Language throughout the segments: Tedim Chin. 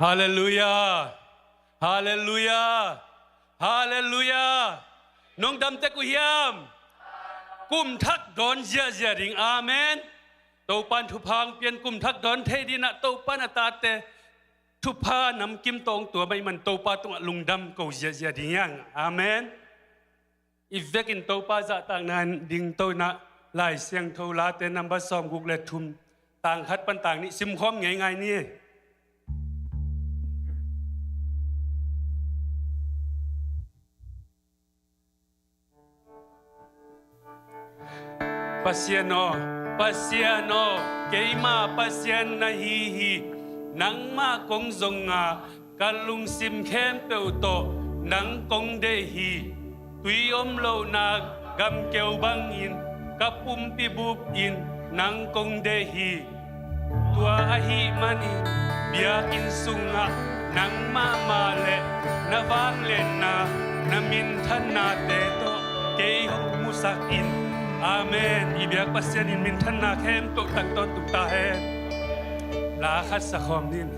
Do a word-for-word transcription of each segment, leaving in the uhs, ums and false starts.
Halleluiah. Halleluiah. Halleluiah. Nong dam tek uh hiam? Kum thak dawn ziahziah ding. Amen. Topan thupha hong pian, kum thak dawn thei dingin ah Topan a tate thupha namkim tawh hong tuam ahih man Topa tungah lungdam ko ziahziah ding hiang. Amen. I vekin Topa zahtakna ding to in ah Lai Siangtho Late number sawmguk le thum, tang khat pan tang nih simkhawm ngeingai ni. Pasian aw, Pasian aw, keima Pasian na hi hi. Nangmah kong zong a, ka lungsim khempeuh tawh nang kong deih hi. Tui om lohna gamkeu bangin ka pumpi bup in nang kong deih hi. Tua ahih manin biakinn sungah nang mahmah le na vangliatna, na minthannate tawh kei hong musak in. Amen. I biak Pasian in minthanna khempeuh tang tawntung ta hen. La khat sakhawm ning.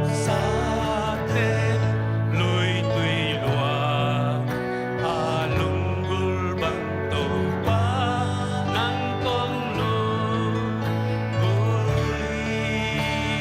Gamsate luitui lua a lunggulh bang Topa nang kong lunggulh hi.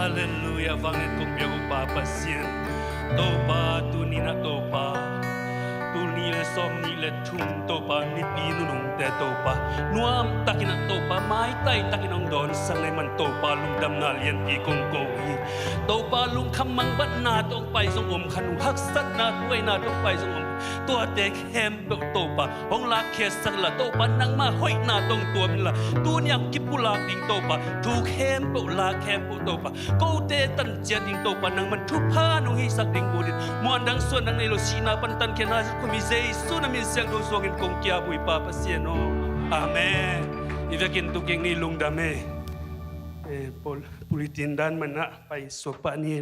Halleluiah, vanglian kong piak uh Pa Pasian. Topa, tuni-in ah Topa, tul nih le sawmnih le thum Topa, mipi nunungte Topa, nuamtakin ah Topa, maitai takin hong dawnsak na hih man Topa, lungdamna lianpi kong ko hi. Topa, lungkham mangbatna tawh hong pai zong om kha nung, haksatna tuaina tawh hong pai zong om, tuate khempeuh Topa hong lakkhiatsak inla, Topa nangmah hoihna tawh hong tuam inla, tuni-a hong kipulak ding Topa, thu khempeuh, la khempeuh Topa, kote tan ciat ding Topa, nangman thupha nong hihsak ding ut in, muandang suandang nei lo, sihna pan tankhiatna zat khum hi, Jesu na min siangtho suangin kong ki-ap uh hi Pa Pasian aw. Amen. I vekin tu kik ni, lungdam e. Eh, pul-, pulpit dan man ah pai suak pah ni.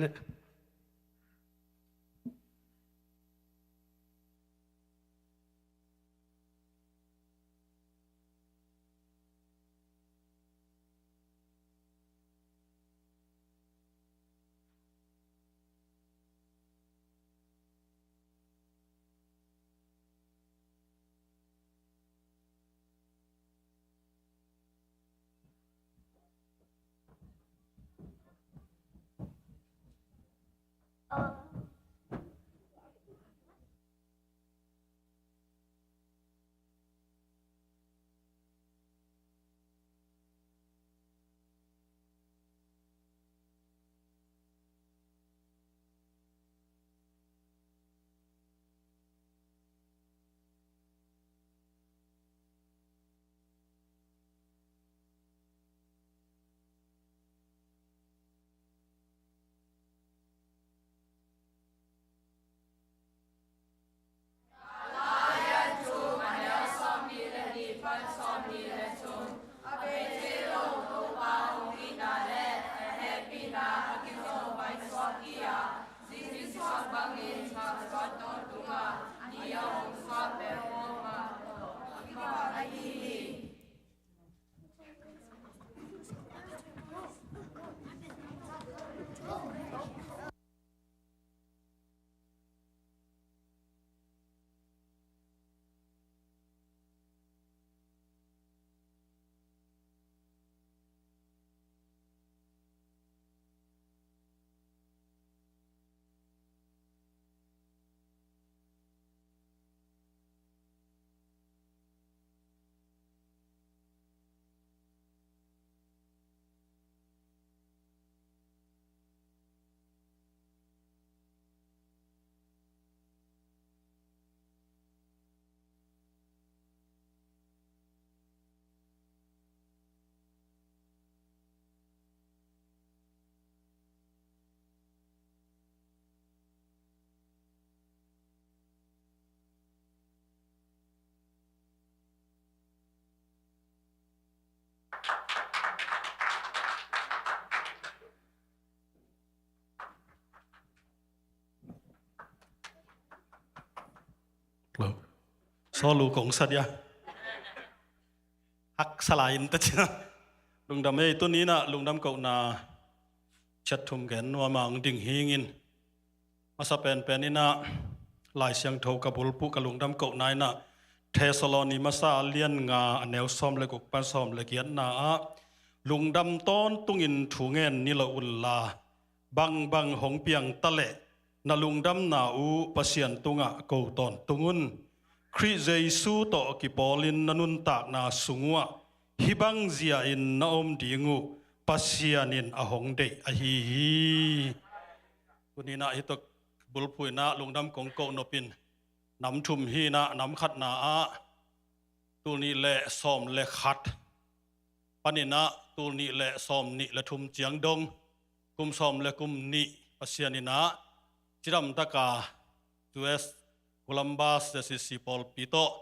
Sawl uh kong sa dia. Haksa lai in ta cia. Lungdam ei, tuni-in ah lungdam kohna ciat thum gen nuam a hong ding hi ing. Masa penpen in ah Lai Siangtho ka bulphuh, ka lungdam kohna in ah Thessaloni masa a lian nga, a neu sawm le guk pan sawm le giatna ah, lungdam tawntungin thu ngen ni lo unla, bangbang hong piang ta leh na lungdamna uh Pasian tungah ko tawntung un. Khrih Jesu tawh kipawlin na nuntakna sung uhah hih bang zia-in na om ding uh Pasian in a hong deih ahi hi. Tuni-in ah hih tawh bulphuh in ah lungdam kong koh nop in nam thum hi in ah, nam khatna ah tul nih le sawm le khat panin ah tul nih le sawm nih le thum ciang dong, kum sawm le kum nih Pasian in ah cidam taka U S Columbus Z C C pawlpi tawh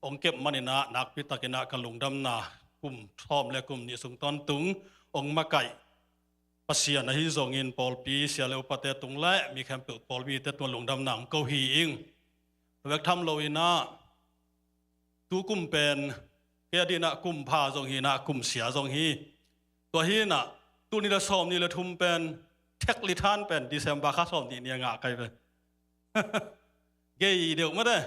hong kep manin ah nakpi takin ah ka lungdamna kum sawm le kum nih sung tawntung hong makaih Pasian ahi zongin pawlpi sia le upate tung le mi khempeuh, pawlpite tungah lungdamna hong ko hi ing. Tua bek tham loin ah tu kum pen kei adingin ah kum pha zong hi in ah, kum sia zong hi. Tua hi in ah tul nih le sawm nih le thum pen thek lithan pen December kha sawm nih ni a ngah kai ve. Gei deuh mate.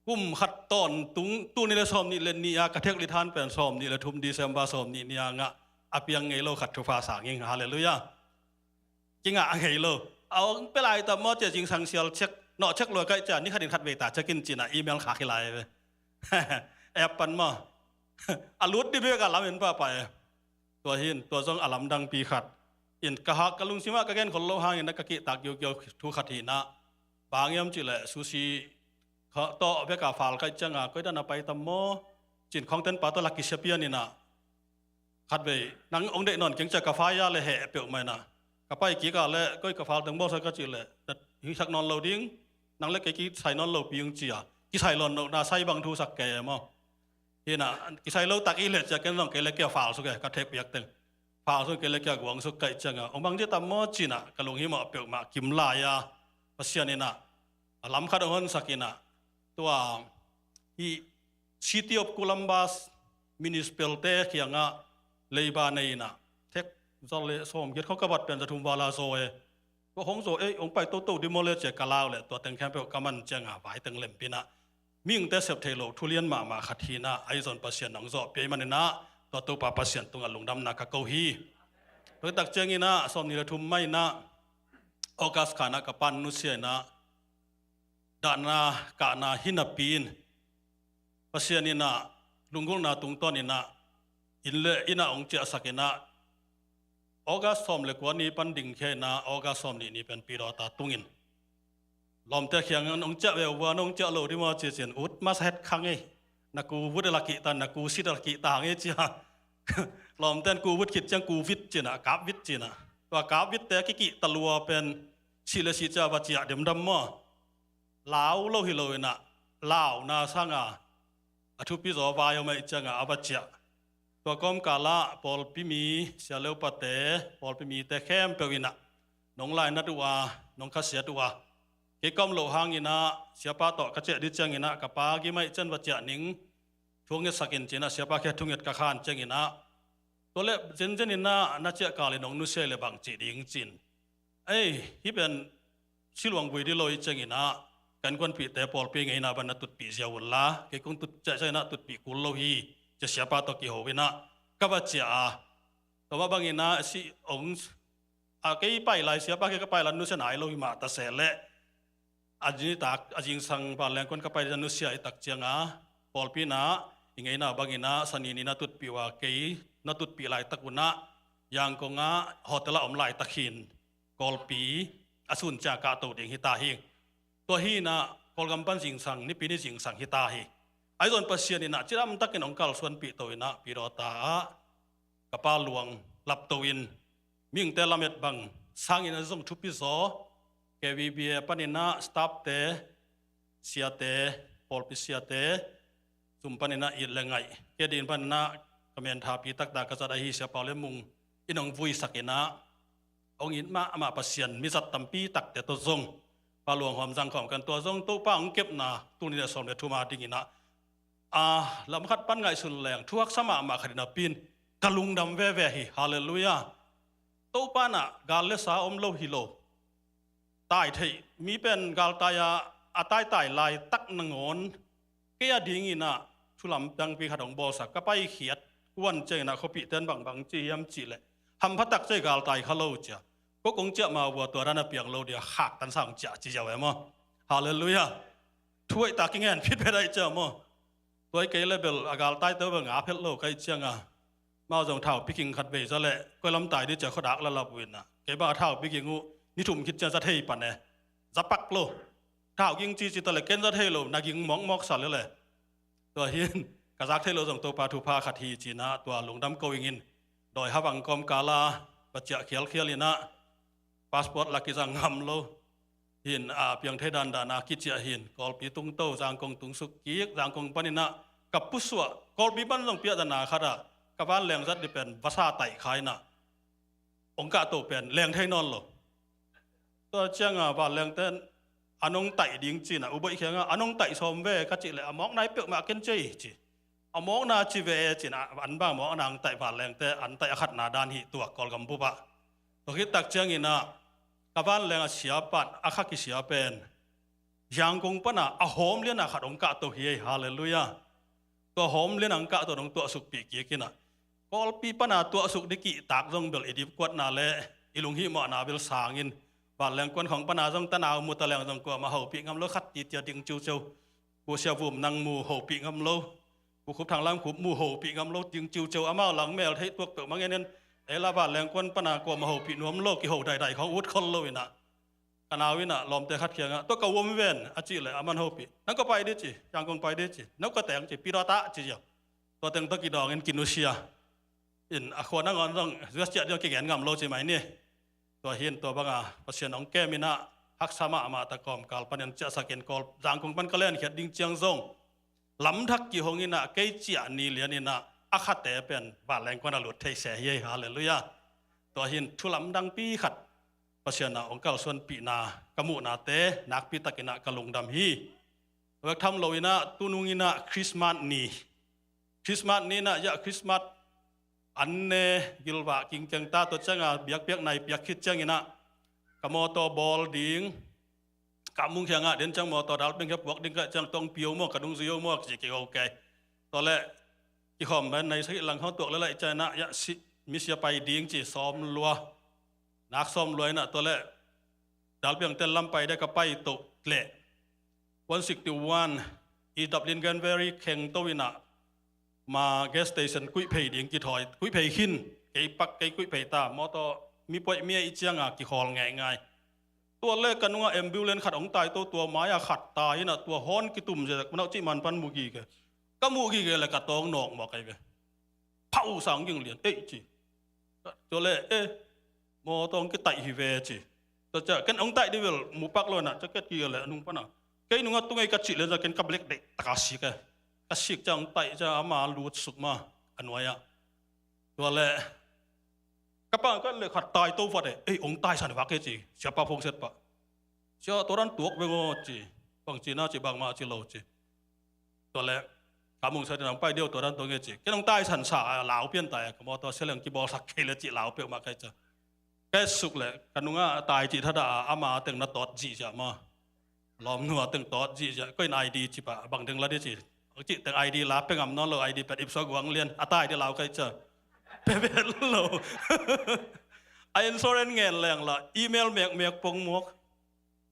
Kum khat tawntung, tul nih le sawm nih le nih a ka thek lithan pen sawm nih le thum, December sawm nih ni a ngah, a piang ngei lo khat thupha sang ing. Halleluiah. Kingah a ngei lo. A hong pia lai tam maw ci-a zingsang sial check, nawh check lua kaih ci-a ni khatin khatvei ta check in ci-in ah email khak hi lai ve. App pan maw. A lut dih bek a lam in pahpah e. Tua hi in, tua zong a lamdangpi khat in ka hak, ka lungsim ah ka gen khol loh hangin ah ka kihtak giugiau thu khat hi in ah, bang hiam cih leh sushi tawh bek a fal kaih ciang a, koi dan a pai tam maw ci-in khawngten pa tawh la kisia pian in ah, khatvei nang hong deih nawn keng ci-a ka fai a le heh peuhmah in ah, ka pai kik a le koi ka fal teng bawlsia ka cih leh, hih sak nawn lo ding, nang le kei kisai nawn lopi ung ci-a, kisai lawn lohna sai bang thu sak kei e maw. Hi in ah, kisai lo tak i leh ci-a ken zong kei le kei a fal suk e, ka thek piak teng. Fal suk kei le kei a guang suk kaih ciang a, hong bang dih tam maw ci-in ah ka lunghimawh peuhmah kim lai a, Pasian in ah a lam khat hong honsak in ah, tua hih City of Columbus Municipal te kiangah leiba nei in ah, thek za le sawmgiat khawng ka bat pen za thum val a zaw e. Tua hong zaw e, hong pai toto dih maw le ci-a ka lau leh tua teng khempeuh ka man ciang a vai teng lem pin ah, mihingte sep thei loh thu lian mahmah khat hi in ah, ahi zong Pasian in hong zawhpih ahih man in ah, tua Topa Pasian tungah lungdamna ka ko hi. Tua tak ciang in ah sawmnih le thum mah in ah August kha in ah ka pa'n nusia in ah, dahna kahna hi napi in, Pasian in ah lunggulhna tungtawn in ah inn le inn ah hong ciahsak in ah, August sawm le kua ni pan dingkhia in ah August sawmnih ni pen Pidawta tung in, lawmte kiangah hong ciah ve uh a, hong ciah lo dih maw ci-in, ut masa het kha ngei. Na ku vut a la kihta, na ku sit a la kihta ngei ci-a. Lawmte in ku vut khit ciang ku vit ci-in ah, kap vit ci-in ah. Tua kap vitte kikihta lua pen sih le sih ci-a va ciah demdam maw. Lau lo hi lo in ah, launa sang a, a thupi zaw vai om ahih ciang a, a va ciah. Tua kawmkal ah pawlpi mi, sia le upate, pawlpi mite khempeuh in ah nong lainat uh a, nong khasiat uh a, kei ka om loh hangin ah siapa tawh ka ciah dih ciangin ah ka pa gim ahih ciang va ciah ning, thu ngetsak in ci-in ah siapa kiang thunget ka khan ciangin ah, tua leh zenzen in ah na ciah kal in hong nusia leh bang ci ding ci-in, ei, hih pen siluang vui dih lo ahih ciangin ah ka innkuanpihte pawlpi ngeina bang na tutpih ziau un la, kei kong tut ciah ciangin ah tutpih kul lo hi, ci-a siapa tawh kiho in ah ka va ciah a. Tua mah bangin ah si hong, a kei pai lai, siapa kiang ka pai lai nusia nai lo hi mah ta se leh, a nitak a zingsang vanleng kuan ka pai ding a nusia i tak ciang a, pawlpi in ah i ngeina bangin ah Sani ni na tutpih uh a, kei na tutpih laitak un ah Yangon ah hotel ah om laitak hi in, Kawlpi a sun ciang kahto ding hi ta hi. Tua hi in ah Kawlgam pan zingsang, Nipi ni zingsang hi ta hi. Ahi zong Pasian in ah cidamtakin hong kalsuanpih to in ah Pidawta ah ka pa luang lapto in, mihingte lamet bang sangin a zong thupi zaw, K V B A panin ah staffte, siate, pawlpi siate zum panin ah it le ngaih, kei ading panin ah ka menthapi taktak ka zat ahi Sia Pau Lian Mung in hong vuisak in ah, hong it mahmah Pasian mizat tampi takte tawh zong, pa luang hawm zang khawm kan, tua zong Topa hong kepna tul nih le sawm le thum a dingin ah, a lam khat pan ngaihsun leng thu haksa mahmah khat hi napi in ka lungdam veve hi. Halleluiah. Topa in ah gal le sa om lo hi lo. Tai theih mi pen galtai a, a taitai laitak nangawn kei adingin ah thu lamdangpi khat hong bawlsak, ka paikhiat kuan ciangin ah khuapihte in bangbang ci hiam cih leh, hampha tak ciang galtai kha lo ci-a, ko kong ciah ma vua tua dan a piang lo ding a, khaktan sa hong ciah ci ziau e maw. Halleluiah. Thu hoihtak kingen phit phet ahih ciang maw. Tua hi kei leh bel a galtaite uh bel nga phet lo ka hih ciang a, amau zong thaupi ging khatvei za leh koi lam tai ding ci-a khuadak la lap uh in ah, kei bang a thaupi ging uh ni thum khit ciang za thei pan e. Za pak lo. Thau ging cici ta leh ken za thei lo, na ging mawkmawk sa lel e. Tua hi in ka zak thei lo zong Topa thupha khat hi ci-in ah tua lungdam ko ing in, dawi havang kawmkal a va ciah khialkhial in ah, passport la kizang ngam lo hi in, a piang thei dandan a kiciah hi in, Kawlpi tungto, Zangkong tung suk kik, Zangkong panin ah ka pusuah, Kawlpi pan zong piahzana khat ah ka vanleng zat ding pen vasa taih kha in ah, hong kahto pen leng thei nawn lo. Tua ciang a vanlengte in an hong taih ding ci-in ah, U Boih kiang ah an hong taih sawm ve ka cih leh, a mawkna hi peuhmah ken ci ei ci. A mawkna ci ve ci-in ah, an bang mawkna hong taih vanlengte, an taih a khatna dan hi tuak Kawlgam bup ah. Tua khit tak ciangin ah ka vanleng a sia pan, a kha kisia pen Yangon pan a, a hawm lian a khat hong kahto hi ei. Halleluiah. Tua hawm lian a hong kahto hong tuahsukpih kik in ah, Kawlpi pan a tuahsuk ding kihtak zong bel i dipkuatna leh i lunghihmawhna bel sangin, vanleng kuan khawng pana zong tanau mu ta leng zong kuamah hopih ngam lo, khat titia ding ciuciu. Pu Sia Vum Nang mu hopih ngam lo. Pu Khup Thang Lam Khup mu hopih ngam lo, ding ciuciu, amau lang mel theih tuak peuhmah ngenin, ei la vanleng kuan pana kuamah hopih nuam lo, kiho daidai khawng ut khol lo inah. Ka nau inah lawmte khat kiangah, tua ka uam ven a cih leh aman hopih. Nang kua pai di ci, Yangon pai di ci, nang kua teng ci, Pidawtah ci ziau. Tua teng tawh kidawngin kinusia. In a khua nangawn zong zuas ciah ding kigen ngam lo ci mai ni. Tua hin tua banga Pasian hong kem inah haksa mahmah ta, kawmkal panin ciahsakin Kawl Zangkong pan ka lenkhiat ding ciang zong lamdang kihong inah kei ciah ni lian inah a khate pen vanleng kuan a lut thei se hi ei. Halleluiah. Tua hin thu lamdangpi khat Pasian ah hong kalsuanpihna ka muhnate nakpi takinah ka lungdam hi. Vek tham lo inah tunung inah Christmas ni, Christmas ni inah, ya, Christmas an ne gilvah kingkeng ta, tua cianga biakpiak nai piak khit ciang inah ka mawtaw bawl ding, ka mung khiangah den ciang mawtaw dalpeng khia puak ding ka ciang tong pio maw, ka nung zui o maw, kici kigo kei. Tua leh kikhawm ben nai sakhi lang khawng tuak leh laih ciang inah, ya, si, misia pai ding ci sawm lua, nak sawm lua inah, tua leh dalpiang ten lam pai dek ka pai toh leh one sixty-one i Dublin Granville kheng to inah ma gas station kuih phei ding kithawi, kuih phei khin, kei pak kei kuih phei ta, mawtaw mi puaih mi a i cianga kikhawl ngeingai. Tua leh ka nungah ambulance khat hong tai to, tua mai-ah khat tai inah, tua hawn kitum zia, manau cih man pan mu gige. Ka mu gige leh ka tawng nawk mawk ei ve. Phau sang ging lian, ei ci. Tua leh, eh, mawtaw hong kitaih hi ve ci. Tua ciah ken hong taih dih vel mu pak lo inah, ciah ket kige leh a nung pana, kei nungah tung ei ka cih lian ciah ken ka blek deih taka sik e. Ka sik ciah hong taih ciah ama lut suk ma a nuai-ah. Tua leh ka pang ka leh khat tai to vat e, ei, hong taisan vak e ci. Siapa phone set pah. Sia, tua dan tuak veng aw ci. Bang ci na ci, bangmah ci lo ci. Tua leh ka mungsa ding hong pai deuh, tua dan tuak nge ci. Ken hong taisan sa a, lau pian tai a, ka mawtaw sia leng kibawlsak kei leh ci, lau peuhmah kai ca. Ka et suk leh ka nungah tai cih thadah a, ama teng na tawt zihziah maw. Lawmnu a teng tawt zihziah, koi in I D ci pah, bang ding la di ci. Cih teng I D la pe ngam nawn lo, I D pet ipsuak guang lian, a tai di lau kai ca. Pe vet lo. A insurance ngen leng la, email mekmek pong muak.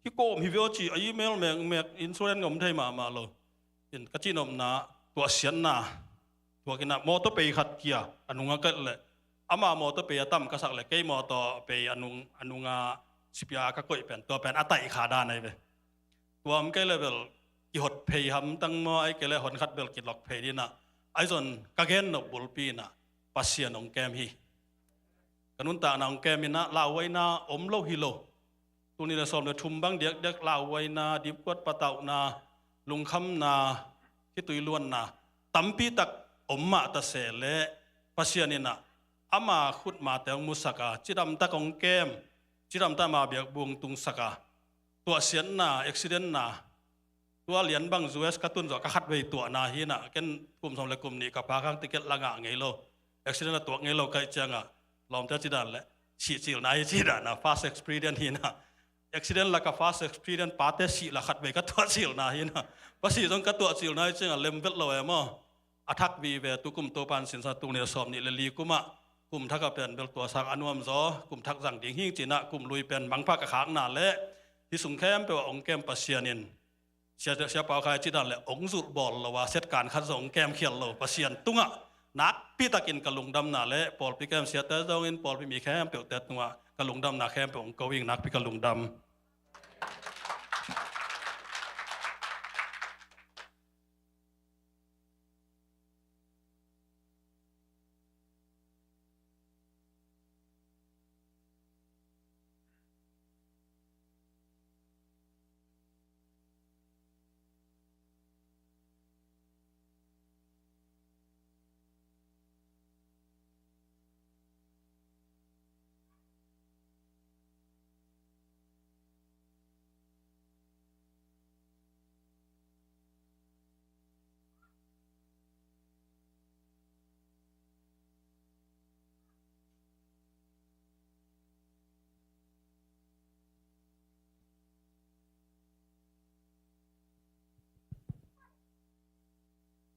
Kikawm hi veu ci, a email mekmek, insurance ngam thei mahmah lo. In ka cihnopna, tuahsiatna tuak inah mawtaw pei khat kia a nungah ka et leh, ama mawtaw pei a tam ka sak leh kei mawtaw pei a nung, a nungah sipia ka koih pen, tua pen a taih kha dan ahi ve. Tua om kei leh bel kihot phei hamtang maw, ahih kei leh hon khat bel kilok phei ding inah, ahi zong ka gen nop bulpi inah Pasian hong kem hi. Ka nuntakna hong kem inah lauhuaina om lo hi lo. Tul nih leh sawm leh thum bang diakdiak lauhuaina, dipkuat patauhna, lungkhamna, khitui luanna tampi tak om mah ta se leh, Pasian inah ama khutmate hong musak a, cidamtak hong kem, cidamtak ama biakbuk hong tungsak a, tuahsiatna, accident na, tua lian bang U S ka tun zawh ka khatvei tuahna hi inah, ken kum sawm leh kum nih ka pha khang ticket la ngah ngei lo, accident la tuak ngei lo ka hih ciangah, lawmte ci dan leh, sihcilna hi ci dan a, first experience hi inah. Accident la ka first experience, pate sih la khatvei ka tuahcilna hi inah. Pasih zong ka tuahcilna hi ciangah lem vet lo e maw. A thak vive, tu kum Topa'n sinsa, tul nih leh sawm nih leh li kumah, kum thak a pen bel tuasak a nuam zaw, kum thak zang ding hing ci inah, kum lui pen mangpha ka khakna leh, hih sung khempeuh ah hong kem Pasian in, Sia, Sia Pau Khai ci dan leh hong zulh bawl lo a, set kan khat zong hong kem khial lo Pasian tungah nakpi takin ka lungdamna leh pawlpi kem siate zongin pawlpi mi khempeuhte tungah ka lungdamna khempeuh hong ko ing, nakpi ka lungdam.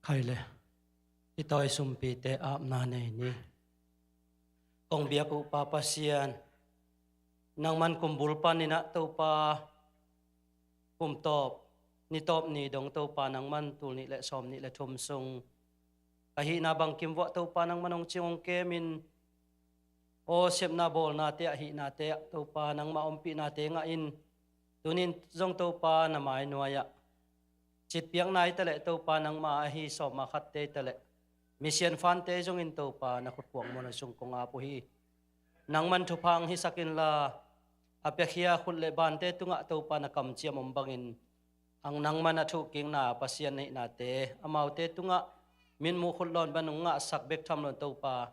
Khai le, i tawi sumpite apna nei ni. Kong biak uh Pa Pasian, Nangman kum bul panin ah Topa, kum tawp, ni tawp ni dong Topa, nangman tul nih le sawm nih le thum sung ka hihna bangkim vuah Topa nangman hong cing hong kemin, aw sepna bawlnate ah, hihnate ah Topa nangmah ompihnate ngah in, tunin zong Topa na mai nuai-ah citpiakna hi taleh Topa nangmah ahi sawm a khatte hi taleh misian fante zongin Topa na khutkuak muan sung kong ap uh hi. Nangman thupha hong hisak inla, a piakhia khut le bante tungah Topa na kamciam om bangin, ang nangman a thuhkikna Pasian na hihnate amaute tungah mitmuh khut lawn ban hong ngahsak bek tham loin Topa,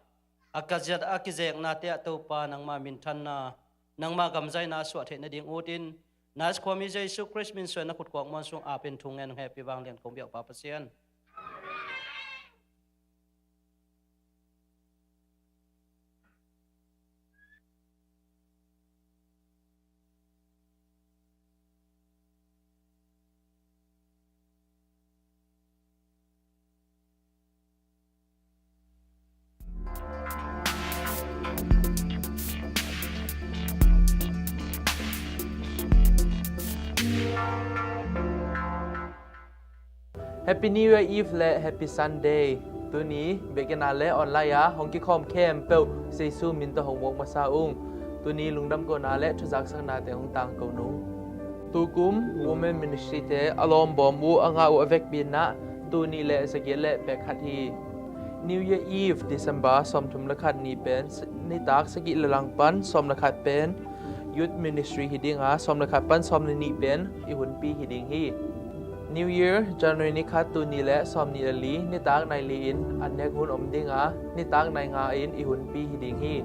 a kazat a kizeknate ah Topa nangmah minthanna, nangmah gamzaina a suah theih nading utin, Nazareth khuami Jesu Khrist min suang na khutkuak muan sung apin thu ngen hong hehpih vanglian kong biak Pa Pasian. Happy New Year Eve le Happy Sunday. Tuni biakinn ah le online ah hong kikhawm khempeuh Jesu min tawh hong muak masa ung. Tuni lungdam kohna le thuzaksaknate hong tangko nung. Tukum Women Ministry te a lawmbawm uh a ngah uh a vekpi in ah tul nih le zagiat le pek khat hi. New Year Eve December sawmthum le khat ni pen nitak sagih le lang pan sawm le khat pen Youth Ministry hi ding a, sawm le khat pan sawm le nih pen i hunpi hi ding hi. New Year January ni khat, tul nih le sawm nih le li, nitak nai li in an nek hun om ding a, nitak nai nga in i hunpi hi ding hi.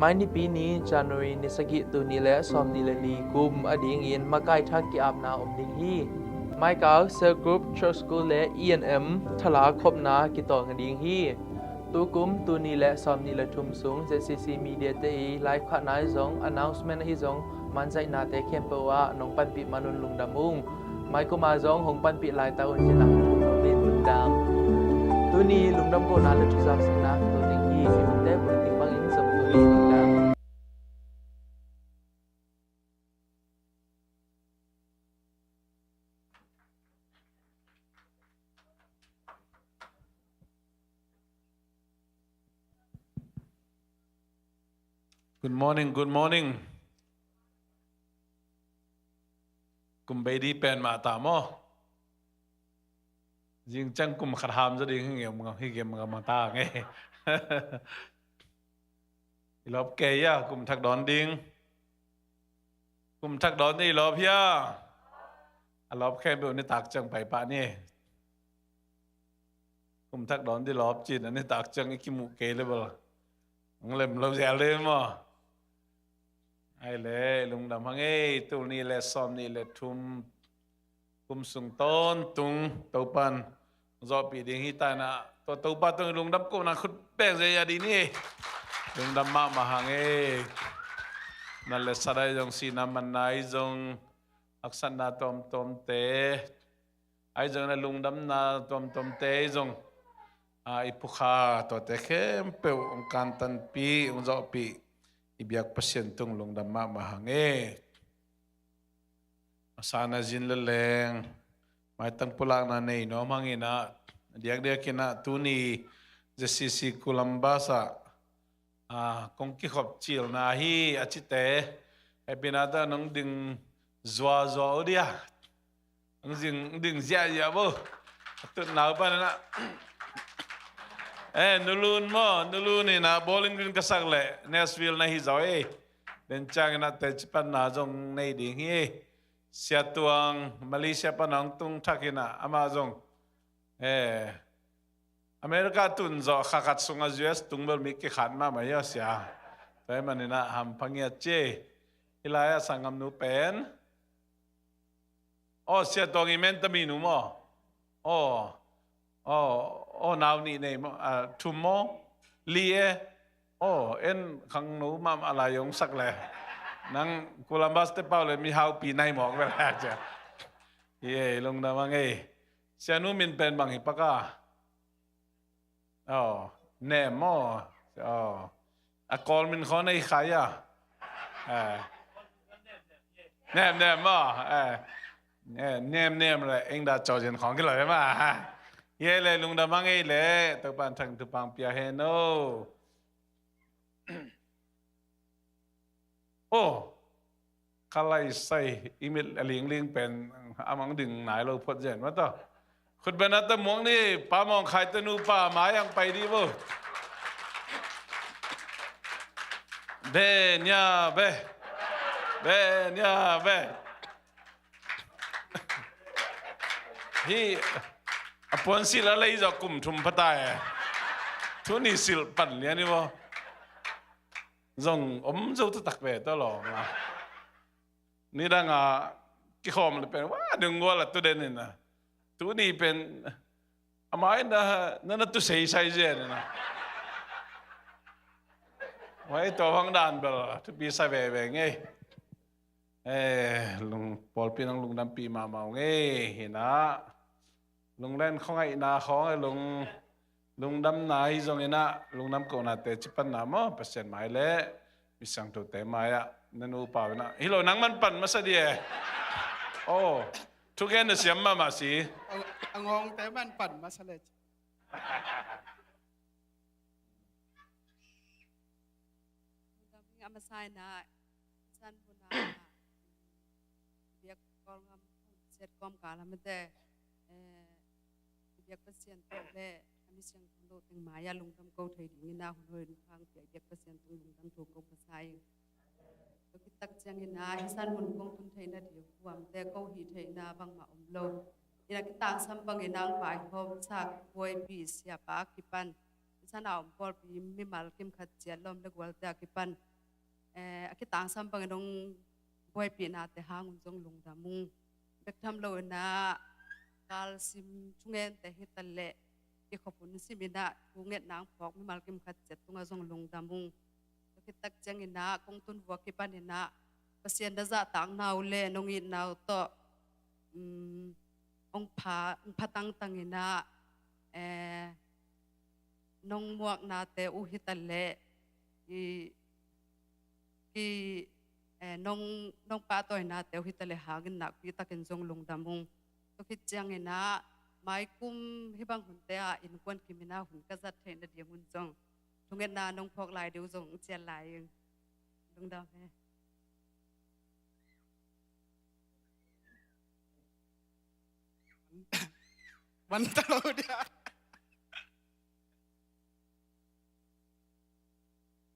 Mai Nipi ni January ni sagih, tul nih le sawm nih le li kum a dingin makai thak ki-apna om ding hi. Mai Kau Cell Group, Church School le E and M thala khopna kitawng ding hi. Tukum tul nih le sawm nih le thum sung Z C C Media te i live khahna hi zong, announcement ahi zong, manzaihnate khempeuh ah nong panpih man un lungdam ung. Mai kum ah zong hong panpih laitak un ci-in ah lungdam. Tuni lungdam kohna le thuzaksakna tung ding hi. I hunte bulting bangin zong tuni lungdam. Good morning, good morning. Kum bei di pen mah ta maw? Zing ciang kum khat ham zaw ding hi ngem ngam, hi ngem ngam ta nge. I lawp kei a, kum thak dawn ding. Kum thak dawn ding i lawp hia? A lawp khempeuh nitak ciang pai pah ni. Kum thak dawn ding lawp ci-in a nitak ciang i kimuh kei le bel hong lem lo zel le maw? Ai le, lungdam hang ei, tul nih le sawm nih le thum kum sung tawntung Topa'n zawhpih ding hi ta in ah, tua Topa tung lungdam kohna khut beng zia ding ni. Lungdam mahmah hang ei. Nat le sat ahi zong, sihna manna ahi zong, haksatna tuamtuamte ahi zong, na lungdamna tuamtuamte ahi zong, a, i phukha tuate khempeuh hong kantanpih, hong zawhpih i biak Pasian tung lungdam mahmah hang ei. A sana zin le leng maitang pulakna nei nuam hang in ah, diakdiak in ah tuni Z C C Columbus ah, a, kong kikhop cilna hi a cite happy na ta nong ding zuazua uh dia. Hong ding, hong ding ziahziah bo. A tutna uh pan in ah, eh, nulun maw, nulun in ah Bowling Green ka sak leh Nashville na hi zaw ei. Den ciang in ah teci panna zong nei ding hi ei. Sia Tuang Malaysia pan hong tung thak in ah amah zong, eh, America tun zawh kha khat sungah U S tung bel mi kikhat mahmah hi a sia. Tua ahih manin ah hampha ngiat ci ei. Hih lai-ah sanggamnu pen, aw, Sia Tuang i men ta mi nu maw? Aw, aw, aw, nau nih nei maw? A, thum maw? Li e. Aw, en khangno mahmah lai hong sak le. Nang Columbus te pau le mihaupi nai mawk ve lai cia. Hi ei, lungdam hang ei. Sianu min pen bang hi pak a? Aw, Nem maw? Aw. A Kawl min khawng nei khai a? Eh. Nem nem maw. Eh, nem nem le eng dah cawzen khawng kilawh hi mah. Hi ei le lungdam hang ei le Topa'n thang thupha pia hen aw. Aw, ka lai sai i mit a lingling pen a mang ding nai lo phot zen mah tawh. Khut beng a ta muang ni, Pa Mawng Khai te nupa mai ang pai di bo. Be nia be. Be nia be. Hi a puan silh a lei zawh kum thum pha ta e. Tuni silh pan lian hi bo. Zong om zo taktak ve tawh lawm a. Nidang a kikhawm le pen wa ding gual a tu den in a. Tuni pen a mai na na na tu sei sai zen in a. Wai to hang dan bel thupi sa ve ve ngei. Eh, lung pawlpi nang lungdampi mahmah uh ngei hi na. Lunglen khuangaihna khawng a lung lungdamna hi zongin ah lungdam kohnate cipanna maw Pasian mai le mi siangthote mai-ah na nupa uh in ah hi lo nang man pan masa di e. Aw, thugen na siam mahmah si. A ngawngte man pan masa le. Lungdam hi a masa in ah san hun ah biak Kawlgam siat kawmkal a mate, eh, biak Pasian tawh le a mi siangtho lo teng mai-ah lungdam ko thei dingin ah hun hoih hun khang pia biak Pasian tung lungdam thu ko pasa ing. Tua khit tak ciangin ah hi san hun kong tun theihna ding huamte ko hih theihna bangmah om lo. Ina kitangsam bangin ah ang pai hawm sak buaipi siapa a kipan hi san a om pawlpi mimal kim khat ciat lawm le gualte a kipan, eh, a kitangsam bangin hong buaipihnate hang un zong lungdam ung. Bek tham lo in ah kalsim thungente hi ta leh i khop hun sim in ah thungetna ang phawk mimal kim khat ciat tungah zong lungdam ung. Tua khit tak ciangin ah kong tun vua kipan in ah Pasian na zahtakna uh le nong itna uh tawh, um, hong pha hong pha tangtang in ah, eh, nong muaknate uh hi ta leh i ki, eh, nong nong pahtawinate uh hi ta leh hangin nakpi takin zong lungdam ung. Tua khit ciangin ah maikum hih bang hunte ah innkuan kim in ah hun ka zat theihna ding un zong thungetna nong phawk lai ding uh zong cial lai ing. Lungdam hi. Van ta lo dia.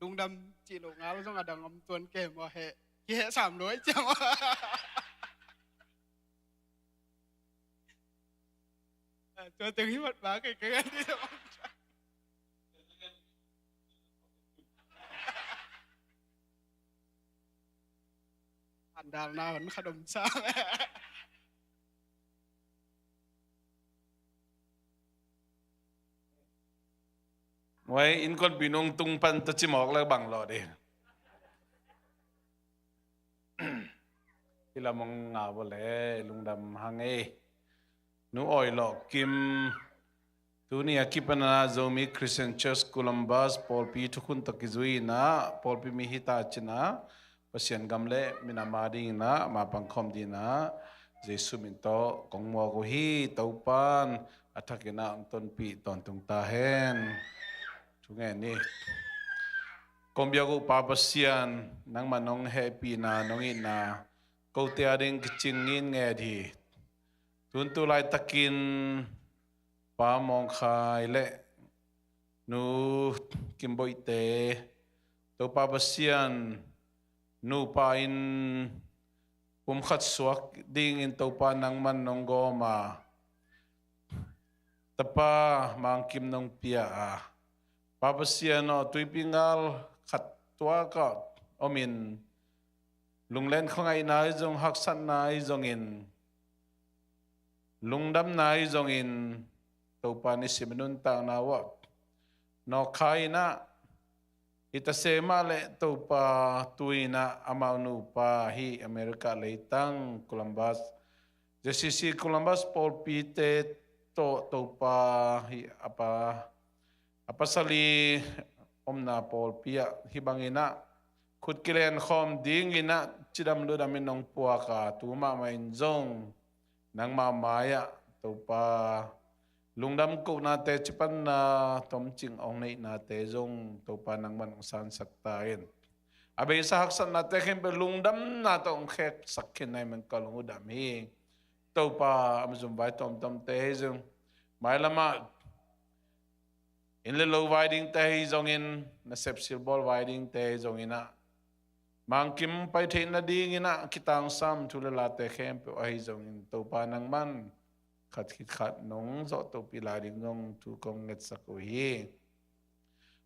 Lungdam cih lo ngal zong a dang om tuan ke maw he. Kiheh sam lo ai ciang maw. Tua teng hi mat ba kei kei an ti sa bang. Andalna hon khat om sa. Wai innkuanpih nong tung pan tawh cimawk le bang lawh dih. Hi lam hong ngah vawh le lungdam hang ei. Nu Awi Lawh Kim, tuni a kipan a Zomi Christian Church Columbus pawlpi thukhun tawh kizui in ah pawlpi mi hi ta cin ah Pasian gam le minam a ding in ah ma pangkhawm ding in ah Jesu min tawh kong muak uh hi. Topa'n a thak in ah hong tonpih tawntung ta hen. Thu ngen ni. Kong biak uh Pa Pasian, nangmah nong hehpihna nong itna kote a ding kicing in nget hi. Tun tu laitakin Pa Mawng Khai le Nu Kim Boihte Topa Pasian nupa in pumkhat suak dingin Topa nangman nong gawm a, tapa Mang Kim nong pia a, Pa Pasian aw, Tuipi Ngal khat tuak ah om in lunglen khuangaihna hi zong, haksatna hi zongin, lungdamna hi zongin Topa nisim i nuntakna uh ah nawkkhia in ah, i tase mah le Topa tu in ah amau nupa hi America leitang Columbus, J C C Columbus pawlpite tawh Topa hi a pa a pasal i omna pawlpi ah hi bangin ah khut kilen khawm dingin ah cidam ludam in nong puak a, tu mahmah in zong nangmah mai-ah Topa lungdam kohnate, cipanna tomcing hong neihnate zong Topa nangman hong sansak ta in. A beisa haksatnate khempeuh lungdamna tawh hong kheksak khin na hih manin ka lung uh dam hi. Topa, a mizum vai tuamtuamte hi zong, mailamah inn le lo vai dingte hi zongin, nasep silbawl vai dingte hi zongin ah, mangkim pai theih nadingin ah kitangsam thu le late khempeuh ahi zongin, Topa nangman khat khit khat nong zawh tohpih lai ding zong thu kong ngetsak uh hi.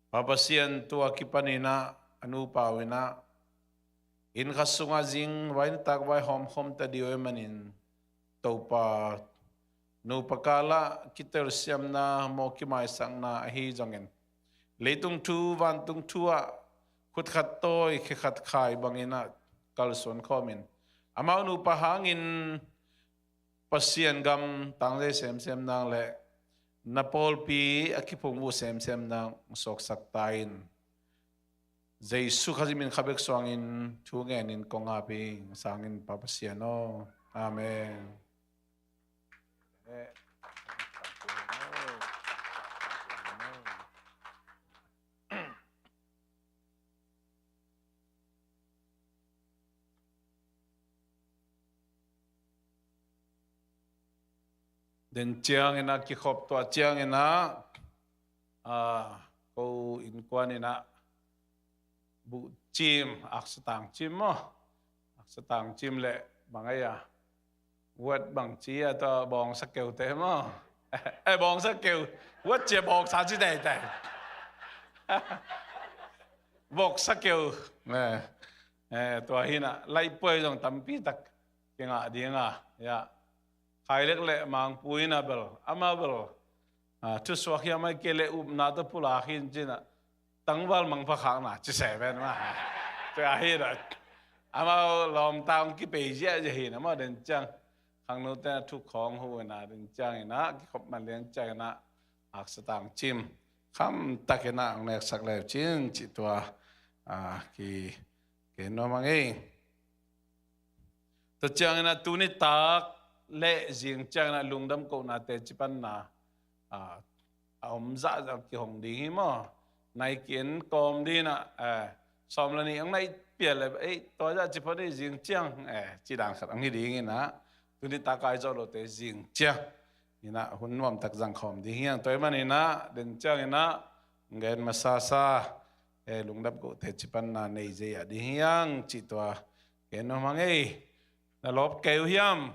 Pa Pasian, tua kipanin ah a nupa uh in ah inn khat sungah zing vai nitak vai hawmkhawm ta ding uh ahih manin, Topa, nupa kalah kitelsiamna, mawh kimaisakna ahi zongin, leitung thu vantung thu ah khut khat tawi khe khat khai bangin ah kalsuan khawmin, amau nupa hangin Pasian gam tangzai semsem nang le na pawlpi a kiphungvuh semsem nang suaksak ta in. Jesu Khazih min kha bek suangin thu ngenin kong ap hi, sangin Pa Pasian aw. Amen. Den ciangin ah kikhop tuah ciangin ah, ah, ko innkuan in ah buhcim, aksatang cim maw? Aksatang cim le bang ei a, vuat bang ci a, tua bawngsa keute maw? Eh, bawngsa keu, vuat cia bawngsa ci teitei. Bawngsa keu. Eh, eh, tua hi in ah laihpuai zong tampi tak kingah ding a, ya. Khailek le Mangpu in ah bel, amah bel, ah, thusuak hiam ahih kei leh upna tawh pulak hi in ci in ah, tangval mangpha khakna ci se ven mah. Tua hi in ah, amau lawmta hong kipei ziahziah hi in ah, amau den ciang khangnute in ah thuk khawng huh in ah, den ciangin ah kikhop man liang ciangin ah aksatang cim khamtakin ah hong neksak le uh cin cih tua, ah, ki, ki nuam a ngei. Tua ciangin ah tuni tak le zing ciangin ah lungdam kohnate cipanna, ah, a om zahzah kihong ding hi maw? Nai kien kawm ding in ah, eh, sawm le nih hong naih pial le, eh, tua zah ci phot ni, zing ciang, eh, ci dan khat hong hi ding in ah, tuni tak a i zawh lote zing ciang in ah hun nuamtak zang khawm ding hi hang. Tua ahih manin ah den ciangin ah gen masasa, eh, lungdam kohte cipanna nei zei a ding hi hang cih tua gen nuam a ngei. Na lawp kei uh hiam?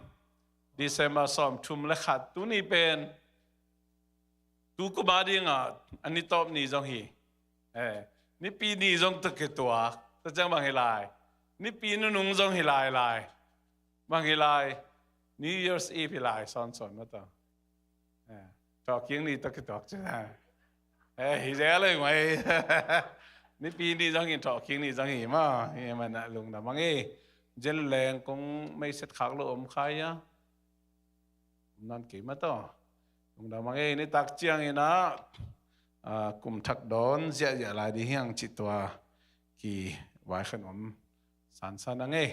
December sawmthum le khat, tuni pen tu kum a ding a, a ni tawp ni zong hi. Eh, Nipi ni zong tawh kituak, tua ciang bang hi lai? Nipi nunung zong hi lai lai. Bang hi lai? New Year's Eve hi lai, sawnsawn maw tawh. Eh, thawhkik ni tawh kituak ci na. Eh, hi zel lei mai. Nipi ni zong hi, thawhkik ni zong hi maw. Hi man ah lungdam a ngei. Zel leng kong meiset khak lo om khai a. Om nan kei maw tawh. Lungdam a ngei, nitak ciangin ah, ah, kum thak dawn ziahziah lai ding hi hang cih tua kivaikhia nuam sansan a ngei.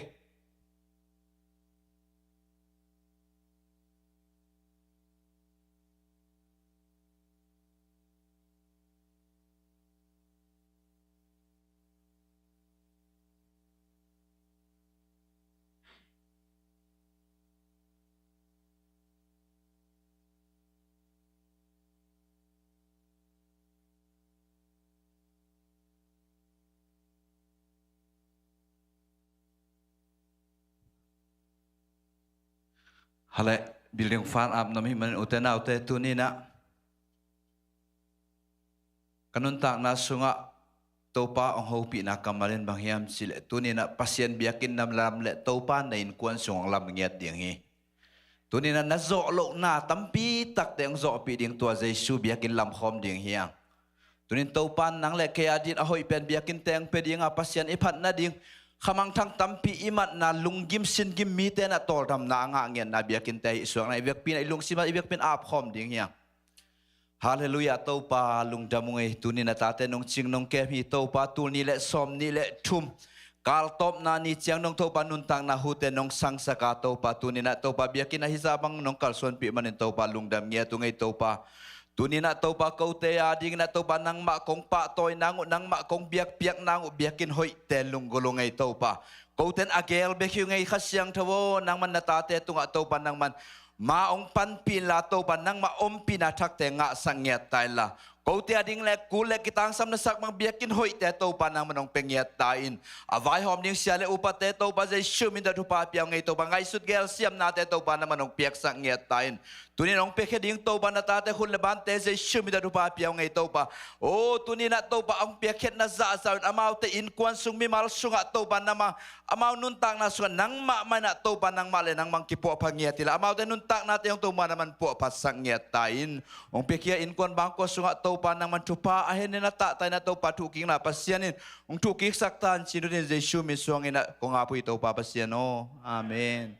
Hale, building fund ap nuam hi manin ute naute tuni-in ah ka nuntakna sungah Topa hong hopihna kammal in bang hiam cih leh tuni-in ah Pasian biakinn na lam le Topa na innkuan sung hong lam ngiat ding hi. Tuni-in ah na zawh lohna tampi takte hong zawhpih ding, tua Jesu biakinn lamkhawm ding hi hang. Tuni-in Topa in nang le kei adingin a hoih pen biakinn teng pia ding a, Pasian i phat nading khamangthang tampi i matna, lunggim singim mite in ah tawldamna a ngah ngiatna biakinn te ahih suak na i biakpi in ah i lungsim ah i biakpi in ah apkhawm ding hi hang. Halleluiah, Topa lungdam ung ei. Tuni-in a tate nong cing nong kem hi Topa, tul nih le sawmnih le thum Kaltawpna ni ciang nong Topa nuntakna hute nong sangsak a Topa, tuni-in ah Topa biakinn ah hih zah bang nong kalsuanpih manin Topa lungdam ngiat ung ei Topa. Tuni-in ah Topa kote adingin ah Topa nangmah kong pahtawi nang uh, nangmah kong biakpiak nang uh, biakinn hoihte lunggulh ung ei Topa. Kote in a gel bek hi ung ei Kha Siangtho aw, nangman na tate tungah Topa nangman ma hong panpih inla Topa nangmah ompihna thakte ngahsak ngiat ta inla. Kote ading le kul le kitangsam na sak bang biakinn hoihte Topa nangman hong pia ngiat ta in. A vaihawm ding sia le upate Topa Jesu min tawh thupha pia ung ei Topa. Ngaihsut gel siamnate Topa nangman hong piaksak ngiat ta in. Tuni-in hong piakhia ding Topa na tate hun le bante Jesu min tawh thupha pia ung ei Topa. O tuni-in ah Topa hong piakkhiatna zahzah in amaute innkuan sung mimal sungah Topa nangmah, amau nuntakna sungah nangmah mah in ah Topa nangmah le nangmah hong kipuahphat ngiat inla, amaute nuntaknate hong Topa nangman puahphatsak ngiat ta in. Hong piakhia innkuan bangkua sungah Topa nangman thupha a hen in a tahtak in ah Topa thuhkikna Pasian in hong thuhkiksak ta in, ci-in uh in Jesu min suangin ah kong ap uh hi Topa Pasian aw. Amen.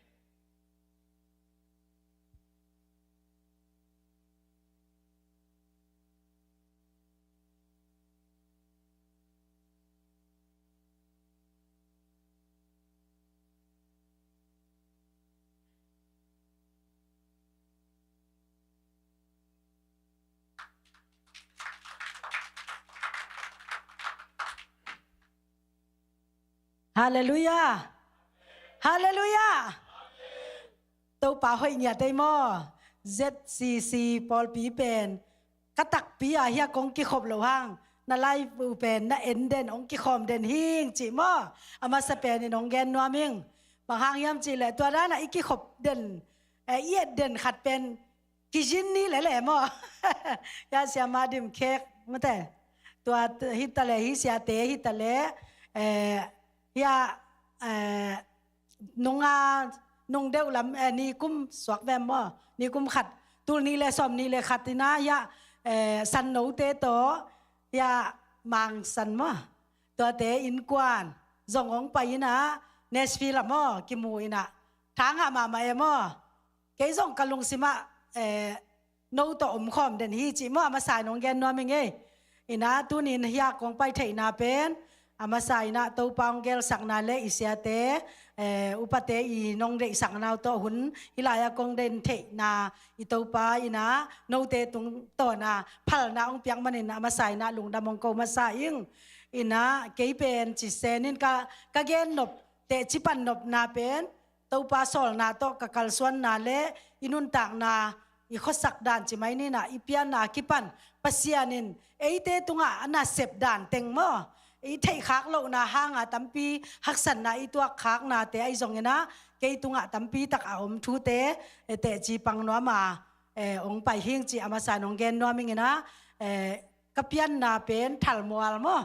Halleluiah. Halleluiah. Topa hoih ngiat ei maw. Z C C pawlpi pen ka takpi a hiah kong kikhop loh hang na live uh pen na en den, hong kikhawm den hing cih maw. A masa pen in hong gen nuam ing. Bang hang hiam cih leh tua dan a i kikhop den, eh, i et den khat pen kizin ni lele maw. Hiah siama dim khek mate. Tua t-, hi ta leh, hi siate hi ta leh, eh, hiah, eh, nunga, nung deuh lam, eh, nikum suak vem maw. Nikum khat, tul nih le sawm nih le khat in ah hiah, eh, Sannote tawh hiah Mang San maw. Tuate innkuan zong hong pai in ah Nashville ah maw kimu in ah. Thangah mahmah e maw. Kei zong ka lungsimah, eh, no tawh omkhawm den hi cih maw a masa in hong gen nuam ing ei. In ah tuni-in hiah kong pai theihna pen a masa in ah Topa hong gelsakna le i siate, eh, upate i nong deihsakna uh tawh hun hih lai-ah kong den theihna i Topa in ah note tungtawn a phalna hong piak manin a masa in ah lungdam hong ko masa ing. In ah kei pen ci sen in ka, ka gen nop teh, ci pan nopna pen Topa sawlna tawh ka kalsuanna le i nuntakna, i khuasak dan ci mai ni in ah, i pianna kipan Pasian in eite tungah a nasep dan teng maw, i theihkhak lohna hanga tampi haksatna i tuakkhaknate ahi zongin ah kei tungah tampi tak a om thute, eh, teci pang nuam a, eh, hong pai hing cih a masa in hong gen nuam ing in ah, eh, ka pianna pen Thalmual maw.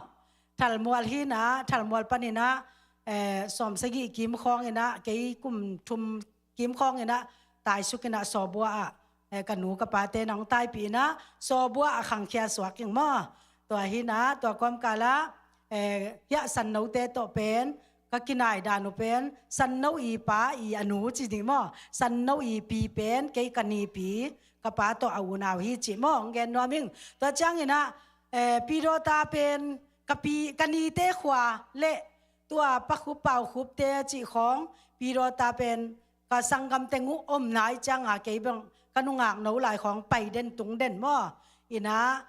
Thalmual hi in ah, Thalmual panin ah, eh, sawmsagih kim khawng in ah, kei kum thum kim khawng in ah taisuk in ah Sawbua ah, eh, ka nu ka pate in ah hong taipih in ah Sawbua ah khangkhia suak ing maw. Tua hi in ah tua kawmkal ah, eh, hiah Sannote tawh pen ka kinai dan uh pen Sanno i pa i a nu ci ding maw. Sanno i pi pen kei ka nipi, ka pa tawh a unau hi cih maw hong gen nuam ing. Tua ciangin ah, eh, Pidawta pen ka pi, ka nite khua le tua Pa Khup, Pau Khupte cih khawng, Pidawta pen ka sanggam teng uh omna i cianga kei bang ka nungak no lai khawng pai den tung den maw. In ah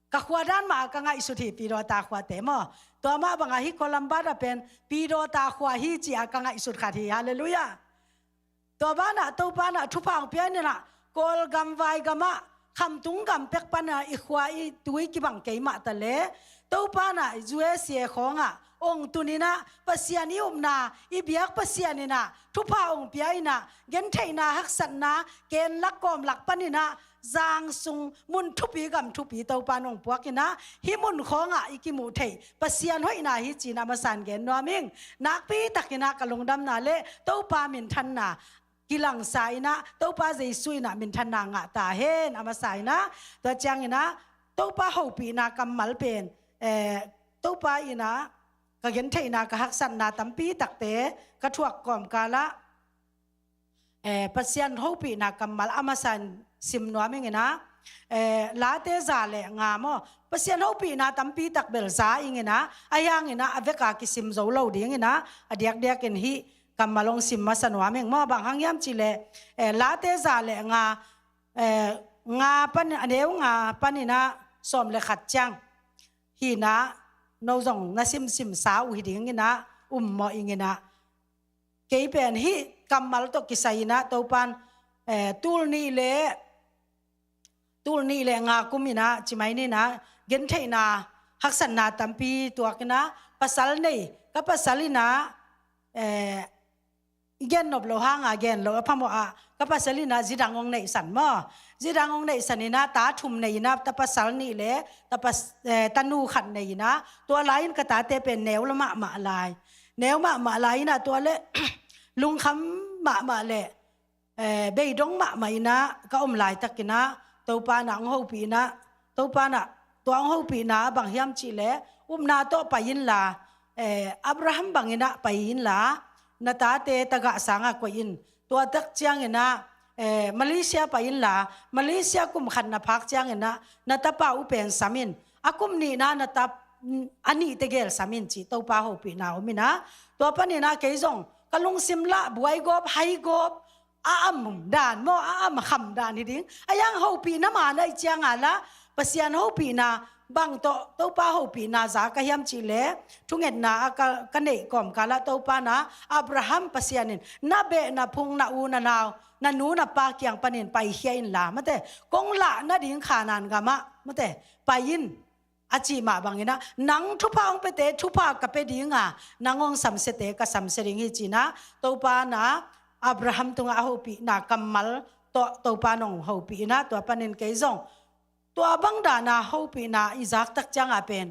ka khua dan mah a ka ngaihsut hi, Pidawta khuate maw. Tua mah banga hih Columbus ah pen Pidawta khua hi ci a ka ngaihsut khat hi. Halleluiah. Tua banah Topa in ah thupha hong pia in ah Kawlgam, Vaigam ah, Khamtung gam pek pana i khua i tui kibang kei mah ta leh Topa in ah U S A khawngah hong tun in ah Pasian i upna, i biak Pasian in ah thupha hong pia in ah gentheihna, haksatna, ken lak kawm lak panin ah zang sung mun thupi gam thupi Topa in hong puak in ah hih mun khawngah i kimuh theih Pasian hoihna hi ci-in a masa in gen nuam ing. Nakpi takin ah ka lungdamna le Topa minthanna kilangsa in ah Topa Jesu in ah minthanna ngah ta hen a masa in ah. Tua ciangin ah Topa hopihna kammal pen, eh, Topa in ah ka gentheihna, ka haksatna tampi takte ka thuak kawmkal ah, eh, Pasian hopihna kammal a masa in sim nuam ing in ah, eh, Late za le nga maw, Pasian hopihna tampi tak bel za ing in ah, ahi hangin ah a vek a kisim zo lo ding in ah, a diakdiakin hih kammal hong sim masa nuam ing maw. Bang hang hiam cih leh, eh, Late za le nga, eh, nga pan, a neu nga panin ah sawm le khat ciang hi in ah, no zong na simsim sa uh hi ding in ah, um mawh ing in ah. Kei pen hih kammal tawh kisai in ah Topan, eh, tul nih le, tul nih le nga kum in ah, ci mai ni in ah, gentheihna, haksatna tampi tuak in ah, pasal nei, ka pasal in ah, eh, i gen nop lo hang a gen lo a phamawh ah, ka pasal in ah zi dang hong neihsan maw. Zi dang hong neihsan in ah, ta thum nei in ah, ta pasal nih le, ta pas-, eh, tanu khat nei in ah, tua lai in ka tate pen neu la mahmah lai. Neu mahmah lai in ah, tua le lungkham mahmah le, eh, beidong mahmah in ah ka om laitakin ah, Topa in ah hong hopih in ah, Topa in ah tua hong hopihna bang hiam cih leh, upna tawh pai inla, eh, Abraham bang in ah pai inla, na tate tagah sang ah koih in. Tua tak ciangin ah, eh, Malaysia pai inla, Malaysia kum khat na phak ciangin ah, na tapa uh pen sam in. A kum nihna na tap, a nihte gel sam in cih Topa hopihna om in ah. Tua panin ah kei zong ka lungsim lah buai gawp, hai gawp, a am dan maw, a am kham dan hi ding. Ahi hang hopihna man ahih ciang a lah, Pasian hopihna bang tawh Topa hopihna za ka hiam cih leh, thungetna a ka, ka neih kawmkal ah Topa in ah, Abraham Pasian in, na beh, na phung, na u, na nau, na nu, na pa kiang panin paikhia inla, mate, kong lah nading Kanaan gam ah, mate, pai in, a cih mah bang in ah, nang thupha hong piate thupha ka pia ding a, nang hong samsiate ka samsia ding hi ci in ah, Topa in ah Abraham tungah a hopihna kammal tawh Topa in hong hopih in ah, tua panin kei zong tua bang dan a hopihna i zak tak ciang a pen,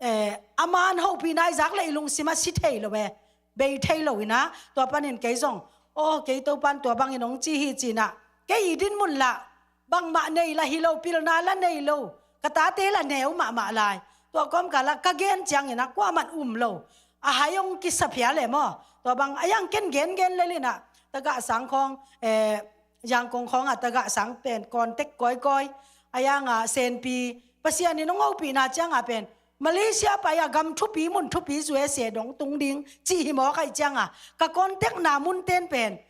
eh, a man hopihna i zak leh i lungsim ah si thei lo e, bei thei lo in ah, tua panin kei zong, aw, kei Topa in tua bangin hong ci hi ci in ah, kei i dinmun lah bangmah nei lah hi lo, pilna lah nei lo, ka tate lah neu mahmah lai. Tua kawmkal ah ka gen ciangin ah kuamah in um lo, a hai hong kisa phial e maw. Tua bang, ahi hang ken gengen lel in ah, tagah sang khawng, eh, Yangon khawng ah tagah sang pen contact kawikawi, ahi hang ah senpi, Pasian in hong hopihna ciang a pen, Malaysia pai a gam thupi, mun thupi, U S A dong tung ding cih hi mawk ahih ciang a, ka contact-na munten pen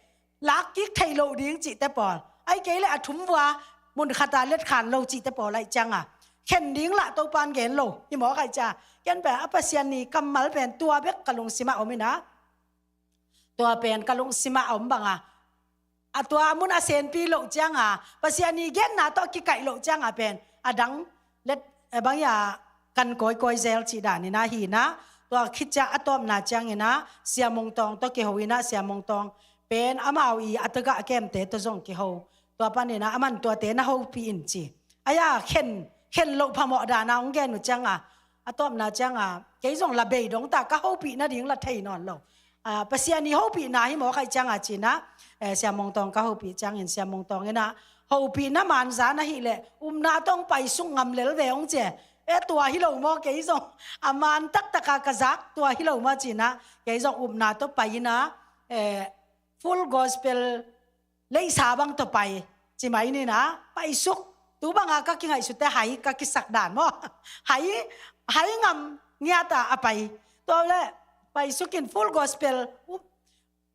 lak kik theih loh ding cihte pawl, ahih kei leh a thum vua mun khat a let khan lo cihte pawl ahih ciang a, khen ding lah Topa in gen lo hi mawk ahih ciang a, ken pen a Pasian' kammal pen tua bek ka lungsim ah om in ah, tua pen ka lungsim ah a om bang a, a tua mun a senpi loh ciang a, Pasian' genna tawh kikaih loh ciang a pen a dang let, eh, bang a kan kawikawi zel cih dan in ah hi in ah, tua khit ciang a tawpna ciangin ah Sia Mung Tawng tawh kiho in ah, Sia Mung Tawng pen amau' a tagah kemte tawh zong kiho. Tua panin ah aman tuate na hopih in ci. Ahi a khen, khen loh phamawh dan a hong gen uh ciang a, a tawpna ciang a, kei zong lah bei dong ta, ka hopih nading lah thei nawn lo. Ah, Pasian' hopihna hi mawk ahih ciang a ci in ah, eh, Sia Mung Tawng ka hopih ciangin Sia Mung Tawng in ah, hopihna man za na hih leh upna tawh hong paisuk ngam lel ve hong ci e. Eh, tua hi lo maw, kei zong a man taktak a ka zak tua hi lo maw ci in ah, kei zong upna tawh pai in ah, eh, Full Gospel leisa bang tawh pai, ci mai ni in ah, paisuk. Tu bang a ka kingaihsut teh hai ka kisak dan maw. Hai, hai ngam ngiat a a pai. Tua leh paisuk in Full Gospel, um,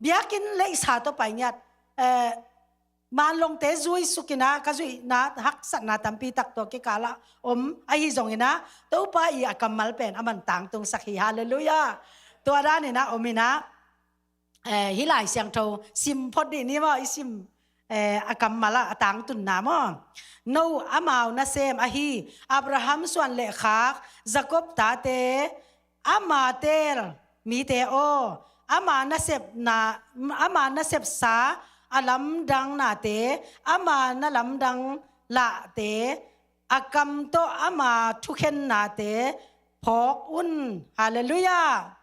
biakinn leisa tawh pai ngiat. Eh, Manlongte zui suk in ah, ka zuihna haksatna tampi tak tua kikal ah om ahi zongin ah, Topa' a kammal pen aman tangtungsak hi, halleluiah. Tua dan in ah om in ah, eh, hih Lai Siangtho sim phot dih ni maw, i sim, eh, a kammal ah a tangtunna maw. No, amau nasem ahi Abraham suan le khak Jakob tate, ama teel mite aw, ama nasepna, ama nasepsa a lamdang nate, ama na lamdang lahte, a kam tawh ama thukhennate phawk un. Halleluiah.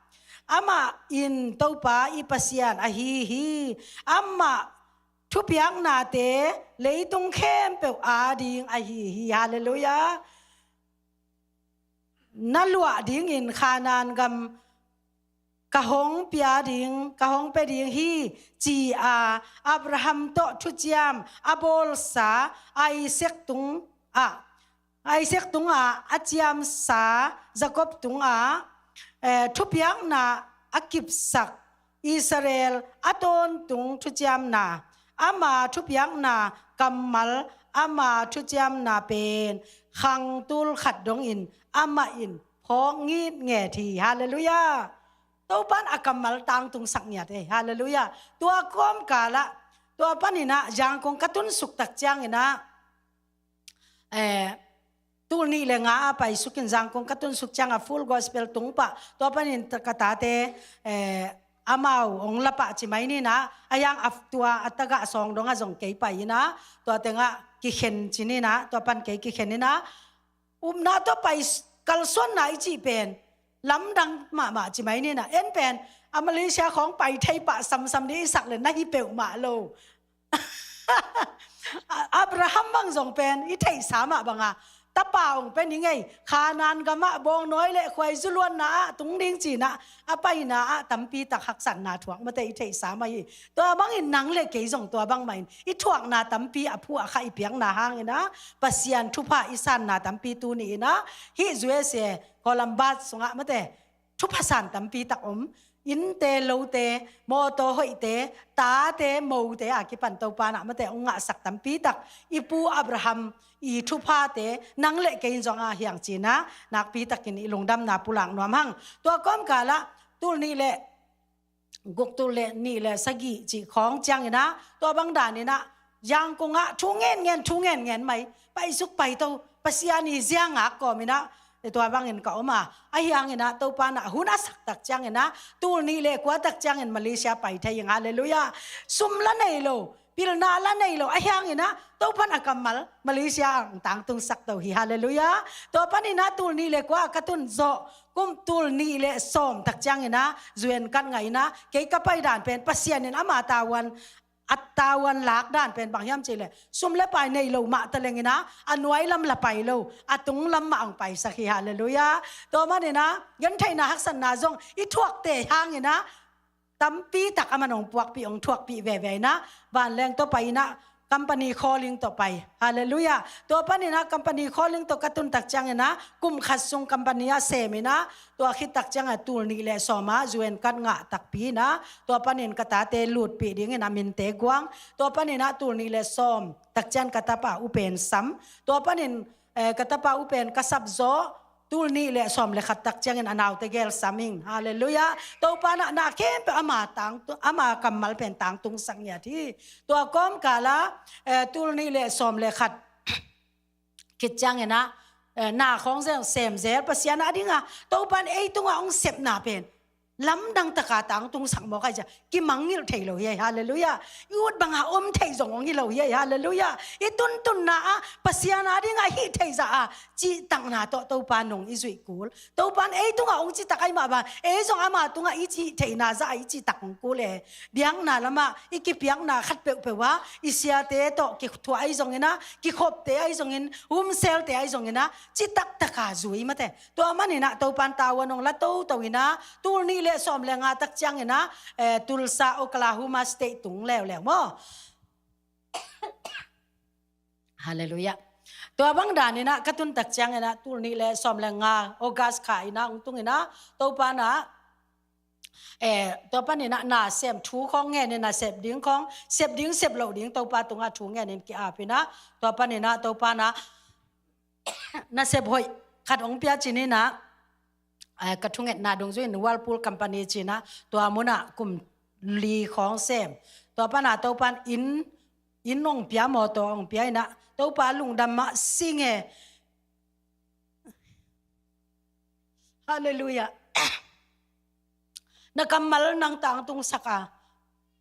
Amah in Topa i Pasian ahi hi. Amah thupiaknate leitung khempeuh ading ahi hi. Halleluiah. Na luah dingin Kanaan gam ka hong pia ding, ka hong pia ding hi, ci-a Abraham tawh thuciam a bawlsa Isaac tungah, Isaac tungah a ciamsa Jacob tungah, eh, thupiakna a kipsak Israel a tawntung thuciamna, ama thupiakna kammal, ama thuciamna pen khangtul khat dongin amah in phawk ngitnget hi. Halleluiah. Topan a kammal tangtungsak ngiat ei. Halleluiah. Tua kawmkalah, tua paninah Yangon ka tunsuk tak cianginah, eh, tul nih le nga a paisukin Yangon ka tunsuk cianga Full Gospel tungpah, tua panin ka tate, eh, amau ong lapah ci mai ninah, a yang a tua a tagah sawng dongah zong kei pai inah, tua tengah kikhen ci ninah, tua pan kei kikhen inah, upna tawh pai kalsuanna i cih pen lamdang mahmah ci mai ninah. En pen a Malaysia khawng pai thei pah samsam dih i sak le na hi peuhmah lo. Abraham bang zong pen i theihsa mah banga tapa ong pe ning ei, Khanan gamah bawngnawi le khuaizu luanna ah tung ding cinah a paina ah tampi tak haksatna thuak mate i theihsa mah hi. Tua bangin nang le kei zong tua bangmah in i thuakna tampi a phu a kha i piakna hanginah Pasian thupha i sanna tampi tuni inah hih U S A Columbus sungah mate thupha san tampi tak om. Innte, lote, mawtaw hoihte, tate, mote a kipan Topa nah mate ong ngahsak tampi tak i pu Abraham i thuphate nang le kei in zong a hiang cinah nakpi takin i lungdamna pulak nuam hang. Tua kawmkalah tul nih le guk, tul le nih le sagih cih khawng cianginah tua bang daninah Yangon ah thu ngenngen, thu ngenngen mai, paisuk paito, Pasian i ziangak kawminah tua bangin ka om a, a hianginah Topa nah hun a saktak cianginah tul nih le kua tak ciangin Malaysia pai thei ing. Halleluiah. Sum la nei lo, pilna la nei lo, a hianginah Topan a kammal Malaysia ang tangtungsak to hi. Halleluiah. Tua paninah tul nih le kua a ka tun zawh kum tul nih le sawm tak cianginah U N kat ngahinah kei ka pai dan pen Pasian in ama tavuan a tavuan lak dan pen bang hiam cihleh sum le pai nei lo mah talenginah a nuai lam la pai lo, a tung lam mah ang paisak hi. Halleluiah. Tua maninah gentheihna haksatna zong i thuakte hanginah tampi tak a man ong puakpih ong thuakpih veve inah vanleng tawh pai inah company calling tawh pai. Halleluiah. Tua paninah company calling tawh ka tun tak cianginah kum khat sung company ah sem inah tua khit tak ciangah tul nih le sawm ah U N kat ngah takpi inah tua panin ka tate lutpih dingin a minte guang. Tua paninah tul nih le sawm tak ciang ka tapa upen sam. Tua panin, eh, ka tapa upen ka sapzawh tul nih le sawm le khat tak ciangin a naute gel sam ing. Halleluiah. Topa nah na khempeuh ama tangtung, ama kammal pen tangtungsak ngiat hi. Tua kawmkalah, eh, tul nih le sawm le khat khit cianginah, eh, na khawng zel sem zel Pasian a dinga Topan ei tungah ong sepna pen lamdang taka tangtungsak mawk ai cia kimangngilh thei lo hi. Halleluiah. I ut banga om thei zong ong hi lo hi. Halleluiah. I tuntunna ah Pasian a dinga hih thei zah a cihtakna tawh Topa nong i zuih kul. Topan ei tungah ong citak ai mah bang ei zong ama tungah i cih theihna zah a i cihtak ong kul e. Biakna lamah i kipiakna khat peuhpeuh ah i siate tawh kithuah ai zonginah, kikhopte ai zongin, umselte ai zonginah citak taka zui mate. Tua maninah Topan tavuan ong la toto inah tul nih le sawm le nga tak cianginah, eh, Tulsa, Oklahoma State tung leuleu maw. Halleluiah. Tua bang daninah ka tun tak cianginah tul nih le sawm le nga August kha inah ong tunginah Topa nah, eh, tua paninah nasem thu khawng ngenin nasep ding khawng, sep ding sep loh ding Topa tungah thu ngenin ki-apinah tua paninah Topa nah nasep hoih khat ong pia cininah, eh, ka thungetna dungzuin Whirlpool company cinah tua munah kum li khawng sem. Tua panah Topan inn, inn ong pia, mawtaw ong pia inah Topa lungdam mah sing e. Halleluiah. Na kammal nang tangtungsak a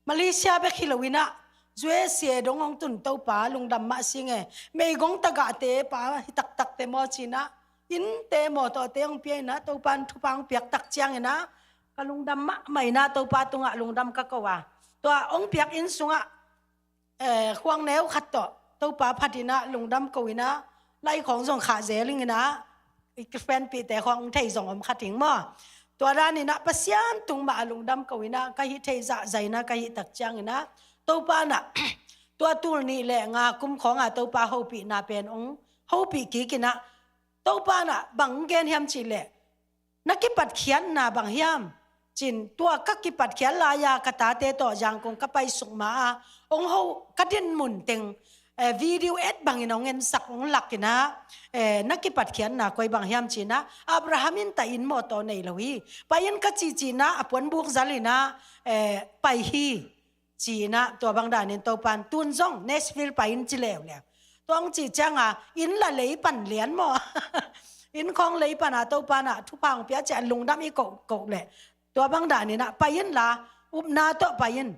Malaysia bek hi lo inah U S A dong ong tun Topa lungdam mah sing e. Meigong tagahte pa hi taktakte maw cinah innte mawtawte ong pia inah Topan thupha ong piak tak cianginah ka lungdam mahmah inah Topa tungah lungdam ka ko a. Tua ong piak inn sungah, eh, khuang neu khat tawh Topa phat inah lungdam ko inah lai khawng zong khah zel ing inah i kifenpihte khawng ong thei zong om kha ting maw. Tua danin ah Pasian tung mah a lungdam ko in ah, ka hih theih zahzah in ah ka hih tak ciangin ah, Topa in ah tua tul nih le nga kum khawng a Topa hopihna pen hong hopih kik in ah, Topa in ah bang gen hiam cih leh, na kipatkhiatna bang hiam? Ci-in, tua ka kipatkhiat lai-a ka tate tawh Yangon ka paisuk ma-a, hong ho, ka din mun teng, eh, video et bangin hong ensak, hong lak in ah, eh, na kipatkhiatna koi bang hiam ci-in ah, Abraham in ta inn mawtaw nei lo hi. Pai in ka cihcih in ah, a puanbuk zal in ah, eh, pai hi. Ci-in ah, tua bang danin Topa in tun zong Nashville pai in ci leuleu. Tua hong cih ciangin, inn la lei pan lian maw? Inn khawng lei pan a Topa in ah thupha hong pia ciang lungdam i koh koh leh, tua bang danin ah pai in la, upna tawh pai in.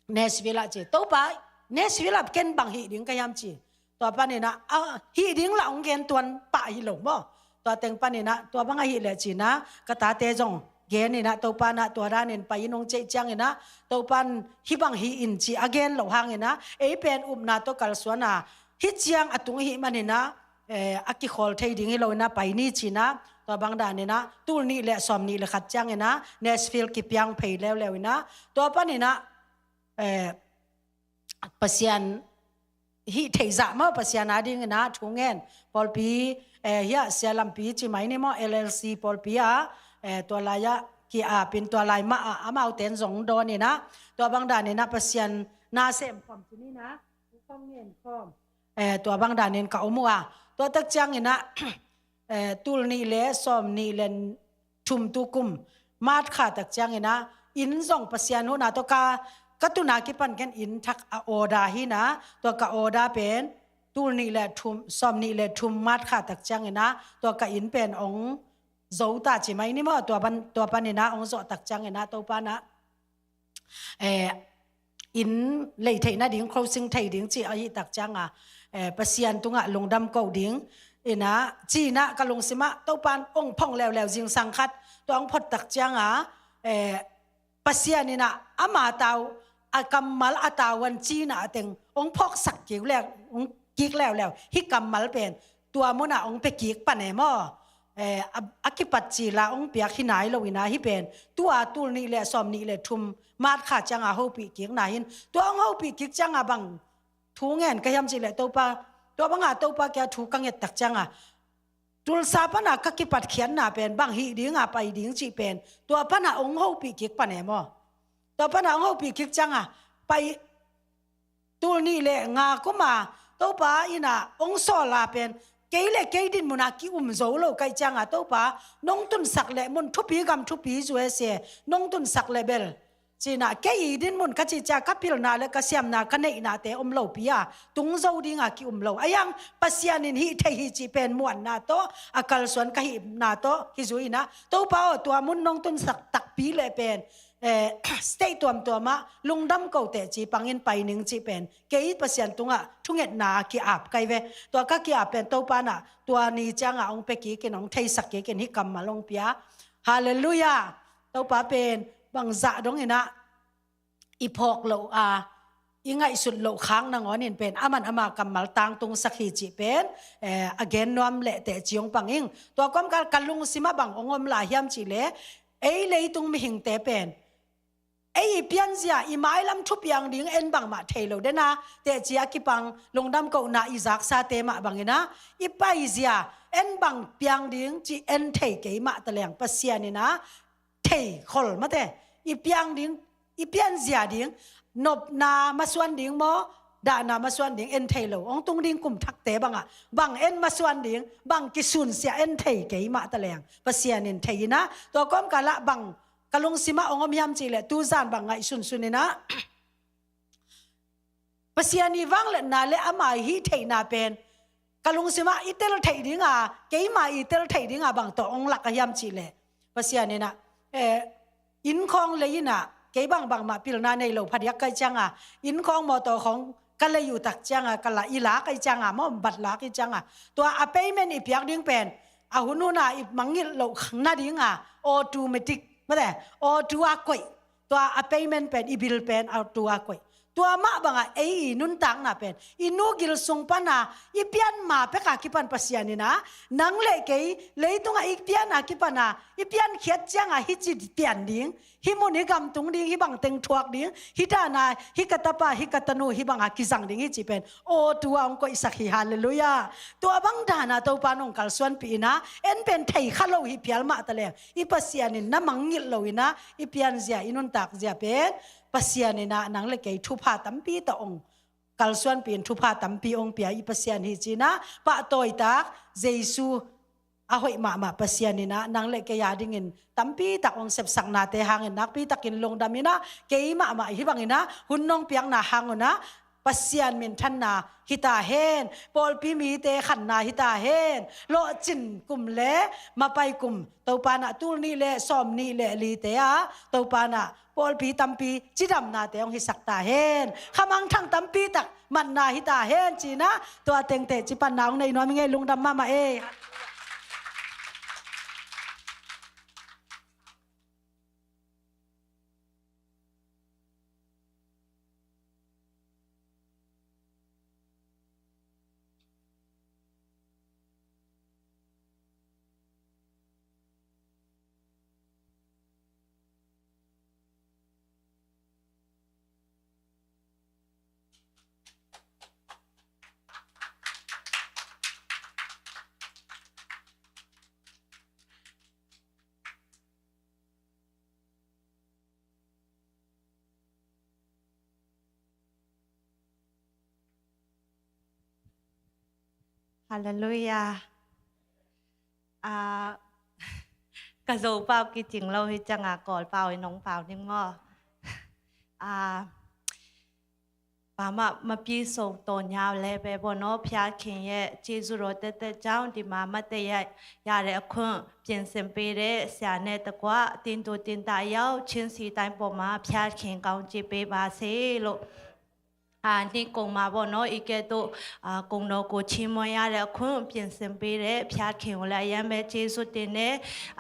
Nashville ah ci, Topa, Nashville ah ken bang hih ding ka hiam ci. Tua panin ah, a, hih ding la hong gen tuan pah hi lo maw? Tua teng panin ah, tua bang ahih leh ci-in ah, ka tate zong gen in ah, Topa in ah tua danin pai in hong cih ciangin ah, Topa in hih bang hih in ci a gen loh hangin ah, ei pen upna tawh kalsuan a, hih ciang a tung ahih manin ah, eh, a kikhawl thei ding hi lo in ah pai ni ci-in ah, tua bang danin ah tul nih le sawm nih le khat ciangin ah Nashville kipiang phei leuleu in ah, tua panin ah, eh, Pasian hih theih zah maw, Pasian a dingin ah thu ngen pawlpi, eh, hiah sia lampi ci mai ni maw, L L C pawlpi ah, eh, tua lai-ah ki-apin tua lai mah ah amau ten zong dawn in ah, tua bang danin ah Pasian na sem khawm ci ni in ah, thu khawm ngen khawm, eh, tua bang danin ka om uh a, tua tak ciangin ah, eh, tul nih le sawm nih le thum tu kum March kha tak ciangin ah, inn zong Pasian huhna tawh ka, ka tun a kipan ken inn thak a order hi in ah, tua ka order pen tul nih le thum, sawm nih le thum March kha tak ciangin ah, tua ka inn pen hong zo ta ci mai ni maw, tua pan, tua panin ah hong zawh tak ciangin ah, Topa in ah, eh, inn lei theih nading, closing thei ding ci ahih tak ciangin, eh, Pasian tungah lungdam ko ding in ah, ci-in ah ka lungsim ah, Topa in hong phong leuleu zingsang khat, tua hong phot tak ciangin, eh, Pasian in ah ama tau, a kammal a tau an ci-in ah a teng hong phawksak kik leu, hong kik leuleu, hih kammal pen tua mun ah hong pia kik pan e maw? Eh, a, a kipat cil a hong piak hi nai lo in ah, hih pen tua tul nih le sawm nih le thum March kha ciangin hopih kikna hi in, tua hong hopih kik ciangin bang thu ngen ka hiam cih leh, Topa, tua bang a Topa kiang thu ka nget tak ciangin, Tulsa pan a ka kipatkhiatna pen bang hih ding a pai ding cih pen tua pan a hong hopih kik pan e maw? Tua pan a hong hopih kik ciangin pai, tul nih le nga kum a Topa in ah hong sawl a pen, kei le kei din mun a ki-um zo lo ka hih ciangin, Topa, nong tunsak le mun thupi, gam thupi, U S A nong tunsak le bel, ci-in ah, kei i din mun ka cih ciang ka pilna le ka siamna, ka neihnate om lopi a tung zo ding a ki-um lo. Ahi hang Pasian in hih thei hi cih pen muanna tawh, a kalsuan ka hihna tawh kizui in ah, Topa aw, tua mun nong tunsak takpi le pen, eh, state tuamtuam ah lungdam ko teh ci pangin pai ning cih pen kei Pasian tungah thungetna a ki-ap ka hi ve. Tua ka ki-ap pen Topa in ah tua ni ciangin hong pia kik in, hong theisak kik in, hih kammal hong pia. Halleluiah. Topa pen bangzah dong in ah i phawk loh a, i ngaihsut loh khak nangawn in pen aman ama kammal tangtungsak hi cih pen, eh, a gen nuam leh teh ci hong pang ing. Tua kawmkal ka lungsim ah bang hong om lai hiam cih leh, ei leitung mihingte pen ei i pianzia, i mailam thupiang ding en bangmah thei lo den a, teh ci a kipang lungdam kohna i zaksate mah bang in ah, i paizia en bang piang ding cih en thei kei mah ta leng, Pasian in ah thei khol mate. I piang ding, i pianzia ding, nopna masuan ding maw, dahna masuan ding en thei lo. Hong tung ding kum thakte bang ah bang en masuan ding, bang kisunsia en thei kei mah ta leng, Pasian in thei in ah, tua kawmkal ah bang ka lungsim ah hong om hiam cih leh, tuzan bang ngaihsunsun in ah, Pasian i vangliatna le ama i hih theihna pen ka lungsim ah i tel theih ding a, keima i tel theih ding a bang tawh hong lak a hiam cih leh, Pasian in ah, eh, inn khawng lei in ah, kei bang bangmah pilna nei lo phadiak ka hih ciangin, inn khawng mawtaw khawng ka lei uh tak ciangin, ka la, i lak a hih ciangin, mawmbat lak a hih ciangin, tua a payment i piak ding pen a hunhun a i mangngilh loh nading a, automatic mate, auto a koih. Tua a payment pen, i bill pen auto a koih. Tua mah bangah ei i nuntakna pen i nu gil sung pana i pian ma peka kipan Pasian in ah, nang le kei leitungah i piana kipana i piankhiat ciangah hih ci pian ding, hih mun hih gam tung ding, hih bang teng thuak ding, hih dana hih ka tapa hih ka tanu hih banga kizang ding hih ci pen aw tua hong koihsak hi. Halleluiah. Tua bang dana Topa nong kalsuanpih in ah, en pen thei kha lo hi phial mah taleng i Pasian in na mangngilh lo in ah, i pianzia i nuntakzia pen Pasian in ah nang le kei thupha tampi tawh hong kalsuanpih in thupha tampi hong pia i Pasian hi ci-in ah, pahtawitak Jesu a hoih mahmah Pasian in ah nang le kei a dingin tampi tak hong sepsaknate hangin nakpi takin lungdam in ah, kei mahmah hih bangin ah hun nong piakna hang un ah Pasian minthanna hi ta hen, pawlpi mite khanna hi ta hen, lawhcin kum le mapai kum Topa in ah tul nih le sawm nih le lite ah Topa in ah pawlpi tampi cidamnate hong hisak ta hen, khamangthang tampi tak matna hi ta hen ci-in ah, tua tengte ci panna hong nei nuam hi ing ei. Lungdam mahmah ei. Halleluiah. Ah, ka Zo pau kicing lo hi cianga Kawl pau in hong pau ning maw? Ah, Pama mapi so to nya le be bo no phia khin ye Jesu ro te te chang di ma ma te ya ya le a khun pyin sim pi le sia ne ta kwa tin tu tin ta yau chin si tai bo ma phia khin kaung ci pe ba se lo. A ni kong ma bo no i ke tu a kong no ko chi mo ya le a khun pyin sim pi le phia khin le ya me Jesu ti ne.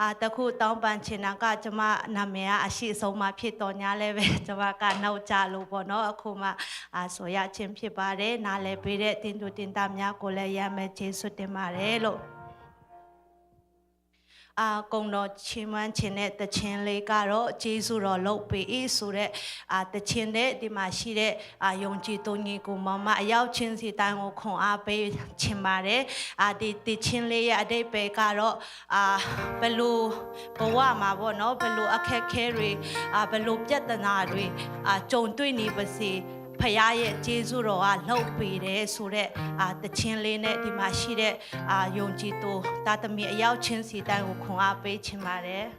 အာ၊တခုတောင်းပန်ချင်တာက၊ ကျမနာမည်ကအရှိဆုံးမှာဖြစ်သော်ငြားလည်းပဲ၊ ကျမကနောက်ကျလို့ပေါ့နော်၊ အခုမှ၊ အာ၊ ဆိုရခြင်းဖြစ်ပါတယ်။ နားလည်ပေးတဲ့သင်သူသင်သားများကိုလည်း အရမ်းပဲကျေးဇူးတင်ပါတယ်လို့။ အာ၊ ကိုယ်တော်ချီးမွမ်းချင်တဲ့သီချင်းလေးကတော့၊ ကျေးဇူးတော်လုပ်ပေ၏ဆိုတဲ့၊ အာ၊ သီချင်းနဲ့၊ ဒီမှာရှိတဲ့၊ အာ၊ ယုံကြည်သူညီကိုမောင်မအယောက်ချင်းစီတိုင်းကိုခွန်အားပေးချင်ပါတယ်။ အာ၊ ဒီသီချင်းလေးရဲ့အဓိပ္ပာယ်ကတော့၊ အာ၊ ဘယ်လိုဘဝမှာပေါ့နော်၊ ဘယ်လိုအခက်အခဲတွေ၊ အာ၊ ဘယ်လိုပြဿနာတွေ၊ အာ၊ ကြုံတွေ့နေပါစေ၊ ဘုရားရဲ့ကျေးဇူးတော်ကလုပ်ပေးတယ်ဆိုတဲ့၊ အာ၊ သီချင်းလေးနဲ့၊ ဒီမှာရှိတဲ့၊ အာ၊ ယုံကြည်သူသားသမီးအယောက်ချင်းစီတိုင်းကိုခွန်အားပေးချင်ပါတယ်။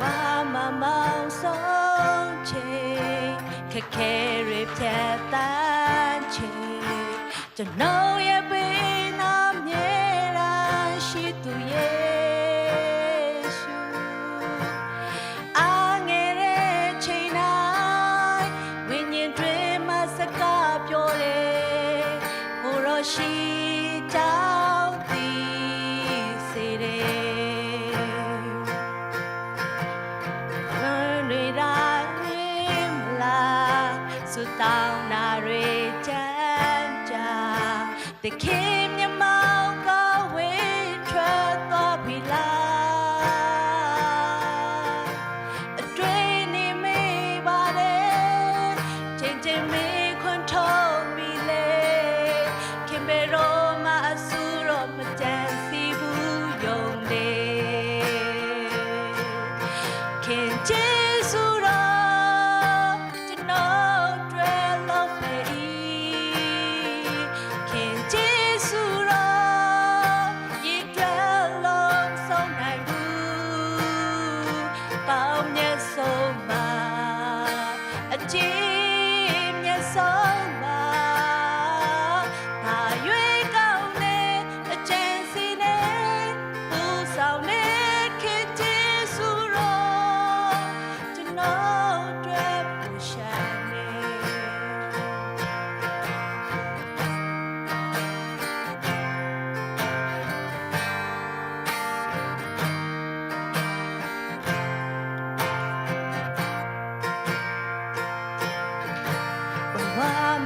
မမမောင်ဆုံးချိန်၊ ခက်ခဲတွေဖြတ်သန်းချိန်၊ ကျွန်တော်ရဲ့ပင်အမြဲတမ်းရှိသူယေရှု၊ အားငယ်တဲ့ချိန်တိုင်း၊ ဝိညာဉ်တွင်မှစကားပြောတယ်၊ ကိုယ်တော်ရှိကြောင်းသိစေတယ်။ ခွန်တွေတိုင်းမလား၊ ဆုတောင်းတာတွေကြမ်းကြ၊ သခင်မျက်မှောက်ကဝေးထွက်သွားပြီလား၊ အတွေ့အကြုံမေးပါတယ်၊ ချိန်ချိန်မေးခွန်းထုတ်မိလေ၊ ခင်ဘယ်တော့မှအဆူတော့မကြံစည်ဘူးယုံတယ်။ ခင်ကျေးဇူးတော် ကျွန်တော်အတွက်လုပ်ပေ၏။ ခင်ယေရှု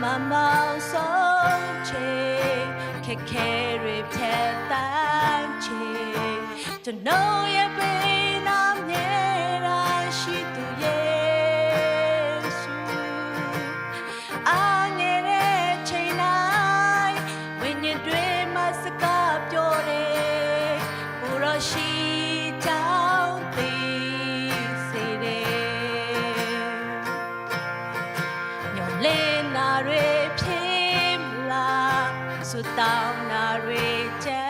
慢慢松ချိန်၊ ခက်ခဲတွေဖြတ်သန်းချိန်၊ ကျွန်တော်ရဲ့ ပင်နာမျက်တာရှိသူယေရှု၊ အားငယ်တဲ့ချိန်တိုင်း ဝိညာဉ်တွင်းမှာ စကားပြောတယ်၊ ကိုယ်တော်ရှိကြောင်းသိစေတယ်။ မျှော်လင့်တာတွေဖြစ်မလား၊ ဆုတောင်းတာတွေကြံ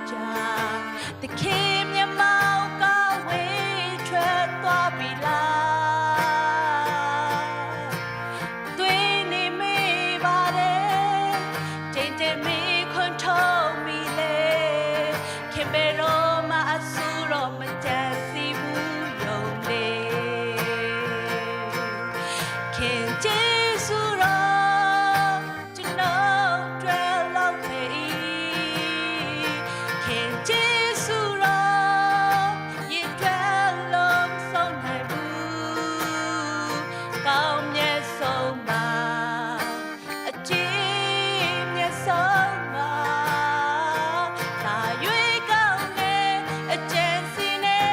ကြ၊ သခင်မျက်မှောက်က ဝေးထွက်သွားပြီလား။ သွေးနဲ့မေးပါတယ်၊ တိမ်တိမ်မေးခွန်းထုတ်မိလေ၊ ခင်ဘယ်တော့မှ အဆူတော့ မကြံစည်ဘူးရုံလေး။ ခင်ကျေးဇူးတော် ကျွန်တော်အတွက်လုပ်ခဲ့၏။ ခင်ကျေးဇူးတော် ရေတွက်လို့မဆုံးနိုင်ဘူး။ ကောင်းမြတ်ဆုံးပါ၊ အကြီးမြတ်ဆုံးပါ။ သာ၍ကောင်းတဲ့ အကြံစည်နဲ့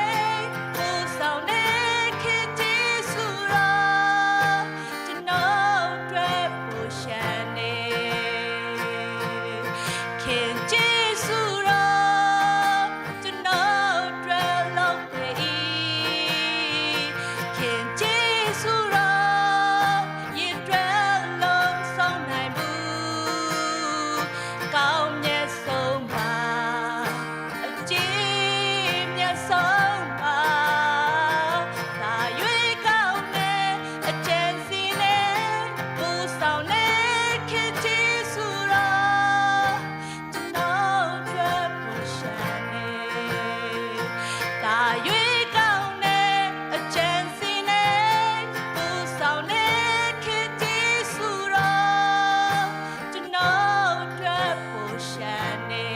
ပို့ဆောင်တဲ့ ခင်ကျေးဇူးတော် ကျွန်တော်အတွက်ပိုလျှံနေ။ ခင်ကျေးဇူးတော် ကျွန်တော်အတွက်လုပ်ခဲ့၏။ ခင်ကျေးဇူးတော် ရေတွက်လို့မဆုံးနိုင်ဘူး။ ကောင်းမြတ်ဆုံးပါ၊ အကြီးမြတ်ဆုံးပါ။ သာ၍ကောင်းတဲ့ အကြံစည်နဲ့ ပို့ဆောင်တဲ့ ခင်ကျေးဇူးတော် ကျွန်တော်အတွက်ပိုလျှံနေ။ သာ၍ကောင်းတဲ့ အကြံစည်နဲ့ ပို့ဆောင်တဲ့ ခင်ကျေးဇူးတော် ကျွန်တော်အတွက်ပိုလျှံနေ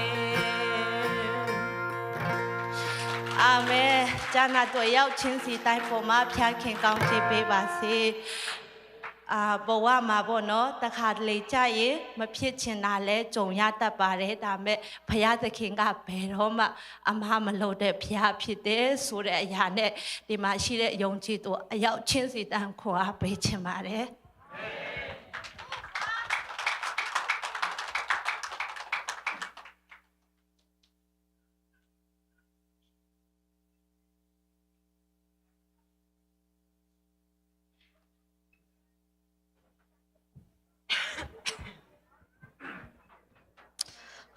။ အာမင်။ ကြားနာသူအယောက်ချင်းစီတိုင်းပေါ်မှာ ဘုရားခင်ကောင်းချီးပေးပါစေ။ အာ၊ ဘဝမှာပေါ့နော်၊ တခါတလေကျရင် မဖြစ်ချင်တာလည်း ကြုံရတတ်ပါတယ်။ ဒါပေမဲ့ ဘုရားသခင်က ဘယ်တော့မှ အမှားမလုပ်တဲ့ ဘုရားဖြစ်တယ်ဆိုတဲ့ အရာနဲ့ ဒီမှာရှိတဲ့ ယုံကြည်သူအယောက်ချင်းစီတိုင်း ခွန်အားပေးချင်ပါတယ်။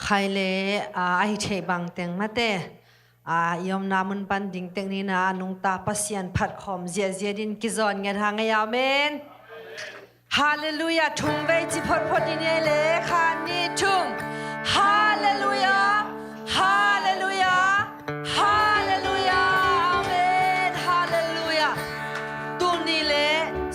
khai le, aa, a hi thei bang teng mate, aa, i omna mun pan ding teng ni na, nungta Pasian phat khawm ziahziah din kizawn ngiat hang ei. Amen. Halleluiah. Thum vei ci photphot i nia le, khat, nih, thum. Halleluiah. Halleluiah. Halleluiah. Amen. Halleluiah. Tul nih le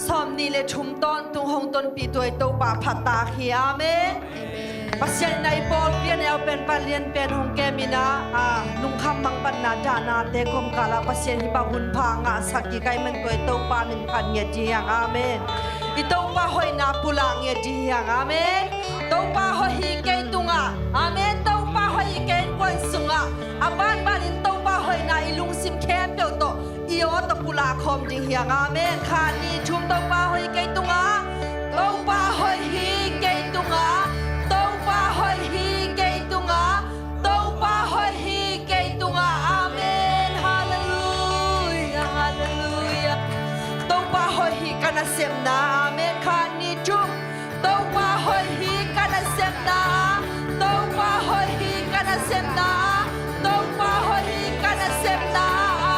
sawmnih le thum tawntung hong tonpih tuai Topa phat tak hi. Amen. Amen. Pasian in a i pawlpi a neu pen pan lian pen hong kem in a, a, lungkham mangbatna dahnate kawmkal ah Pasian hih bang hun pha ngahsak kik a i man tuai Topa min phat ngiat ding hi hang. Amen. I Topa hoihna pulak ngiat ding hi hang. Amen. Topa hoih hi kei tungah. Amen. Topa hoih hi kei innkuan sungah. A banbanin Topa hoihna i lungsim khempeuh tawh i aw tawh pulak khawm ding hi hang. Amen. Khat, nih, thum. Topa hoih hi kei tungah. Topa hoih hi kei tungah. Topa hoih hi kei tungah. Topa hoih hi kei tungah. Amen. Halleluiah. Halleluiah. Topa hoih hi ka nasepna. Amen. Khat, nih, thum. Topa hoih hi ka nasepna. Topa hoih hi ka nasepna. Topa hoih hi ka nasepna.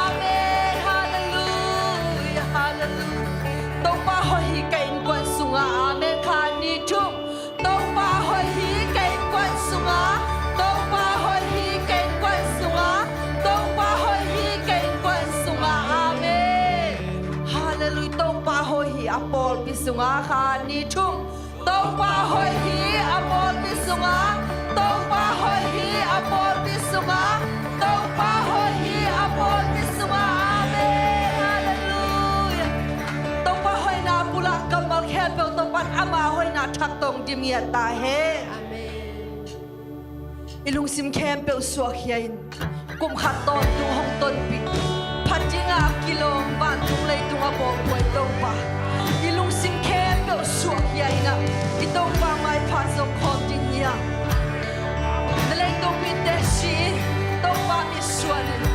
Amen. Halleluiah. Halleluiah. Topa hoih hi ka innkuan sungah. Amen. Khat, nih, thum. Topa hoih hi ka innkuan sungah. Topa hoih hi ka innkuan sungah. Topa hoih hi ka innkuan sungah. Amen. Halleluiah. Topa hoih hi a pawlpi sungah. Khat, nih, thum. Topa hoih hi a pawlpi sungah. Topa hoih hi a pawlpi sungah. Topa hoih hi a a thak tawh dim ngiat ta hen. Amen. I lungsim khempeuh suahkhia in, kum khat tawntung hong tonpih, phat dingah a kilawm vantung leitung a bawlbuai Topa, i lungsim khempeuh suahkhia in ah, i Topa maipha zong khawm ding hi a. Na leitungmite si in, Topa mitsuan in.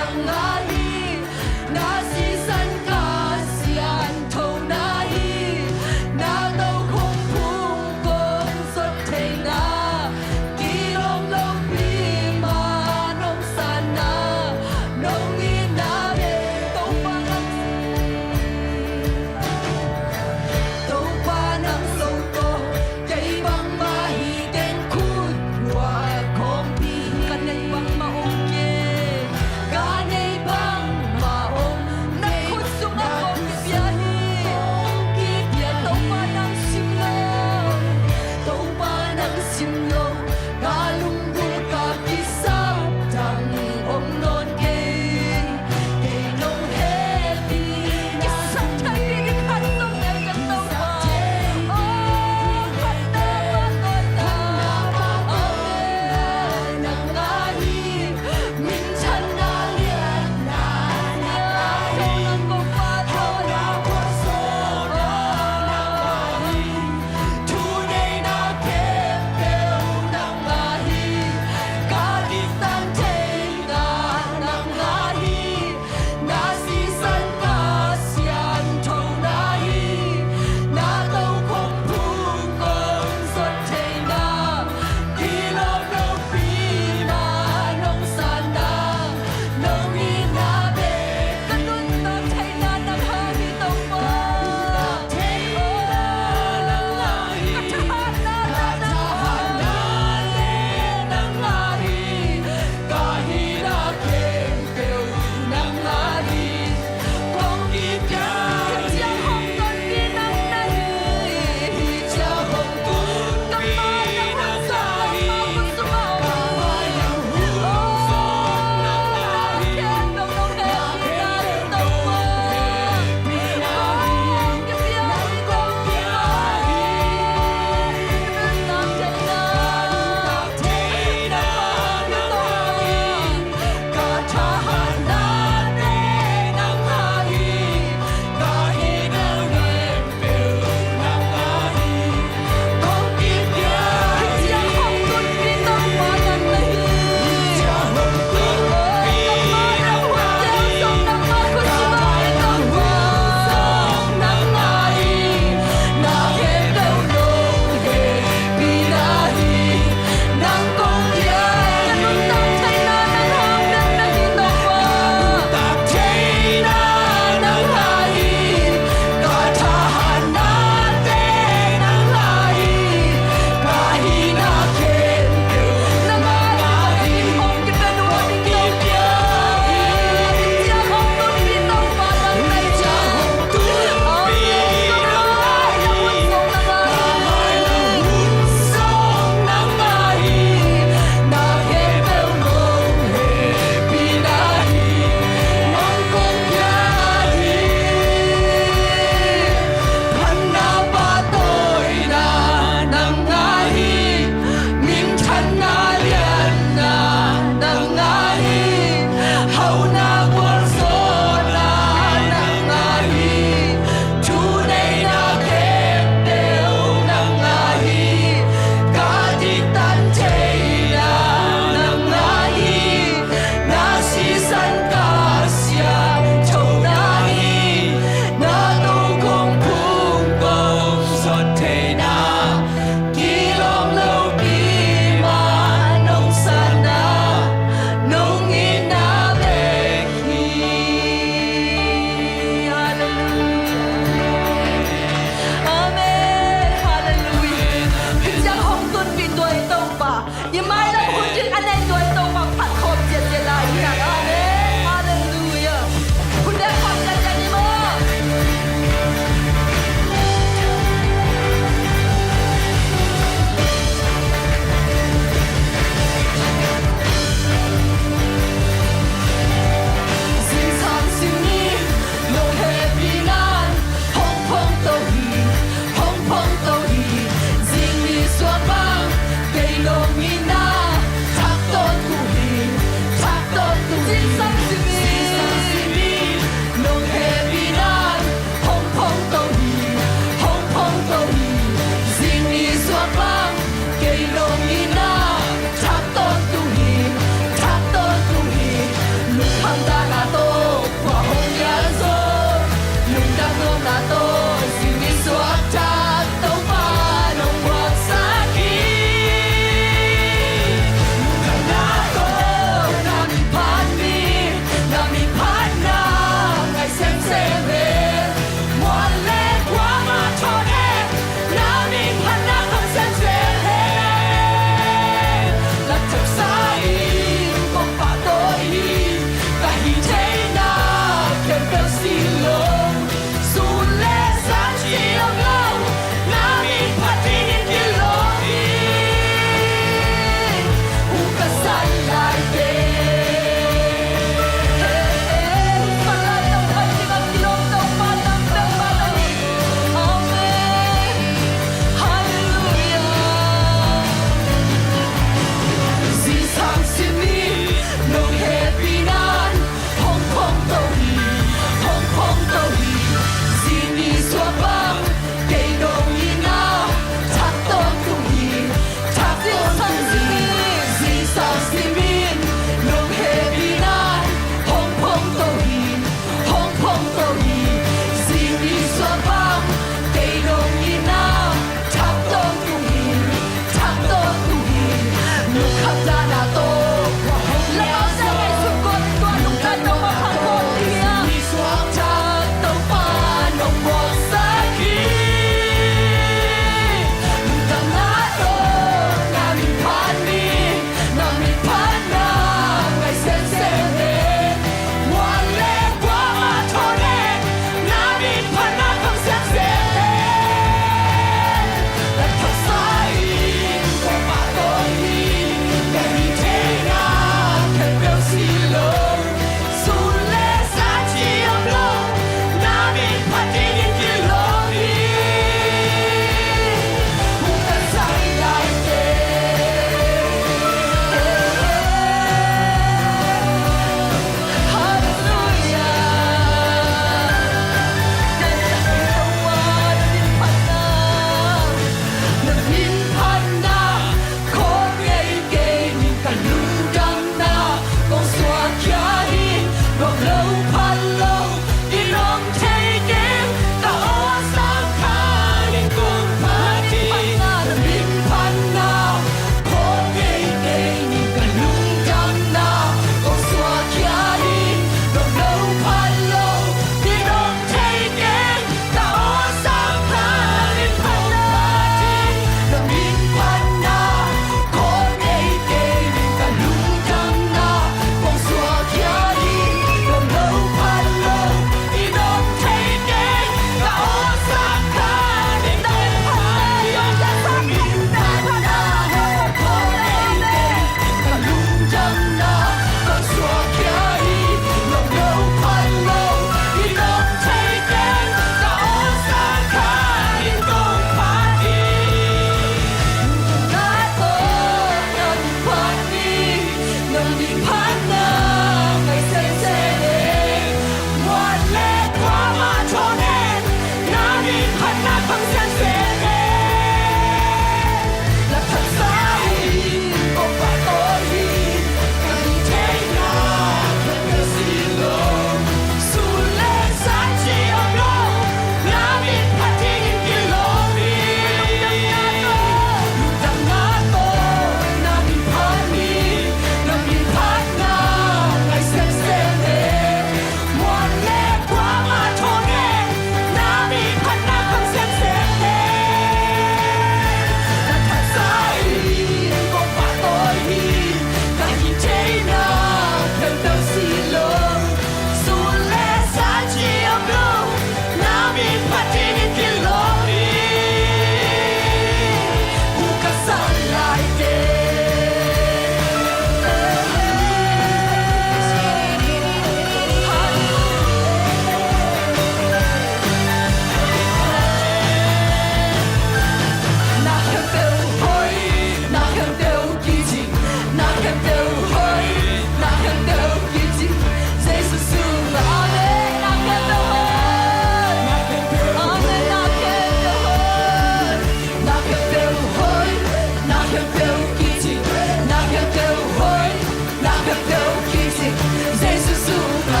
Jesu sungah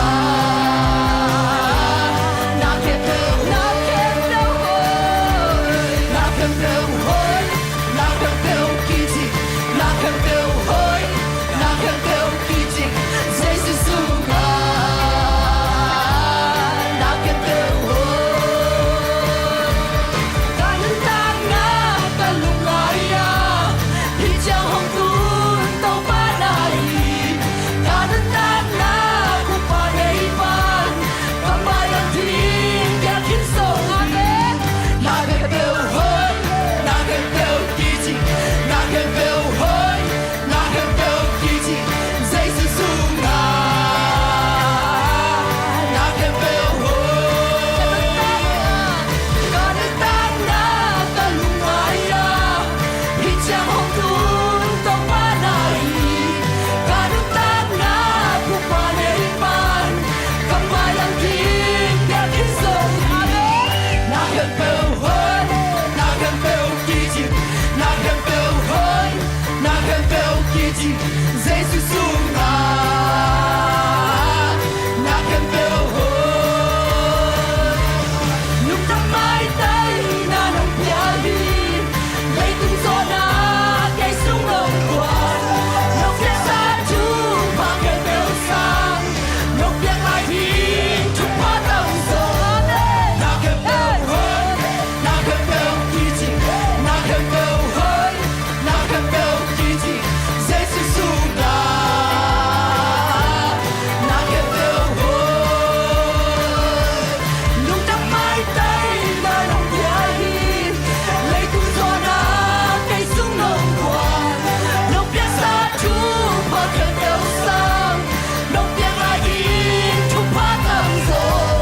na khempeuh, na khempeuh hoih, na khempeuh hoih, na khempeuh kici, na khempeuh hoih, na khempeuh kici. Jesu sungah na khempeuh hoih. Ka nuntakna ka lungngai a, hih ciang hong tun Topa na hi. Ka nuntakna Topa nei pan, ka mai ang ding piak khin zo. Amen. Na khempeuh hoih, na khempeuh kici, na khempeuh hoih, na khempeuh kici. Jesu sungah na khempeuh hoih. Ka nuntakna ka lungngai a, hih ciang hong tun Topa na hi. Ka nuntakna Topa nei pan, ka mai ang ding piak khin zo. Amen. Na khempeuh hoih, na khempeuh kici, na khempeuh hoih, na khempeuh kici. Jesu sungah na khempeuh hoih. Nungta maitang na nong pia hi. Leitung zawhna kei sung nong guan. Nong piaksa thupha khempeuh sang, nong piak lai ding thupha tamzaw. Amen. Na khempeuh hoih, na khempeuh kici, na khempeuh hoih, na khempeuh kici. Jesu sungah na khempeuh hoih. Nungta maitang na nong pia hi. Leitung zawhna kei sung nong guan. Nong piaksa thupha khempeuh sang, nong piak lai ding thupha tamzaw.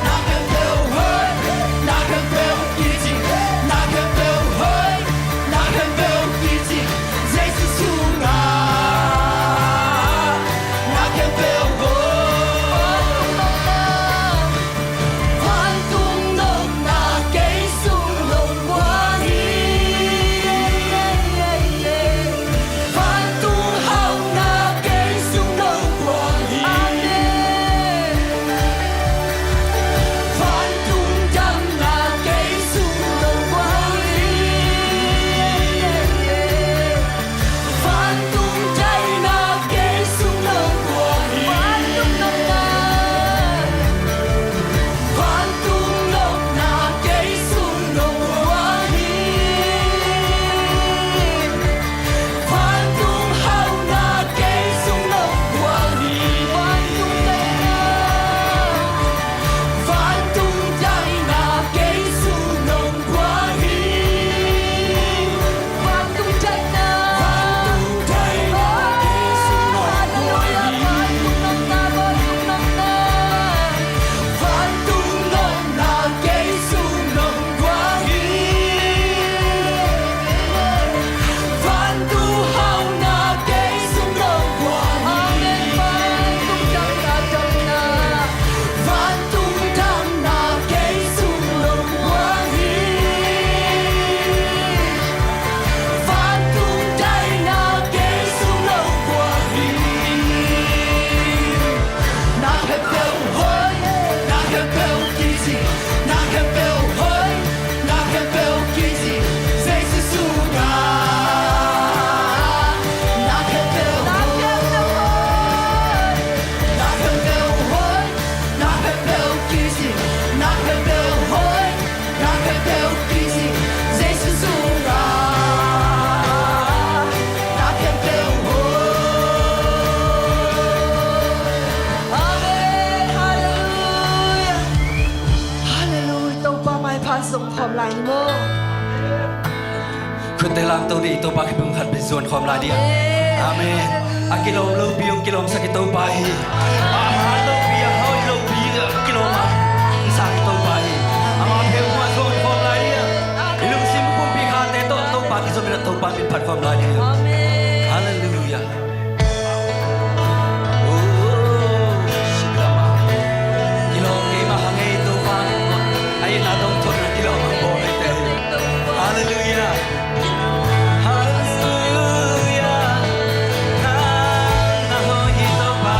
Na khempeuh hoih, na khempeuh kici, na khempeuh hoih, na khempeuh kici. Jesu sungah na khempeuh hoih. Vantung nopna kei sung nong guan hi. Vantung hauhna kei sung nong guan hi. Amen. Vantung damna kei sung nong guan hi. Vantung daihna kei sung nong guan hi. Vantung nopna, vantung nopna kei sung nong guan hi. Vantung hauhna kei sung nong guan hi. Vantung daihna, vantung daihna kei sung nong guan hi. Vantung daihna, vantung daihna kei sung nong guan hi. Halleluia. Vantung nopna, vantung nopna, vantung nopna kei sung nong guan hi. Vantung hauhna kei sung nong guan hi. Amen. Vantung damna, damna, vantung damna kei sung nong guan hi. Vantung daihna kei sung nong guan hi. Na khempeuh hoih, na khempeuh kici, na khempeuh hoih, na khempeuh kici. Jesu sungah na khempeuh hoih. Na khempeuh hoih, na khempeuh kici, na khempeuh hoih, na khempeuh kici. Jesu sungah na khempeuh hoih. Amen. Halleluia. Halleluia. Topa maipha zong khawm lai ni maw. Khutte lamto dih, Topa kiang pum khat bek zuan khawm lai dih. Amen. Amen. A kilawm lopi hong kilawmsak i Topa hi. A hat lopi, a hoih lopi a kilawm a, a sak i Topa hi. Ama pheukma zuan khawm lai dih. I lungsim pumpi khate tawh Topa kizom in a, Topa min phat khawm lai dih. Amen. Halleluia. Halleluia. Halleluia. Nang na hoih hi Topa.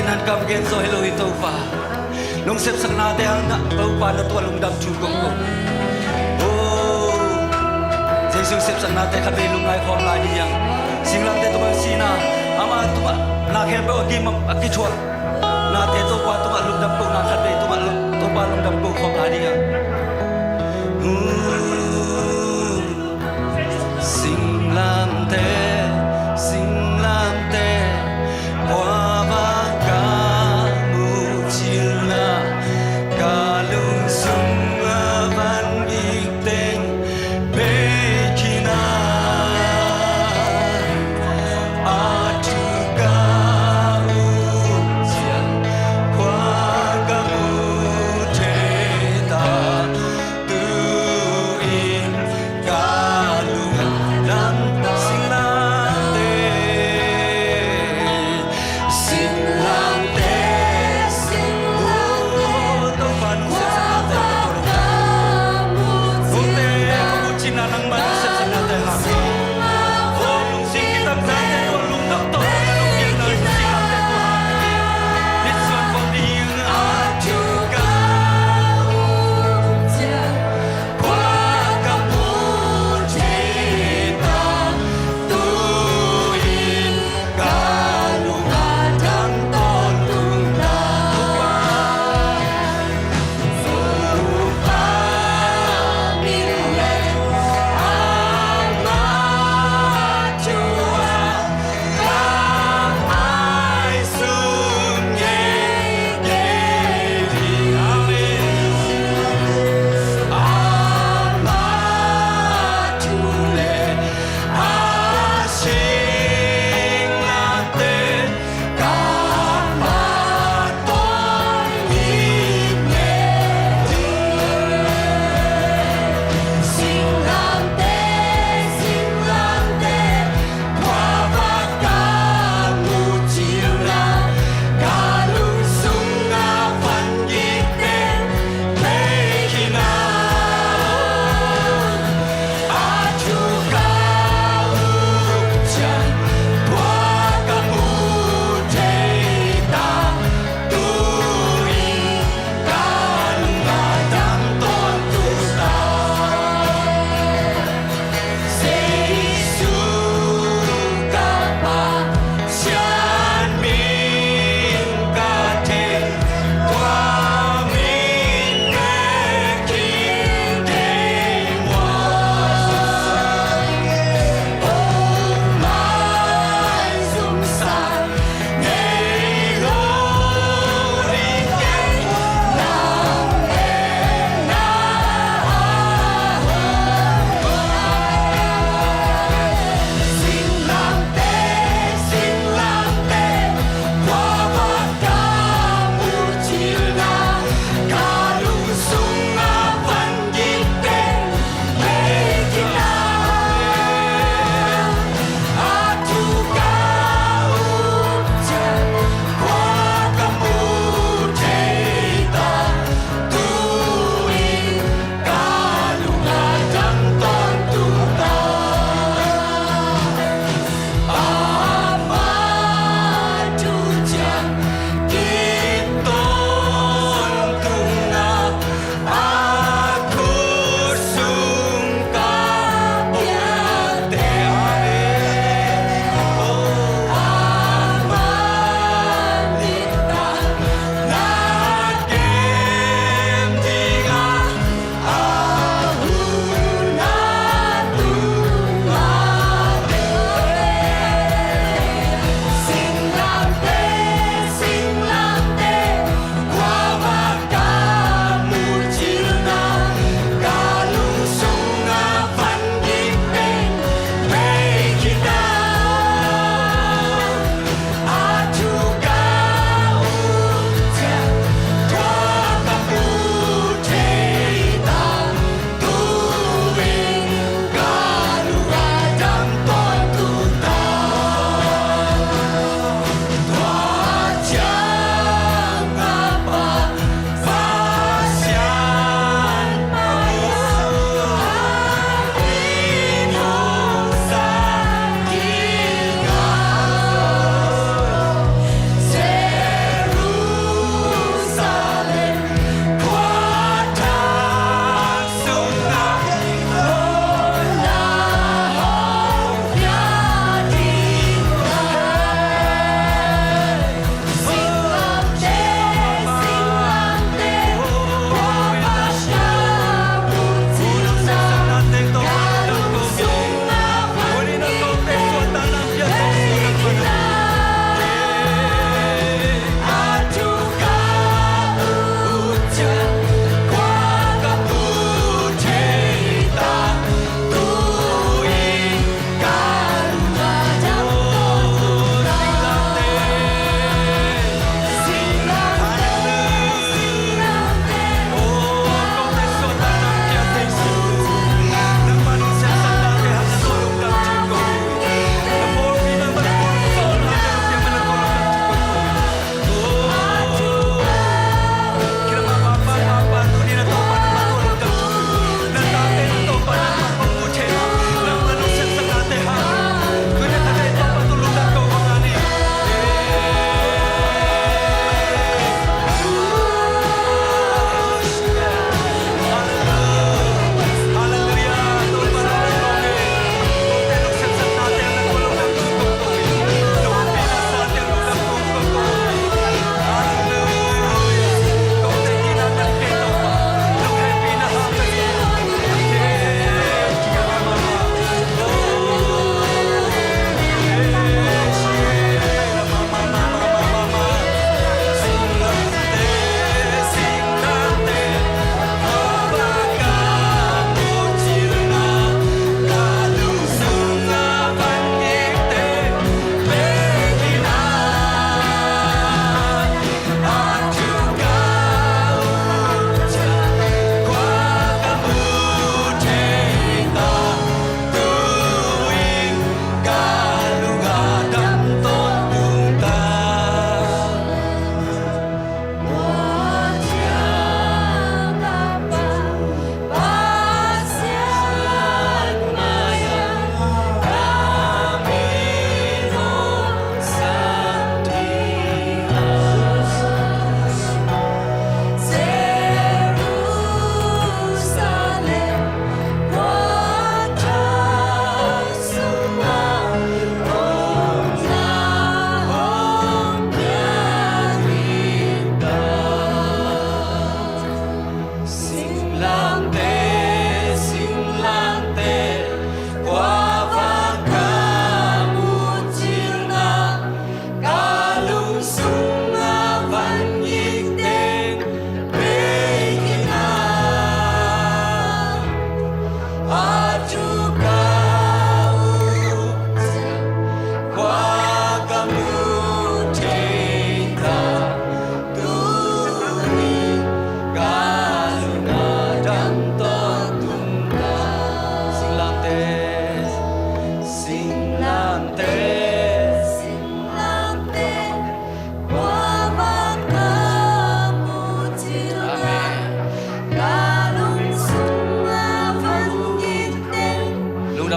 Nan kam gen zaw hi lo hi Topa. Nong sepsaknate hang na Topa na tungah lungdam thu kong ko. Oh, Jesu sepsaknate khat vei lungngai khawm lai ding hi hang. Singlamteh tungah sihna, ama tungah na khempeuh a gim a kithuah nate Topa tungah lungdam ko, na khat vei tungah lu-, Topa lungdam ko khawm lai ding hi hang. Singlamteh, singlamteh, kuava ka muh cil na, ka lungsung a van gik teng bei khin a, a thu ka up ciang, kua ka mu thei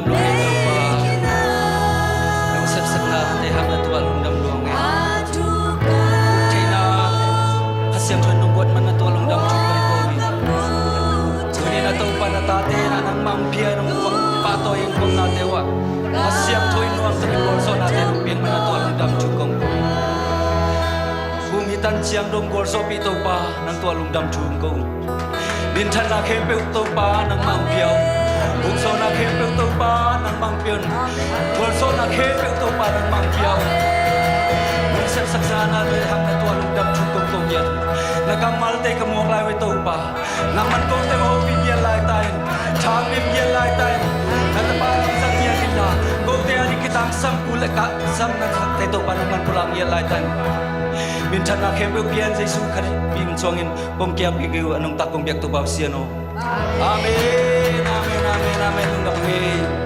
Lungdam Topa. Nong sepsaknate hang na tuah lungdam luang e. Theihna Kha Siangtho in nong guat man na tuah lungdam thu kong ko hi. Tuni na Topa na tate na nangmah hong pia nong pahtawi in kong nate uh ah Kha Siangtho in nuam takin gualzawhnate nong piak man na tuah lungdam thu kong ko hi. Hum hi tan ciang dong gualzawhpih Topa nang tuah lungdam thu kong ko hi. Minthanna khempeuh Topa nangmah hong pia uh. Hukzawhna khempeuh Topa nangmah hong pia un. Gualzawhna khempeuh Topa nangmah hong pia uh. Nong sepsak zahna le hang na tuah lungdam thu kong ko hi. Na kammalte ka muak lai uh e Topa. Nangman kote hong hopih ngiat laitakin, thakin ngiat laitakin, na tapa lamzang ngiat inla, kote a ding kitangsam pu le ka sam na thakte Topa nangman pulak ngiat laitakin. Minthanna khempeuh pian Jesu Khazih min suangin kong kiam kik uh a nungtak kong biak Topa Pasian aw. Amen, amen, amen, amen. Lungdam hi.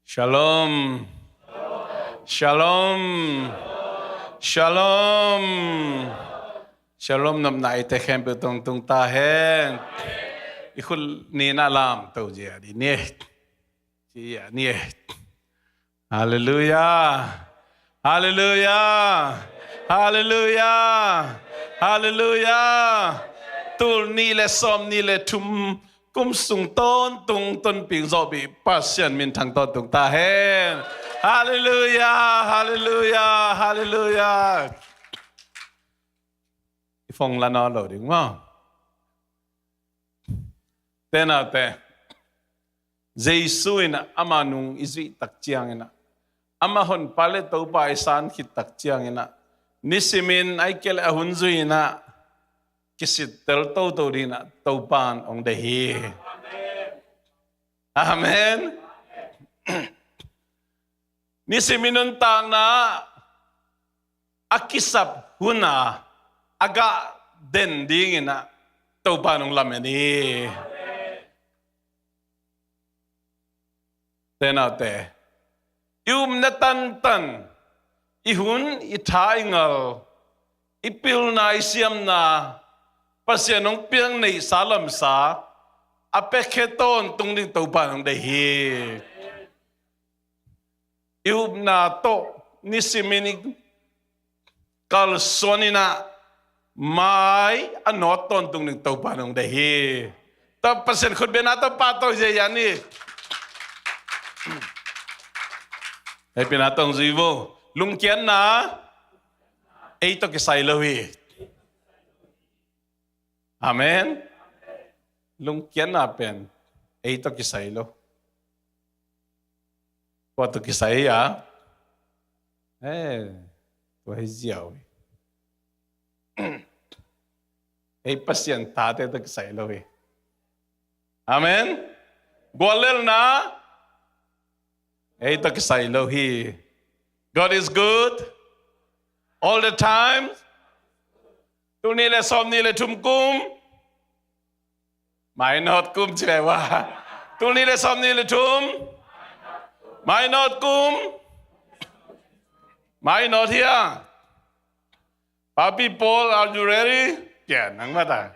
Shalom. Shalom. Shalom. Shalom nopna eite khempeuh tungtung ta hen. I khut nihna lamto zia dih ni. Ci a ni. Halleluiah. Halleluiah. Halleluiah. Halleluiah. Tul nih le sawm nih le thum kum sung tawntung tonpih zawhpih Pasian minthang tawntung ta hen. Halleluiah. Halleluiah. Halleluiah. I phone la nawn lo ding maw? Te naute, Jesu in ama nung i zuih tak ciangin ah, ama honpa le Topa i san khit tak ciangin ah, nisimin a i kei le a hun zui in ah, kisittel toto dingin ah Topa in hong deih hi. Amen. Nisimin nuntakna a kisap hun a a gah den dingin ah Topa in hong lamen hi. Te naute, i upna tantan, i hun, i tha, i ngal, i pilna, i siamna, Pasian hong piak neihsa lamsa a piakhia tawntung ding Topa in hong deih hi. I upna tawh nisimin i kalsuan in ah mai a nawt tawntung ding Topa in hong deih hi. Tua Pasian khutbetna tawh pahtawi zia hi a ni. Hehpihna tawh hong zui vo. Lungkiatna ei tawh kisai lo hi. Amen. Lungkiatna pen ei tawh kisai lo. Kua tawh kisai hi a? Eh, tua hi ziau hi. Ei Pasian tate tawh kisai lo hi. Amen. Guallelhna ei tawh kisai lo hi. God is good all the time. Tul nih le sawm nih le thum kum. Mainawt kum ci ve ua. Tul nih le sawm nih le thum. Mainawt kum. Mainawt hia. Papi Paul, are you ready? Kia nang mata.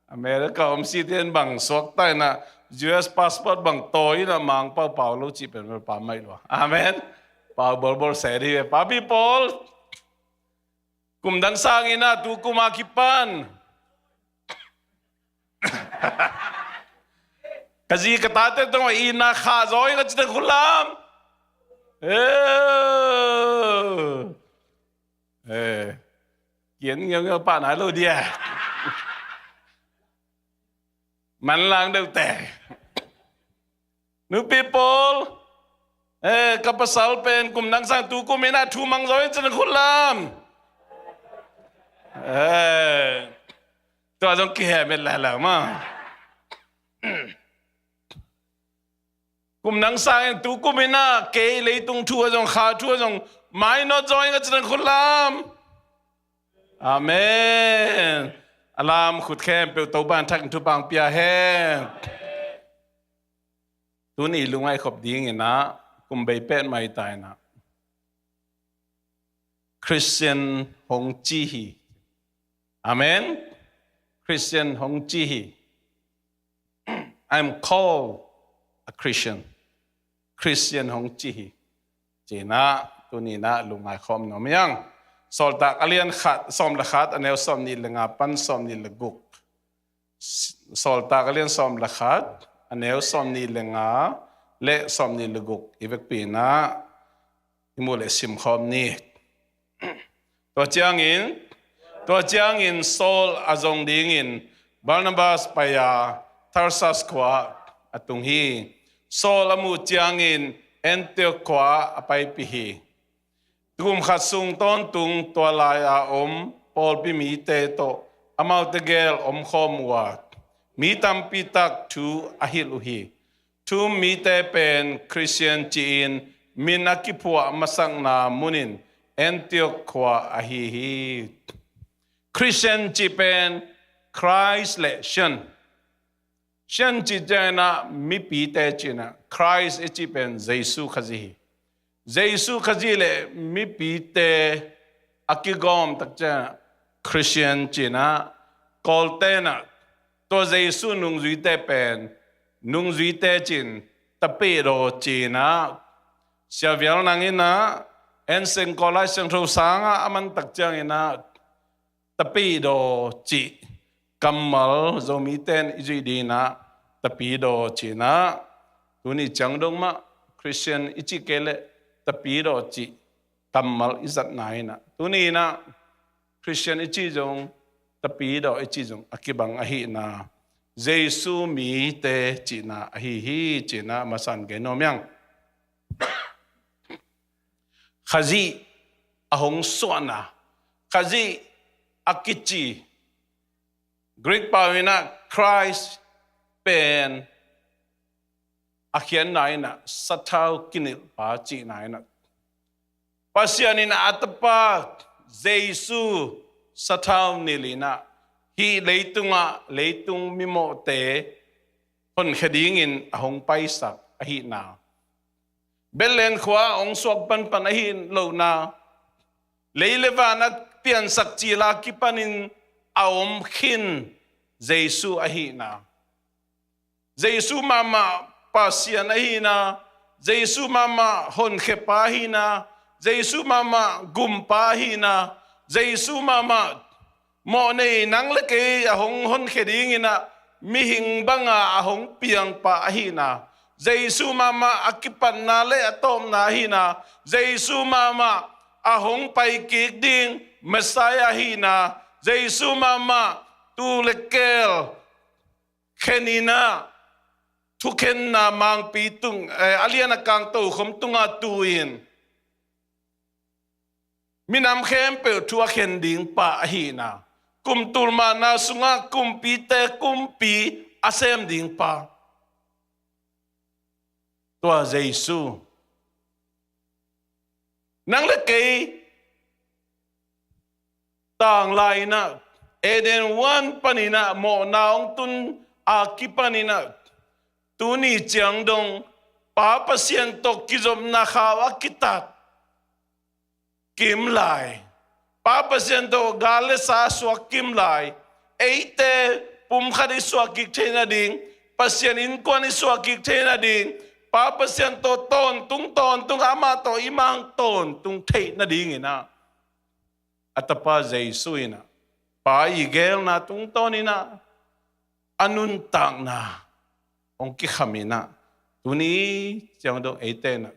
America om si ten bang suak tai na U S passport bang toi na mang pau pau lo ci pen pa mai lo. Amen. Pau bol bol seri. Papi Paul. Kum dang sang ina tu kum a kipan. Ka zi ka tate tong ina kha zoi ka cita kulam. Eh. Eh. Kian ngiau ngiau pa nai lo dia. Manlang deuh te. Nupi pawl, eh, ka pasal pen kum dang sang tu kum ina thu mang zo in cin khut lam. Eh, tua zong kihem et lai lau ma. Kum nang sangin tu kum in ah kei leitung thu ah zong, kha thu ah zong mainawt zaw ing a ci nang khut lam. Amen. A lam khut khempeuh Topa'n thak in thupha pia hen. Tuni lungngai khop dingin ah kum bei pet mai ta in ah Christian hong ci hi. Amen. Christian hong ci hi. I'm called a Christian. Christian hong ci hi. Ci-in ah tuni in ah lungngai khawm nuam ing. Sawltak a lian khat, sawm le khat, a neu sawmnih le nga pan sawmnih le guk. Sawltak a lian sawm le khat, a neu sawmnih le nga le sawmnih le guk i vekpi in ah i mu le sim khawm ni. Tua ciangin, tua ciangin Saul a zong dingin Barnabas pai a Tarsas khua a tung hi. Saul a muh ciangin Antioch khua a paipih hi. Kum khat sung tawntung tua lai-a om pawlpi mite tawh amaute gel omkhawm uh a, mi tampi tak thu a hilh uh hi. Thu-um mite pen Christian ci-in min a kiphuah masakna munin Antioch khua ahi hi. Christian cih pen Christ le Sian. Sian cih ciangin ah mipite ci-in ah, Christ i cih pen Jesu Khazih hi. Jesu Khazih le mipite a kigawm tak ciangin ah Christian ci-in ah, Kawlte in ah tua Jesu nungzuite pen nungzuite ci-in, Tapidawte ci-in ah, Sia Vial Nang in ah, En Seng Kawl Lai Siangtho sangah a man tak ciangin ah, Tapidawte cih kammal Zomite in i zuih dingin ah Tapidawte ci-in ah, tuni ciang dong mah Christian i cih kei leh Tapidawte cih kammal i zatna in ah, tuni in ah Christian i cih zong, Tapidawte i cih zong a kibang ahihna, Jesu mite cihna ahi hi, ci-in ah masa-in gen nuam ing. Khazih a hong suahna, Khazih a kici, Greek pau in ah Christ pen a khiatna in ah sathau kinilhpa cihna in ah, Pasian in ah a Tapa Jesu sathau nilh in ah hih leitungah leitung mimawhte honkhia dingin a hong paisak ahihna, Bethlehem khua-ah hong suak panpan ahih lohna, lei le van a piansak cil a kipanin a om khin Jesu ahihna, Jesu mahmah Pasian ahihna, Jesu mahmah honkhiapa ahihna, Jesu mahmah gumpa ahihna, Jesu mahmah mawhnei nang le kei a hong honkhia dingin ah mihing banga a hong piangpa ahihna, Jesu mahmah a kipatna le a tawpna ahihna, Jesu mahmah a hong paikik ding Messiah ahihna, Jesu mahmah tuu le keel khen in ah, thukhenna mangpi tung, eh, a lian a kang tokhom tungah tu-in minam khempeuh thu a khen dingpa ahihna, kum tul mahna sungah kumpite kumpi a sem dingpa, tua Jesu. Nang le kei tanglai in ah, Eden huan panin ah mawhna hong tun a kipanin ah, tuni ciang dong Pa Pasian tawh kizopna khau a kitat kim lai, Pa Pasian tawh gal le sa suak kim lai, eite pumkhat i suak kik theih nading, Pasian innkuan i suak kik theih nading, Pa Pasian tawh tawntung tawntung, amah tawh i mang tawntung theih nadingin ah, a Tapa Jesu in ah, Pa i geelna tungtawnin ah, a nuntakna hong kikham in ah, tuni ciang dong eite in ah,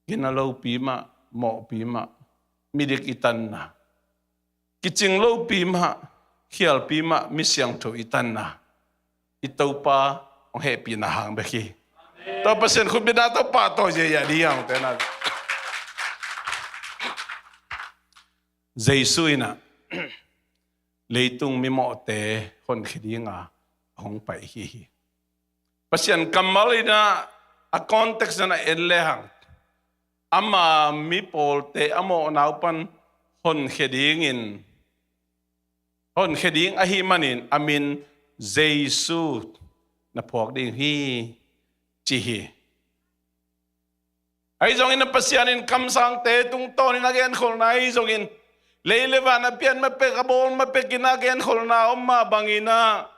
gina lopi mah, mawhpi mah, midik i tanna, kicing lopi mah, khialpi mah, mi siangtho i tanna, i Topa hong hehpihna hang bek hi. Topa Pasian khutbitna tawh pahtawi ziahziah ding hi hang, tena. Jesu in ah leitung mimawhte honkhia dinga hong pai hi hi. Pasian kammal in ah a context in ah en lehang, ama mi pawlte a mawhna uh pan honkhia dingin, honkhia ding ahih manin a min Jesu na phuak ding hi, ci hi. Ahi zongin a Pasian in kamsangte tungtawnin a genkholhna ahi zongin, lei le van a pian ma pek, a bawl ma pek in a genkholhna om mah bangin ah,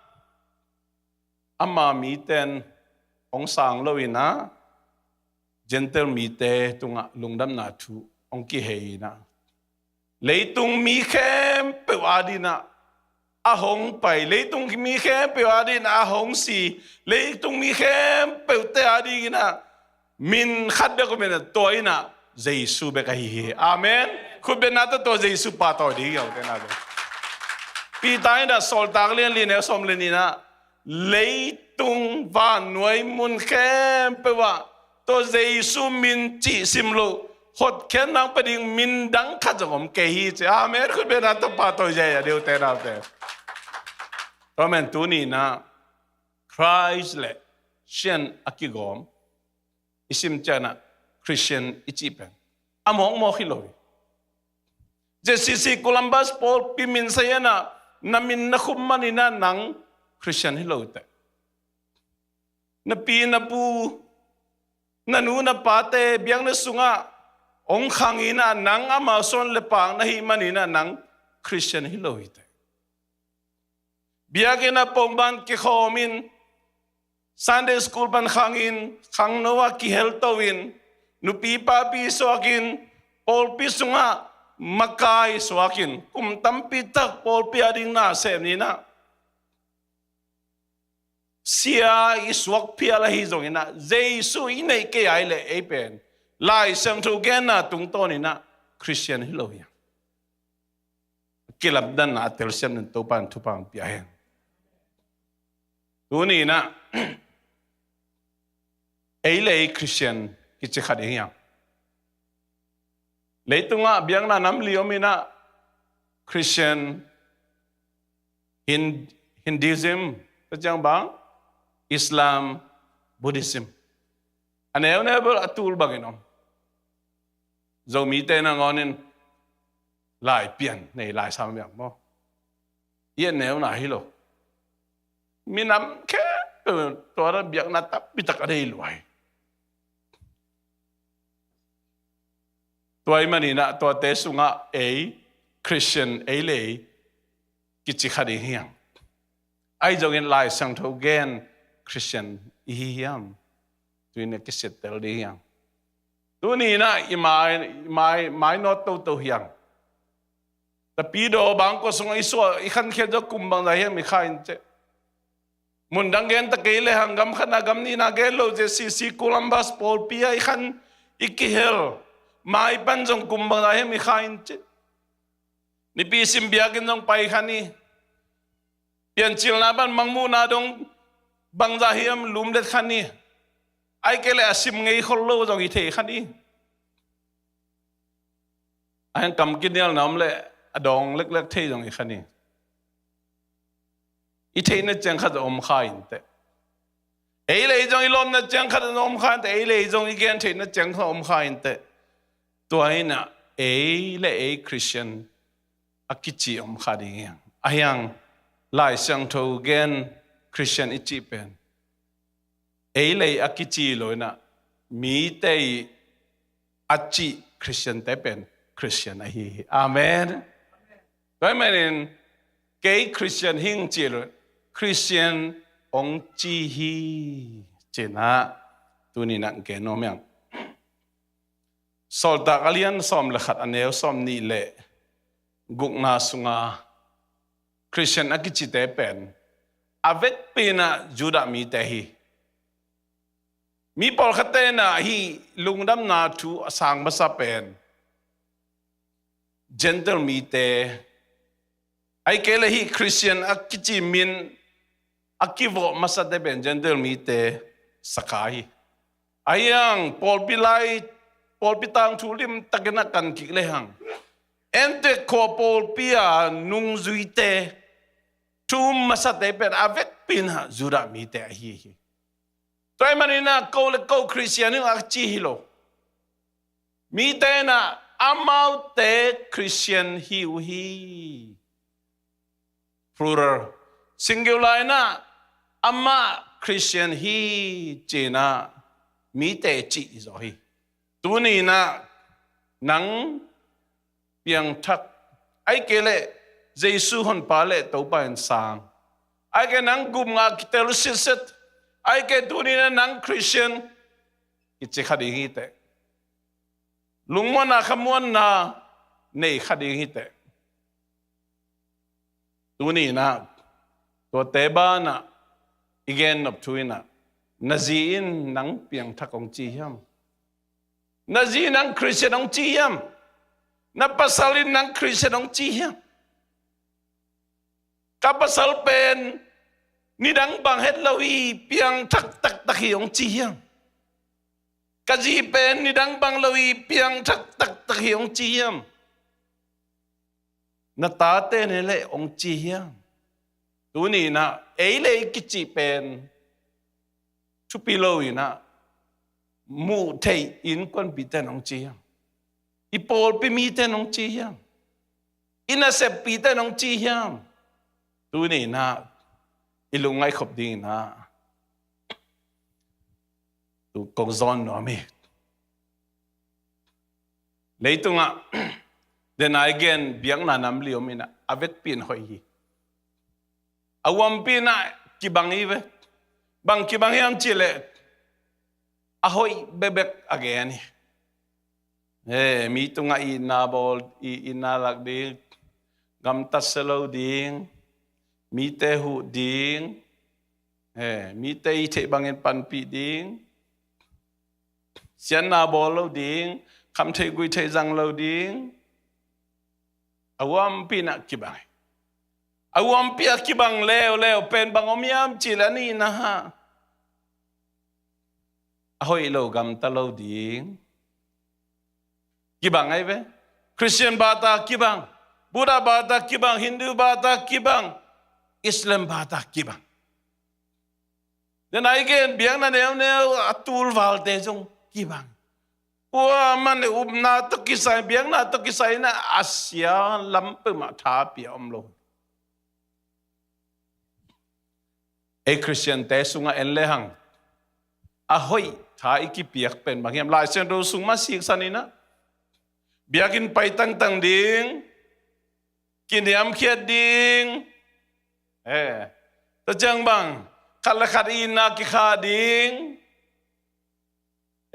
ama mite in hong sang lo in ah, Gentile mite tungah lungdamna thu hong kihei in ah, leitung mi khempeuh adingin ah a hong pai, leitung mi khempeuh adingin ah a hong si, leitung mi khempeuhte adingin ah min khat bek om in ah, tua in ah Jesu bek ahi hi. Amen. Khutbetna tawh tua Jesu pahtawi ding hi, ute naute. Peter in ah Sawltak lian li neu sawm le nih in ah, leitung vannuai mun khempeuh ah tua Jesu min cih sim loh hotkhiatna hong pia ding min dang khat zong om kei hi, ci. Amen. Khutbetna tawh pahtawi ziahziah ding, ute naute. Tua man tuni in ah Christ le Christian a kigawm i sim ciangin ah Christian i cih pen a mawkmawk hi lo hi. J C C Columbus pawlpi min sa in ah, na min na khum manin ah nang Christian hi lo teh. Na pi na pu, na nu na pate biakna sungah hong khang in ah, nang amau suan le paak na hih manin ah nang Christian hi lo hi teh. Biakinn ah pongban kikhawm in, Sunday school pan khang in, khangno ah kihelto in, nupi papi suak in, pawlpi sungah makai suak in, kum tampi tak pawlpi ading na sem ni in ah, sia i suak phial ahi zongin ah, Jesu i neih kei a hih leh ei pen Lai Siangtho genna tungtawn in ah Christian hi lo hi. Kilamdanna a telsiam dingin Topa in thupha hong pia hen. Tuni in ah ei le ei Christian kici kha ding hiam? Leitungah biakna nam li om in ah, Christian, Hin-, Hinduism, tua ciang bang, Islam, Buddhism. A neuneu bel a tul bangin om. Zomite nangawn in Laipian nei, Laisam biak maw, i a neuna hi lo. Minam khempeuh tua biakna tampi tak a nei lua hi. Tua ahih manin ah tuate sungah ei Christian, ei le ei kici kha ding hiam? Ahi zongin Lai Siangtho gen Christian i hi hiam? Tuni in ah kisittel ding hiam? Tuni in ah i mai, mai, mainawt toto hiam? Tapidaw bangkua sungah i suah, i khankhiat zawh kum bangzah hiam i kha in ceh. Mundang gen ta kei lehang, gam khatna gam nihna gen lo, J C C Columbus pawlpi ah i khan i kihel mai pan zong kum bangzah hiam i kha in ceh. Nipi sim biakinn zong pai kha ni. Piancilna pan mangmuhna dong bangzah hiam lumlet kha ni. Ahih kei leh a sim ngei khol lo zong i thei kha ni. A heng kam kinialna om leh a dawng leklek thei zong i kha ni. I theihna ciang khat zong om kha in teh. Ei le ei zong i lawmna ciang khat zong om kha in teh. Ei le ei zong i gen theihna ciang khat om kha in teh. Tua in ah ei le ei Christian a kici om kha ding hiam? Ahi hang Lai Siangtho gen Christian i cih pen ei le ei a kici lo in ah, mite i a cih Christian te pen Christian ahi hi. Amen. Tua ahih manin kei Christian hing ci lo, Christian hong ci hi, ci-in ah tuni in ah gen nuam hiang. Sawltak a lian sawm le khat, a neu sawm nih le gukna sunga Christian a kicite pen a vekpi in ah Judah mite hi. Mi pawlkhatte in ah hih lungdamna thu a sang masa pen Gentile mite, ahih kei leh hih Christian a kici min a kivawh masate pen Gentile mite saka hi. Ahi hang pawlpi lai, pawlpi tangthu limtakin a kan kik lehang, Antiok khua pawlpi a nungzuite, thu um masate pen a vekpi in ah Judah mite ahi hi. Tua ahih manin ah ko le ko Khristian hi ung a ci hi lo. Mite in ah amaute Khristian hi uh hi. Plural. Singular in ah amah Khristian hi ci-in ah mite cih hi zaw hi. Tuni in ah nang piangthak, ahih kei leh Jesu honpa le Topa in sang, ahih kei nang gupna kitel sitset, ahih kei tuni in ah nang Khristian kici kha ding hi teh. Lungmuanna khamuanna nei kha ding hi teh. Tuni in ah tuate banah i gen nop thu in ah, na zi in nang piangthak hong ci hiam? Na zi in nang Khristian hong ci hiam? Na pasal in nang Khristian hong ci hiam? Ka pasal pen nidang bang het lo hi, piangthak taktak hi hong ci hiam? Ka zi pen nidang bang lo hi, piangthak taktak hi hong ci hiam? Na tate ne leh hong ci hiam? Tuni in ah ei le ei kici pen thupi lo in ah, muh theih innkuanpite in hong ci hiam? I pawlpi mite in hong ci hiam? I naseppite in hong ci hiam? Tuni in ah i lungngaih khop ding in ah tu kong zawn nuam hi. Leitungah den a i gen biakna nam li om in ah, a vekpi in hoih hi. A huampi in ah kibang hi ve. Bang kibang hiam cih leh a hoih bekbek a gen hi. He, mi tungah itna bawl, i itna lak ding, gamtat sia lo ding, mite huh ding, he, mite i theih bangin panpih ding, siatna bawl lo ding, kham thei gui thei zang lo ding. A huampi in ah kibang hi. A huampi a kibang leuleu pen bang om hiam cih leh a nihna, a hoih lo gamta lo ding. Kibang ahi ve. Khristian bata kibang, Buddha bata kibang, Hindu bata kibang, Islam bata kibang. Den a i gen biakna neuneu a tulvalte zong kibang. Kuaman upna tawh kisai, biakna tawh kisai in ah a sia lam peuhmah tha pia om lo. Ei Khristiante sungah en lehang a hoih tha i kipiak pen bang hiam? Lai Siangtho sung mah siksan in ah, biakinn pai tangtang ding, kiniamkhiat ding, eh, tua ciang bang, khat le khat itna kikhah ding,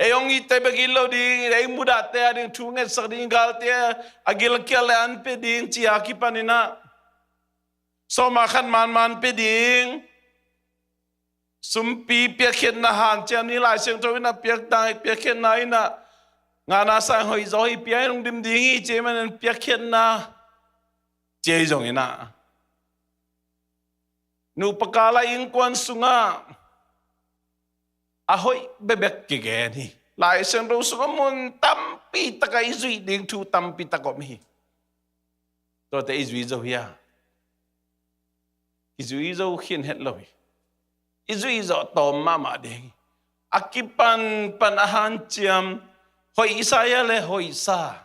ei hong itte bek it lo ding, ei mudahte a ding thu ngetsak ding, galte a gilkial le an pia ding ci a kipan in ah, sawm ah khat manman pia ding, sumpi piakkhiatna hanciam ni, Lai Siangtho in ah piak dang, piakkhiatna in ah ngana sang hoih zaw hi, pia in lungdim ding hi ci ahih manin piakkhiatna ci ahi zongin ah, nupa kal a innkuan sungah a hoih bekbek kigen hi. Lai Siangtho sungah mun tampi takah i zuih ding thu tampi tak om hi. Tuate i zui zo hia? I zui zo khin het lo hi. I zui zo tawm mahmah ding hi. A kipanpan a hanciam, hoih i sa hia le hoih sa,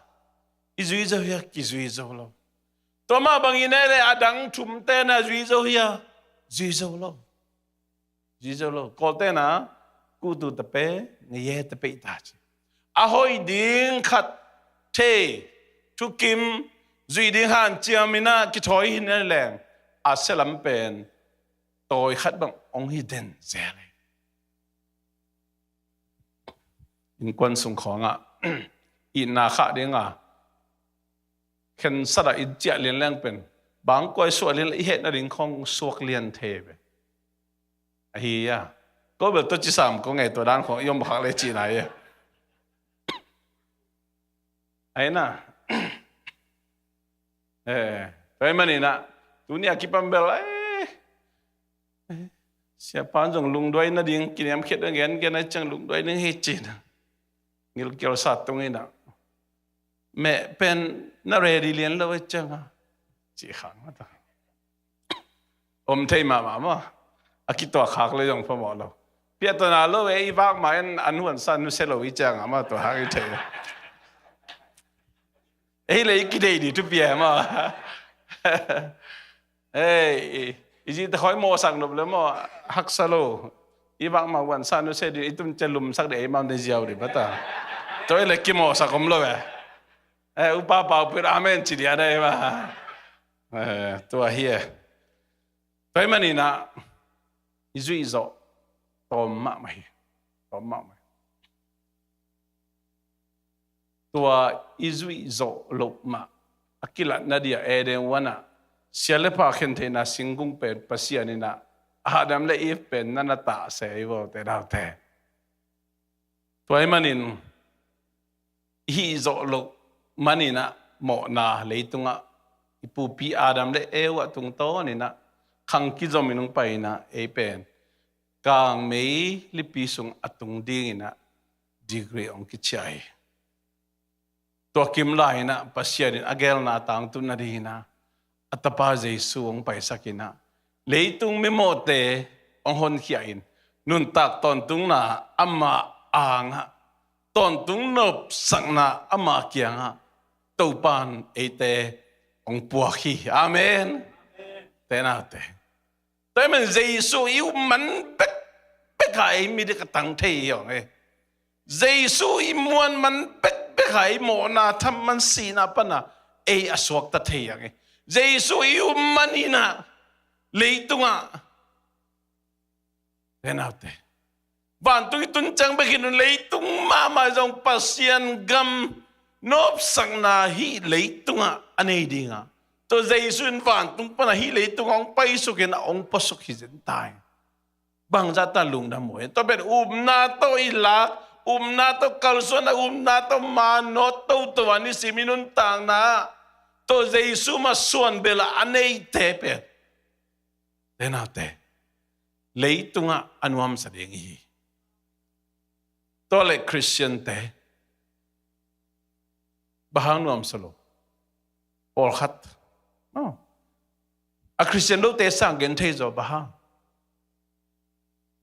i zui zo hia, kizui zo lo? Tua mah bangin ei le a dang thumte na zui zo hia? Zui zo lo. Zui zo lo. Kawlte na kutu tape, ngaye tape i ta ci. A hoih ding khat thei, thukim, zuih ding hanciam in ah kithawi hi na leng, a sia lam pen tawi khat bang hong hi den zel hi. Innkuan sung khawngah itna khah ding a khensat ah i ciah lian leng pen, bangkua i suah lian le i hehna ding khawng suak lian thei ve. Ahi a, ko bel tua ci sam ko ngei, tua dan khawng i om khak le cihna hi. Ahi na. Eh, tua ahih manin ah, tuni a kipan bel, eh, eh, siapa in zong lungduai nading, kiniamkhiat ding gengen a ciang lungduai ding hi ci-in ah, ngilkial sa tung in ah, meh pen na ready lian lo a ciang a, ci khang mah ta. Om thei mahmah maw. A kituak khak le zong phamawh lo. Piahtona lo e, i vak ma en an huansa nusia lo i ciang ama tua hang i thei. Ei le i kidei di tu pia ma. Ei, i zi te khoi mawsak nop le maw, haksa lo. I vak ma huansa nusia di, i tun cia lumsak di ei ma ne ziau di bata. Tua ei le kimawsak om lo e. Eh, upa pau pir amen ci dia dai ma. Eh, tua hi e. Tua hi maninah i zuih zawh tawm mahmah hi. Tawm mahmah hi. Tua i zuih zawh loh mah a kilatna dia Eden huanah sia le pha khen theihna singkung pen Pasian inah Adam le Eve pen na na tahse i vaw te daute. Tua hi manin i hih zawh loh maninah mawhna leitungah i pupi Adam le Eve ah tungtawninah khang kizomin hong painah ei pen kangmei lipi sung a tung dinginah degree hong kicia hi. Tua kim lai inah Pasian in a gelna a tangtun nadinginah a tapa Jesu hong paisakinah leitung mimawhte hong honkhia in nuntak tawntungna amah angah tawntung nopsakna amah kiangah Topan eite hong puak hi. Amen. Tenaute. Tua hi man Jesu i um man bekbek a ei midik a tang thei hi hong e. Jesu i muan man bekbek a ei mawhna tham man sihna pana ei a suakta thei hong e. Jesu i um maninah leitungah tenaute. Vantung i tun ciang bek hi lo in leitung mahmah zong Pasian gam nopsakna hih leitungah a nei dinga. Tua Jesu in vantung pana hih leitungah hong paisukin a hong puasuk hi zen ta hi. Bangzah ta lungdam uh hi. Tua pen upna tawh i lak, upna tawh kalsuan a, upna tawh manawt toto a nisim i nuntakna. Tua Jesu mah suan bela a neite pen tenaute. Leitungah a nuamsa ding ihi. Tua le Khristiante bang hang nuamsa lo? Pawlkhat a Khristian lote sang gen thei zaw bang hang?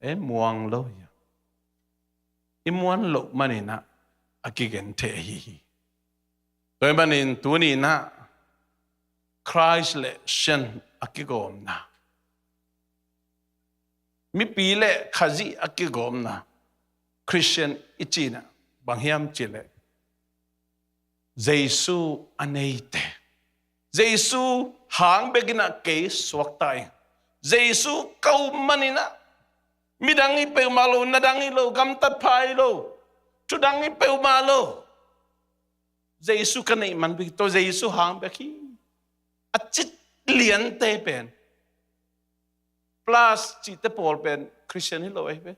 E muang lo hi a. I muan loh maninah a kigen thei ahi hi. Tua hi manin tuninah Christ le Satan a kigawmna, mipi le Khazih a kigawmna, Khristian i cinah bang hiam cileh Jesu a neite. Jesu hang bekinah kei suakta ing. Jesu ka um maninah midang i peuhmah lo, nadang i lo, gamtatpha i lo, thudang i peuhmah lo. Jesu ka neih man bek hi, tua Jesu hang bek hi. A cit liante pen plus cihte pawl pen Khristian hi lo ahi ve.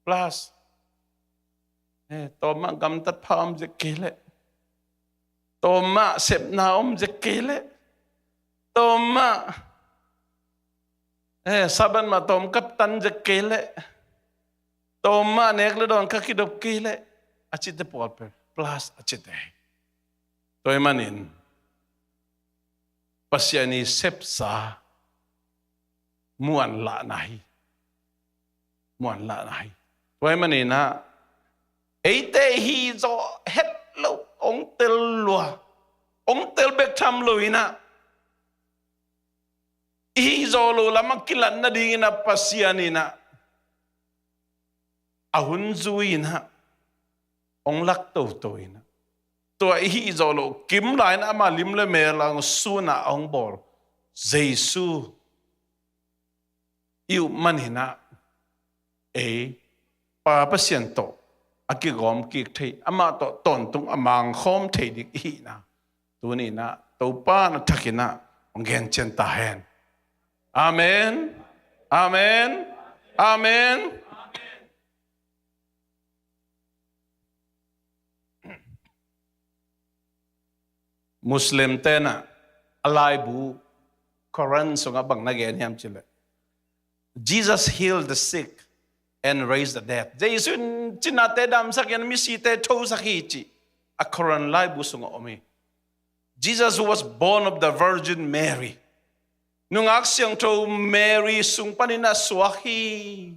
Plus tawmah gamtatpha om zek kei leh, tawmah sepna om zek kei leh, tawmah Sabbath mah tawm kaptan zek kei leh, tawmah nek le dawn ka kidop kei leh, a cihte pawl pen plus a cihte hi. Tua hi manin Pasian i sepsa muanlahna hi. Muanlahna hi. Tua hi maninah eite hih zawh het loh hong tel lua, hong tel bek tham lo inah i hih zawh loh lamah kilat nadinginah Pasian inah a hun zui inah hong lak toto inah tua i hih zawh loh kim lai inah ama lim le mel a hong sunah a hong bawl Jesu i up maninah ei Pa Pasian tawh a kigawm kik thei, amah tawh tawntung a mangkhawm thei ding i hihna tuninah Topa na thakinah hong gencian ta hen. Amen. Amen. Amen. Muslim tenah a laibu Quran sungah bang na gen hiam cileh, Jesus healed the sick and raised the dead. Jesu in cinate damsak in misite thosak hi cih a Quran laibu sungah om hi. Jesus was born of the Virgin Mary. Nungak siangtho Mary sung panin a suak hi.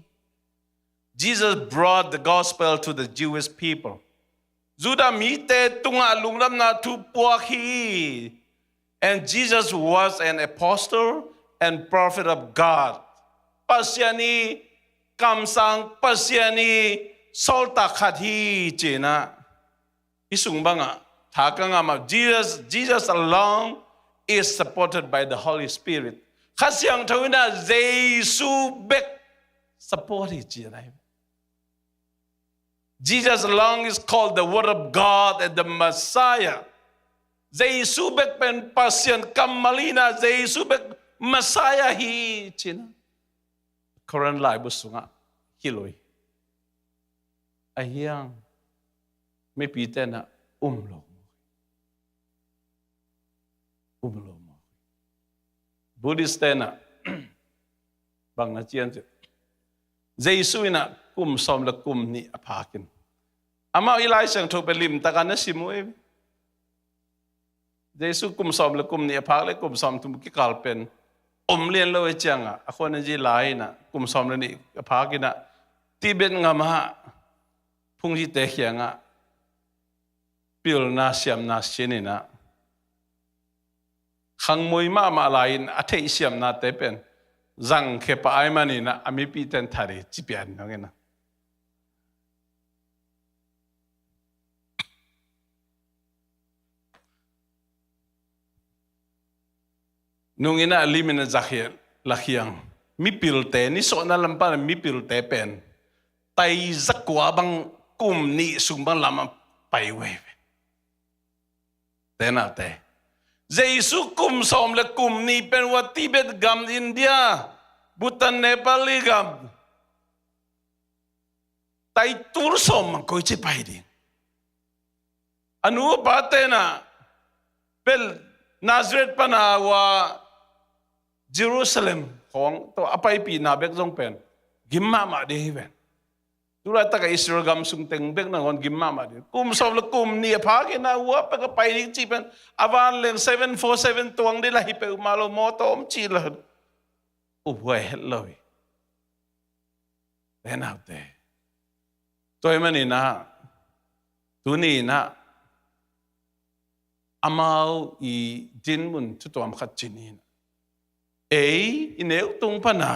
Jesus brought the gospel to the Jewish people. Judah mite tungah lungdamna thu puak hi. And Jesus was an apostle and prophet of God. Pasian i kamsang, Pasian i sawltak khat hi ci-in ah, i sung bangah tha ka ngam ah, Jesus, Jesus alone is supported by the Holy Spirit. Kha Siangtho in ah Jesu bek support hi ci-in ah hi. Jesus alone is called the Word of God and the Messiah. Jesu bek pen Pasian kammal hi-in ah, Jesu bek Messiah hi ci-in ah Korin laibu sungah hilh uh hi. Ahi hang mipite in ah um lo, um lo maw? Buddhist te in ah bang na ci hiam cih leh, Jesu in ah kum sawm le kum nih a phak in, amau i Lai Siangtho pen limtak a na sim uh hi. Jesu kum sawm le kum nih a phak le kum sawmthum kikal pen om lian lo hi ciangah, a khuan a zi lai in ah kum sawm le nih a phak in ah Tibet gam ah phungzite kiangah pilna siamna sin in ah, khangmui mahmah lai-in a theih siamnate pen zangkhia pah ahih manin ah a mipite in that hi ci pian dong in ah. Nung in ah lim in ah za khia, la khiang mipilte, nisuahna lam pan mipilte pen tai zakua bang, kum nih sung bang lam a pai uh hi ve. Te naute, Jesu kum sawm le kum nih pen uh a Tibet gam, India, Bhutan, Nepal i gam tai tul sawm bang koi ci pai ding. A nu a pate in ah bel Nazareth pan a uh a Jerusalem khawng tawh a paipihna bek zong pen gim mahmah ding hi ven. Tu laitak a Israel gam sung teng bek nangawn gim mahmah ding. Kum sawm le kum nih a phak in ah uh a pek a pai ding cih pen a vanleng seven four seven tuang ding lah hi peuhmah lo, mawtaw om cih lah uh huai het lo hi. Te naute, tua ahih manin ah tuni in ah amau i dinmun thu tuam khat ci ni in ah, ei i neu tung pan a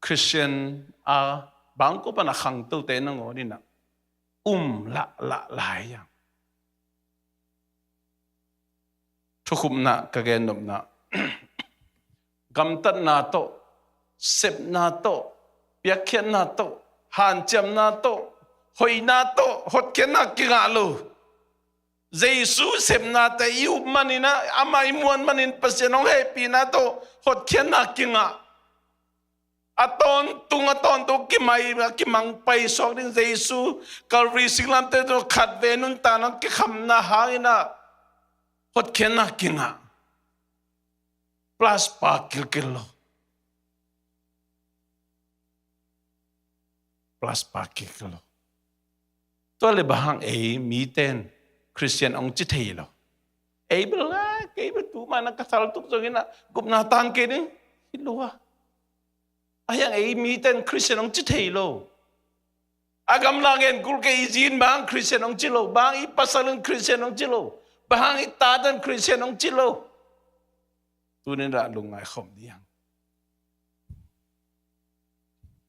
Christian a bangkua pan a khangtote nangawn in ah um lahlah lai a, thukhupna ka gennopna, gamtatna tawh, sepna tawh, piakkhiatna tawh, hanciamna tawh, hoihna tawh hotkhiatna kingah lo. Jesu sepnate i up manin ah, amah i muan manin Pasian hong hehpihna tawh hotkhiatna kingah. A tawntung, a tawntung kimai, a kimang paisuak ding Jesu Calvary singlamteh tawh khatvei nuntakna kikhamna hangin ah hotkhiatna kingah. Plus pa kilkil lo. Plus pa kilkil lo. Tua leh bang hang ei mite in Christian hong ci thei lo? Ei bel, ah, kei bel tu mana ka sal tuk zongin ah gupna tang kei ding hi lo a. Ahi hang ei mite in Christian hong ci thei lo. A gamla gen kul kei, i zi in bang hang Christian hong ci lo, bang hang i pasal in Christian hong ci lo, bang hang i tate in Christian hong ci lo. Tuni in ah lungngai khawm ding hang.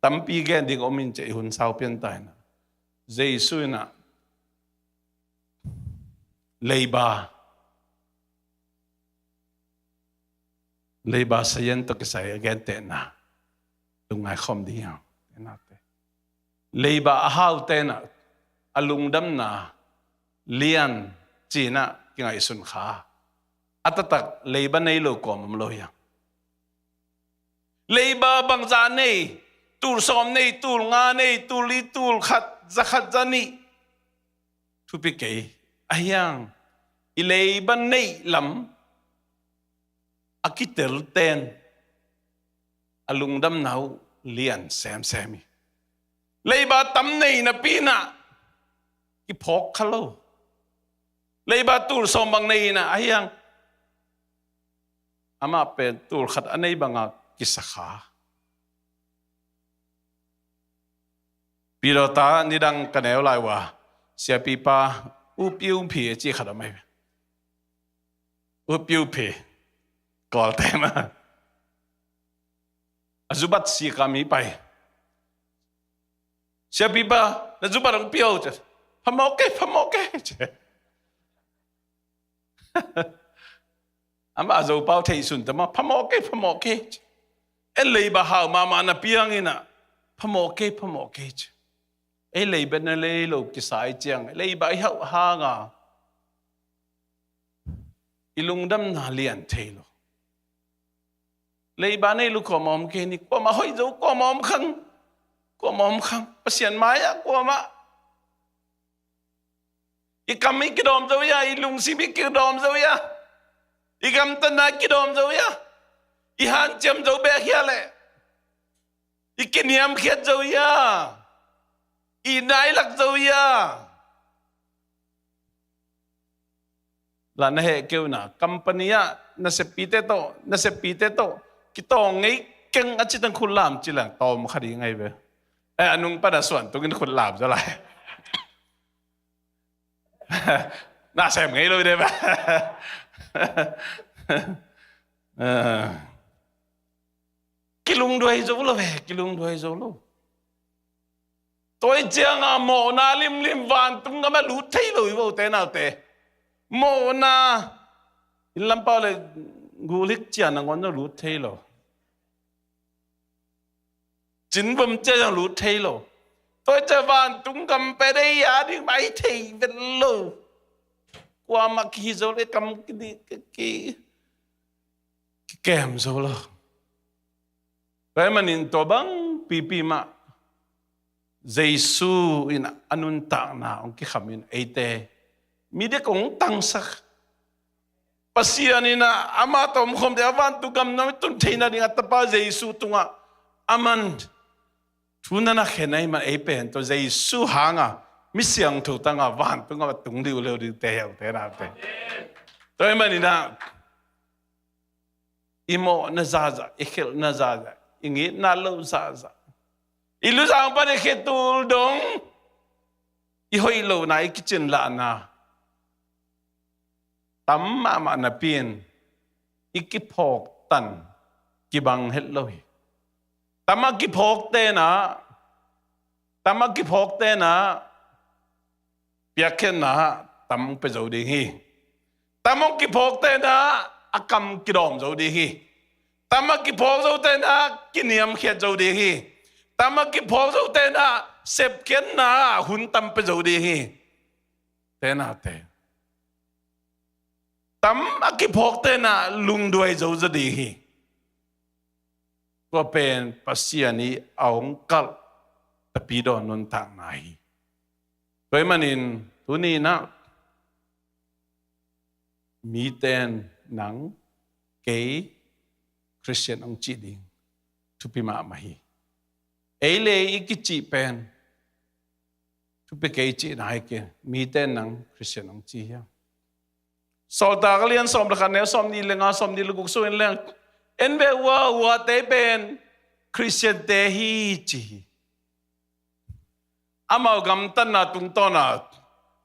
Tampi gen ding om in, ci-a i hun sau pian ta in ah, Jesu in ah leiba, leiba sayan tawh kisai a gentehna lungngai khawm ding hang. Leiba a haute in ah a lungdamna lian ci-in ah kingaihsun kha. A taktak leiba nei lo kawm om lo hiam? Leiba bangzah nei, tul sawm nei, tul nga nei, tul li, tul khat, za khat, za nih, thupi kei. Ahi hang i leiba neih lam a kitelten a lungdamna uh lian semsem hi. Leiba tam nei napi in ah kiphawk kha lo. Leiba tul sawm bang nei in ah, ahi hang amah pen tul khat a nei banga kisa kha. Pidawta nidang ka neu lai uh a, siapipa U Piu Phi a ci khat om ahi. U Piu Phi, Kawlte mah. A zubat sika mi pai. Siapipa, na zubat hong pia o ci. Phamawh kei, phamawh kei ci. Amah a Zopau theih sun ta mah, phamawh kei, phamawh kei ci. En leiba hau mahmah na piang in ah, phamawh kei, phamawh kei ci. Ei leiba na lei lo kisa i ciang, leiba i hauh hang a, i lungdamna lian thei lo. Leiba nei lo kuamah om kei ni, kuamah hoih zo, kuamah om khang, kuamah om khang, Pasian mai-ah kuamah. I kam i kidawm zo ia, i lungsim i kidawm zo ia, i gamtatna i kidawm zo ia, i hanciam zo bek hia leh, i kiniamkhiat zo ia, i nailak zo ia. La na heh keuhna, company ah naseppite tawh, naseppite tawh kitawng ngei keng a citang khut lam ci leng tawm kha ding ahi ve. Eh, a nung pan a suan tungin khut lam za lai. Na sem ngei lo de ba. Eh. Kilungduai zo lo ve, kilungduai zo lo. Tua i cianga mawhna limlim vantung gam ah lut thei lo i vote naute. Mawhna inn lam pau le gulik cian nangawn zong lut thei lo. Cinvom cia zong lut thei lo. Tua i cia vantung gam pia dei a ding mah i thei vet lo. Kuamah kihi zo le kam ki, ki, ki, kikem zo lo. Tua ahih manin tua bang pipi mah Jesu in a nuntakna hong kikham in eite mi dek hong tangsak. Pasian in a amah tawh omkhawmte a vantung gam na tun theihna ding a tapa Jesu tungah aman thu na na khen ahih man ei pen tua Jesu hanga mi siangtho tanga vantung gam a tung liuleu dingte hi ute naute. Tua ahih manin a i mawhna zahzah, i khelhna zahzah, i ngitna loh zahzah, i luzang pan i khetul dong, i hoih lohna, i kicinlahna tam mahmah napi in i kiphawktan kibang het lo hi. Tam a kiphawkte na, tam a kiphawkte na piakkhiatna tam hong pia zo ding hi. Tam hong kiphawkte na a kam kidawm zo ding hi. Tam a kiphawk zote na kiniamkhiat zo ding hi. Tam a kiphawk zote na sepkhiatna hun tam pia zo ding hi. Te na te. Tam a kiphawkte na lungduai zo zaw ding hi. Tua pen Pasian i a hong kalh tapidaw nuntakna hi. Tua ahih manin tuni in a miten nang kei Christian hong cih ding thupi mahmah hi. Ei le i kicih pen thupi kei cihna hi kei, miten nang Christian hong ci hiam? Sawltak a lian sawm le khat neu sawm nih le nga, sawm nih le guk sungin leng en ve ua, uate pen Christian te hi ci hi. Amau gamtatna tungtawna,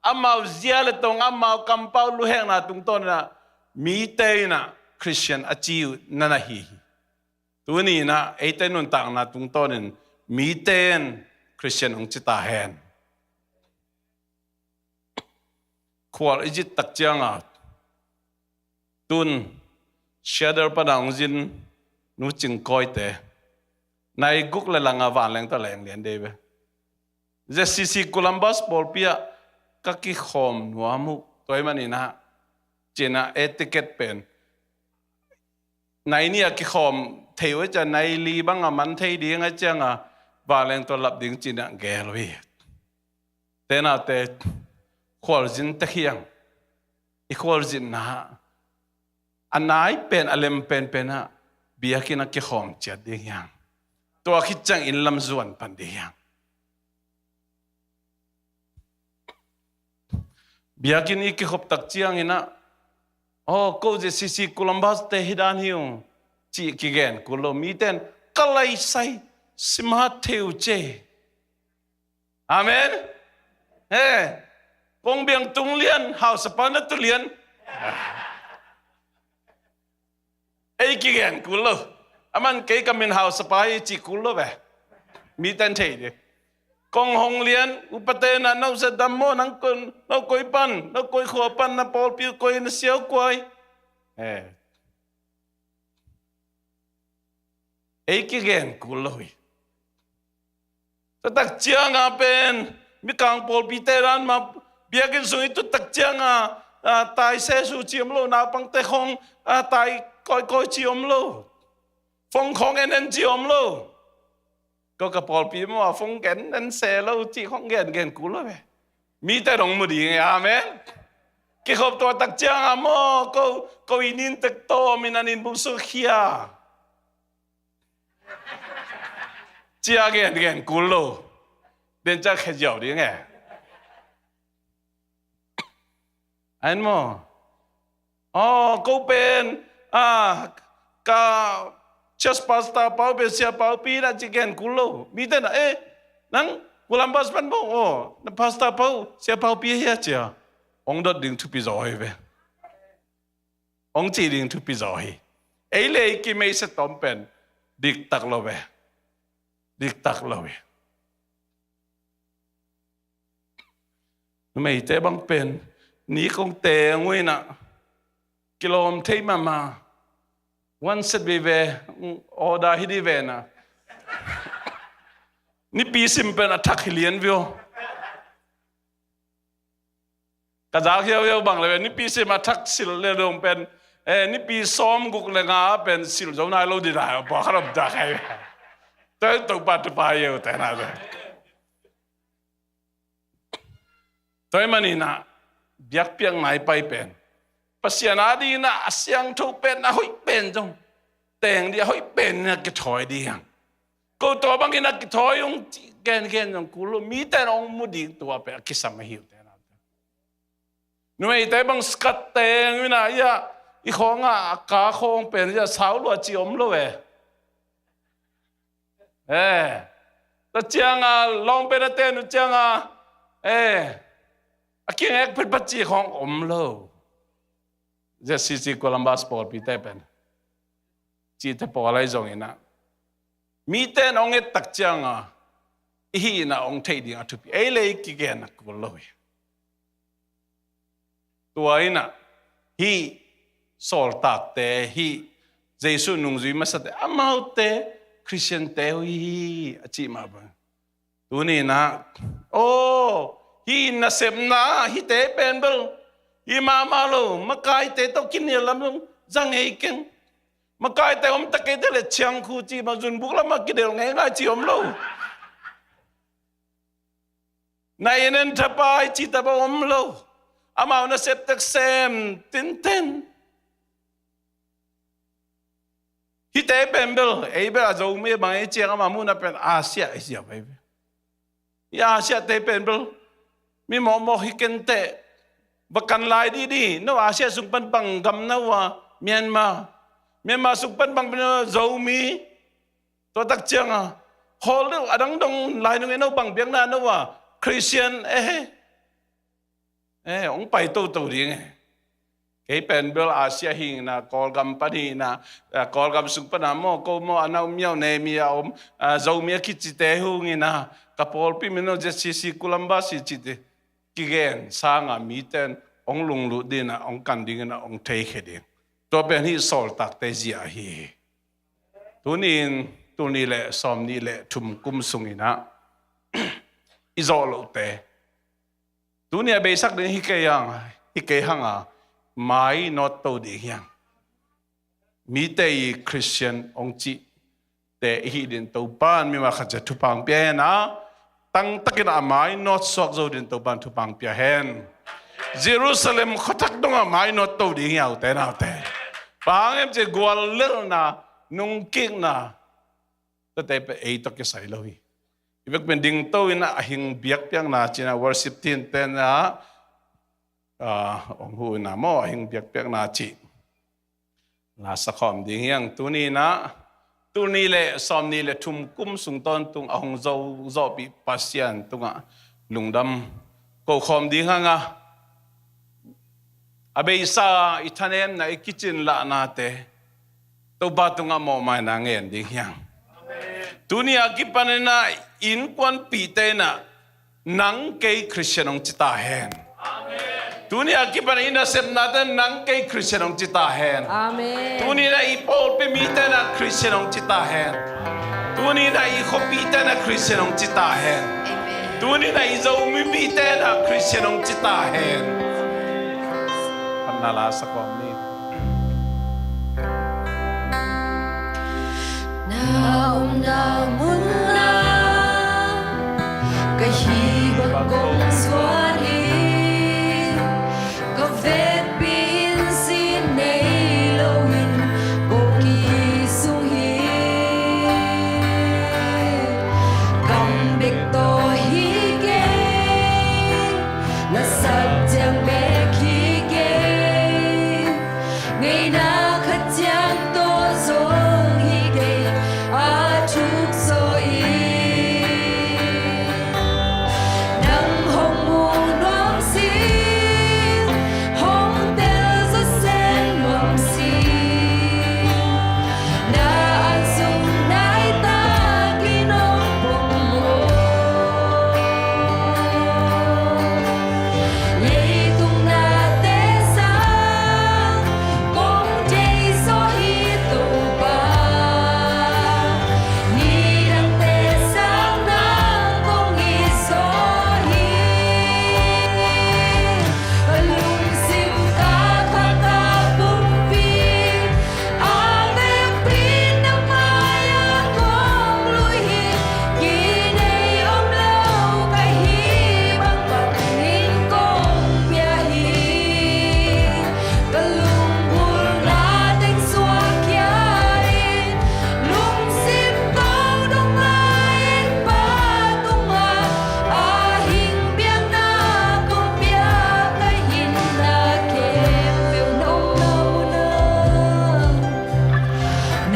amau zia le tong, amau kampau luhekna tungtawna mite in a Christian a ci uh na na hi hi. Tuni in a eite nuntakna tungtawnin miten Christian hong ci ta hen. Khual i zit tak cianga tun Seattle pana hong zin Nu Cing Kawite nai guk le langa vanleng ta leng lian dei ve. ZCC Columbus pawlpi ah ka kikhawm nuam uh. Tua ahih manin a cina etiquette pen nai nih a kikhawm thei uh a cia nai li banga man thei ding a cianga vanleng tua lap ding cina gel uh hi. Te naute khualzin tek hiang. I khualzinna a nai pen a lem penpen ah biakinn a kikhawm ciat ding hiang. Tua khit ciang inn lam zuan pan ding hiang. Biakinn i kikhop tak ciangin ah, aw, ko ZCC Columbus te hi dan hi ung cih kigen kul lo. Miten ka laisai simat thei uh ce. Amen. He, kong biang tung lian, hausapa na tu lian. Ei kigen kul lo. Aman kei ka min hausapa hi ci kul lo ve. Mi ten thei di. Kong hong lian, upate na no se dam maw, nang kon, no koi pan, no koi khua pan, na pawlpi koi, na siau kuai. Eh. Ei kigen kul lo hi. Tua tak cianga pen, Mikang pawlpite dan ma, biakinn sung i tut tak cianga, a, tai sesu ci om lo, naupangte khong, a, tai koikoi ci om lo. Fong khong en en ci om lo. Ko ka pawlpi maw, a fong gen en se lo ci khong gen gen kul lo ve. Mite dong mu ding e, amen. Kikhop tua tak cianga maw, ko, ko i nin tek to, min an in bung su khia. Cia gen gen kul lo. Den cia khe ziau ding e. Ain maw. Oh, ko pen, ah, ka church pastor pau pen sia pau pi na ci gen kul lo. Mite na, eh, nang Columbus pan bo, oh, na pastor pau, sia pau pi hia cia. Ong dot ding thupi zaw hi ve. Ong ci ding thupi zaw hi. Ei le ei kimei se tom pen. Dik tak lo ve. Dik tak lo ve. Numeite bang pen, ni kong teng uh inah, kilawm thei mahmah, one set veve, order hi di ve na. Nipi sim pen a thak hi lian vio. Ka zak hiauhiau bang le ve, nipi sim a thak sil le dong pen, eh, nipi sawm guk le nga pen sil zo nai lo di nai, pua kha lom dak hai ve. Toi to pa tu pa yeu te na ve. Tua ahih manin ah, biakpiakna i pai pen, Pasian a dingin ah a siangtho pen, a hoih pen zong teng ding, a hoih pen in ah kithawi ding hi hang. Ko tua bangin ah kithawi ung ci gengen zong kul lo, mite in hong mu ding tua pen a kisam ahi uh te na. Numeite bang skat teng in ah, ia, i khawng ah a ka khawng pen ia sau lua ci om lo e. Eh, tua cianga lawng pen a ten uh cianga, eh, a kingek phetphet ci khawng om lo. ZCC Columbus pawlpite pen cihte pawl ahi zongin ah, mite in hong et tak cianga i hihna hong theih ding a thupi. Ei le ei kigen a kul lo hi. Tua in ah, hih sawltakte, hih Jesuh nungzui masate, amaute Khristiante uh hi hi a cih mah bang. Tuni in ah, aw, hih nasepna, hihte pen bel, hih mahmah lo, makaite tawh kinial lam zong za ngei keng. Makaite om ta kei te le ciangkhu cih mah zunbuk lamah kidel ngeingai cih om lo. Na inn en thapai cih tawh bang om lo. Amau nasep tek sem tinten. Hihte pen bel, ei bel a Zomi bang ei ciang amah muhna pen Asia ei sia pai bel. Hih Asia te pen bel, mi mawkmawk hi kenteh, va kan lai didi, no Asia sung pan bang gam na uh a, Myanmar. Myanmar sung pan bang pen Zomi. Tua tak cianga, khawl deuh a dang dong lai nung e no bang biakna no a, Christian e he. Eh, hong pai toto ding e. Kei pen bel Asia hi ing a, Kawlgam pan hi ing a, eh, Kawlgam sung pan a maw, ko maw a nau miau ne mi a om, ah, Zomi a kicite hung ing a, ka pawlpi min aw ZCC Columbus hi cite. Kigen sanga miten hong lunglut ding a, hong kan ding in a, hong theikhia ding. Tua pen hih sawltakte zia ahi hi. Tuni in, tul nih le sawm nih le thum kum sungin ah, i zawh lohte. Tuni a beisak ding hi kei hang, hi kei hang a, mai nawt to ding hi hang. Mite i Christian hong cihte i hih ding Topa in mi mah khat ciat thupha hong pia hen a, tangtakin a mai nawt suak zo ding Topa in thupha hong pia hen. Jerusalem khuathak dongah mai nawt to ding hi a, ute naute. Bang hang hiam cih leh guallelhna, nungkikna, tuate pen ei tawh kisai lo hi. I bek pen ding to in a, a hing biakpiakna cih in a, worship team ten a, ah, hong huh in a maw, a hing biakpiakna cih la sakhawm ding hi hang. Tuni in a, tul nih le sawmnih le thum kum sung tawntung a hong zo zawhpih Pasian tungah lungdam ko khawm ding hang a, a beisa i thanemna, i kicinlahnate Topa tungah mawhmaina ngen ding hi hang. Tuni a kipanin ah innkuanpihte in ah nang kei Khristian hong ci ta hen. Tuni a kipan i nasepnate nang kei Khristian hong ci ta hen. Amen. Tuni in ah i pawlpi mite in ah Khristian hong ci ta hen. Tuni in ah i khuapite in ah Khristian hong ci ta hen. Amen. Tuni in ah i Zomipihte in ah Khristian hong ci ta hen. Phatna la sa kawm ni. Na omna munah ka hih bang kong zuan hi. Ka vekpi in sin nei loin kong kisung hi. Kam bek tawh hi kei, lasak ciang bek hi kei. Ngeina khat ciang tawh zong hi kei, a thuk zaw in. Nang hong mu nuam sing, hong tel zaw seng nuam sing. Na an sung nai takin hong pom maw. Leitung nate sang kong thei zaw hi Topa. Nidangte sang nang kong it zaw hi. Ka lungsim, ka kha, ka pumpi, a vekpi na mai-ah kong lui hi. Kinei om lo ka hih bangbangin kong pia hi. Ka lunggulhna teng suakkhia in, lungsim tawng dong a, Pa tungah a hing biakna kong pia, ka hinna khempeuh na om lo na.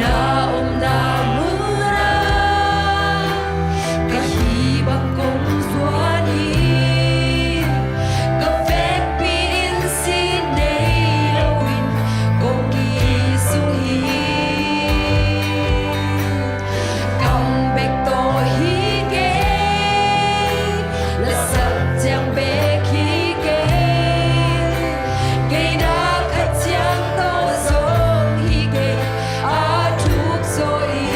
Na omna munah ka hih bang kong zuan hi. Ka vekpi in sin nei loin kong kisung hi. Kam bek tawh hi kei, lasak ciang bek hi kei. Ngeina khat ciang tawh zong hi kei, a thuk zaw in.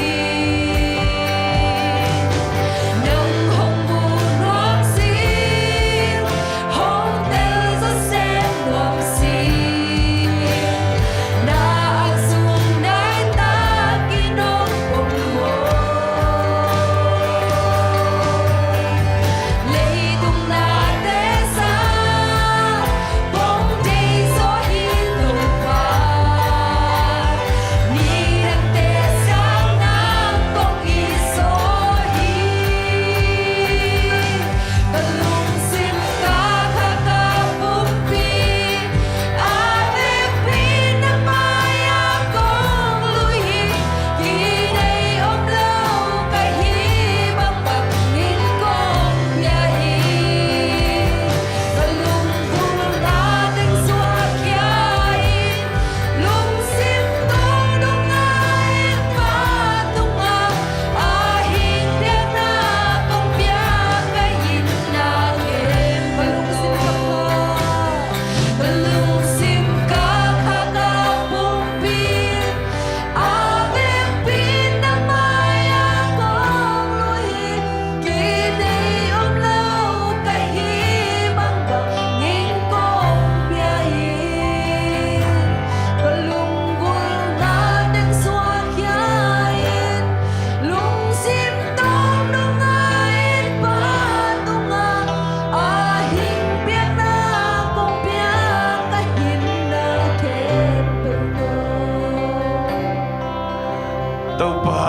Nang hong mu nuam sing, hong tel zaw seng nuam sing. Na an sung nai takin hong pom maw. Leitung nate sang kong thei zaw hi Topa. Nidangte sang nang kong it zaw hi. Ka lungsim, ka kha, ka pumpi, a vekpi na mai-ah kong lui hi. Kinei om lo ka hih bangbangin kong pia hi. Ka lunggulhna teng suakkhia in, lungsim tawng dong a, Pa tungah a hing biakna kong pia, ka hinna khempeuh. Ka lungsim, ka lungsim, ka kha, ka pumpi, a vekpi na mai-ah kong lui hi. Kinei om lo ka hih bangbangin kong pia hi. Ka lunggulhna teng suakkhia in, lungsim tawng dong a, Pa tungah a hing biakna kong pia, ka hinna khempeuh tawh. Topa,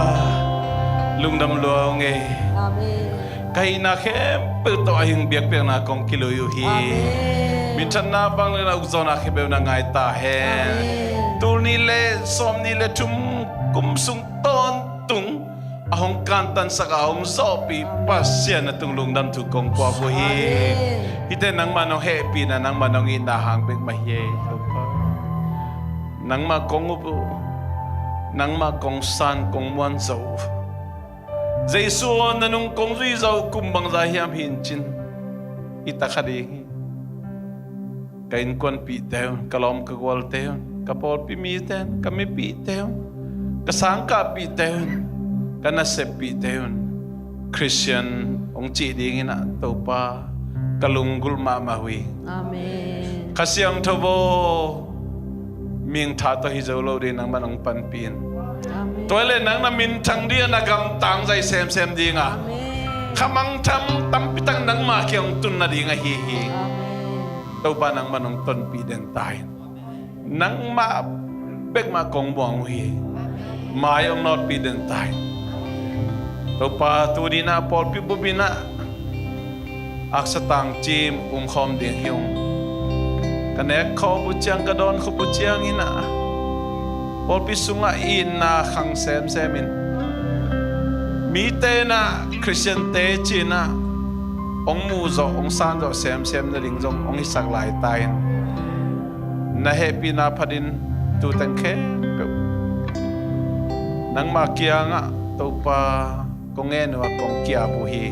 lungdam lua ung ei. Amen. Ka hihna khempeuh tawh a hing biakpiakna kong kilui uh hi. Amen. Minthanna, vangliatna, ukzawhna khempeuh na ngai ta hen. Amen. Tul nih le sawmnih le thum kum sung tawn tung a hong kantansak a hong zawhpih Pasian na tung lungdam thu kong puak uh hi. Hihte nangmah nong hehpihna, nangmah nong itna hang bek mah hi ei, Topa. Nangmah kong up uh, nangmah kong san, kong muan zo uh. Jesu aw, na nung kong zui zo uh kum bangzah hiam hi'n cin, i takha ding hi. Ka innkuanpihte un, ka lawm ka gualte un, ka pawlpi mite un, ka mipihte un, ka sangkahpihte un, ka naseppihte un Khristian hong cih dingin ah Topa ka lunggulh mahmah uh hi. Amen. Kha Siangtho aw, mintha tawh hi zo lo ding, nangmah nong panpih in. Amen. Tua hi leh nang na minthang ding a, na gamtang zai semsem ding a, amen, kha mangthang tampi tak nangmah kiang hong tun nading ahi hi. Amen. Topa nangmah nong tonpih den ta in. Nangmah bek mah kong muang uh hi. Mai hong nawtpih den ta in. Topa, tuni-in ah pawlpi bup in ah aksa tangcim umkhawm ding hi ung. Ka nek khawm uh ciang, ka dawn khop uh ciangin ah pawlpi sungah itna khang semsem in, mite in ah Khristiante ci-in ah hong muh zawh, hong san zawh semsem nading zong hong hisak lai ta in. Na hehpihna phatin tu teng khempeuh nangmah kiangah, Topa, kong ngen uh a, kong ki-ap uh hi.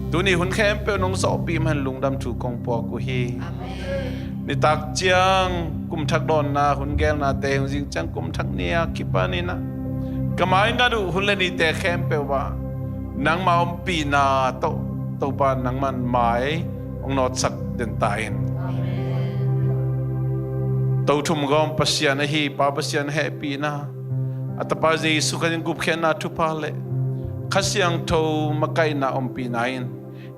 Tuni hun khempeuh nong zawhpih man lungdam thu kong puak uh hi. Amen. Nitak ciang kum thak dawnna hun geelnate, hun zing ciang kum thak ni-a kipanin ah ka maingat uh hun le nite khempeuh ah nangmah ompihna tawh, Topa, nangman mai hong nawtsak den ta in. Amen. Tothum gawm Pasian ahi Pa Pasian hehpihna, a Tapa Jesu Khazih gupkhiatna thupha le Kha Siangtho makaihna ompihna in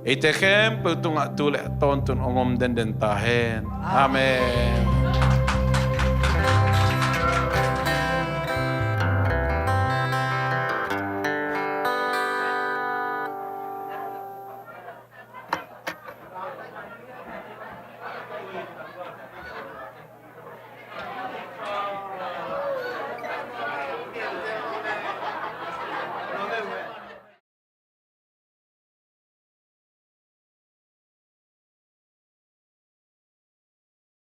eite khempeuh tungah tu le tawntung hong om denden ta hen. Amen.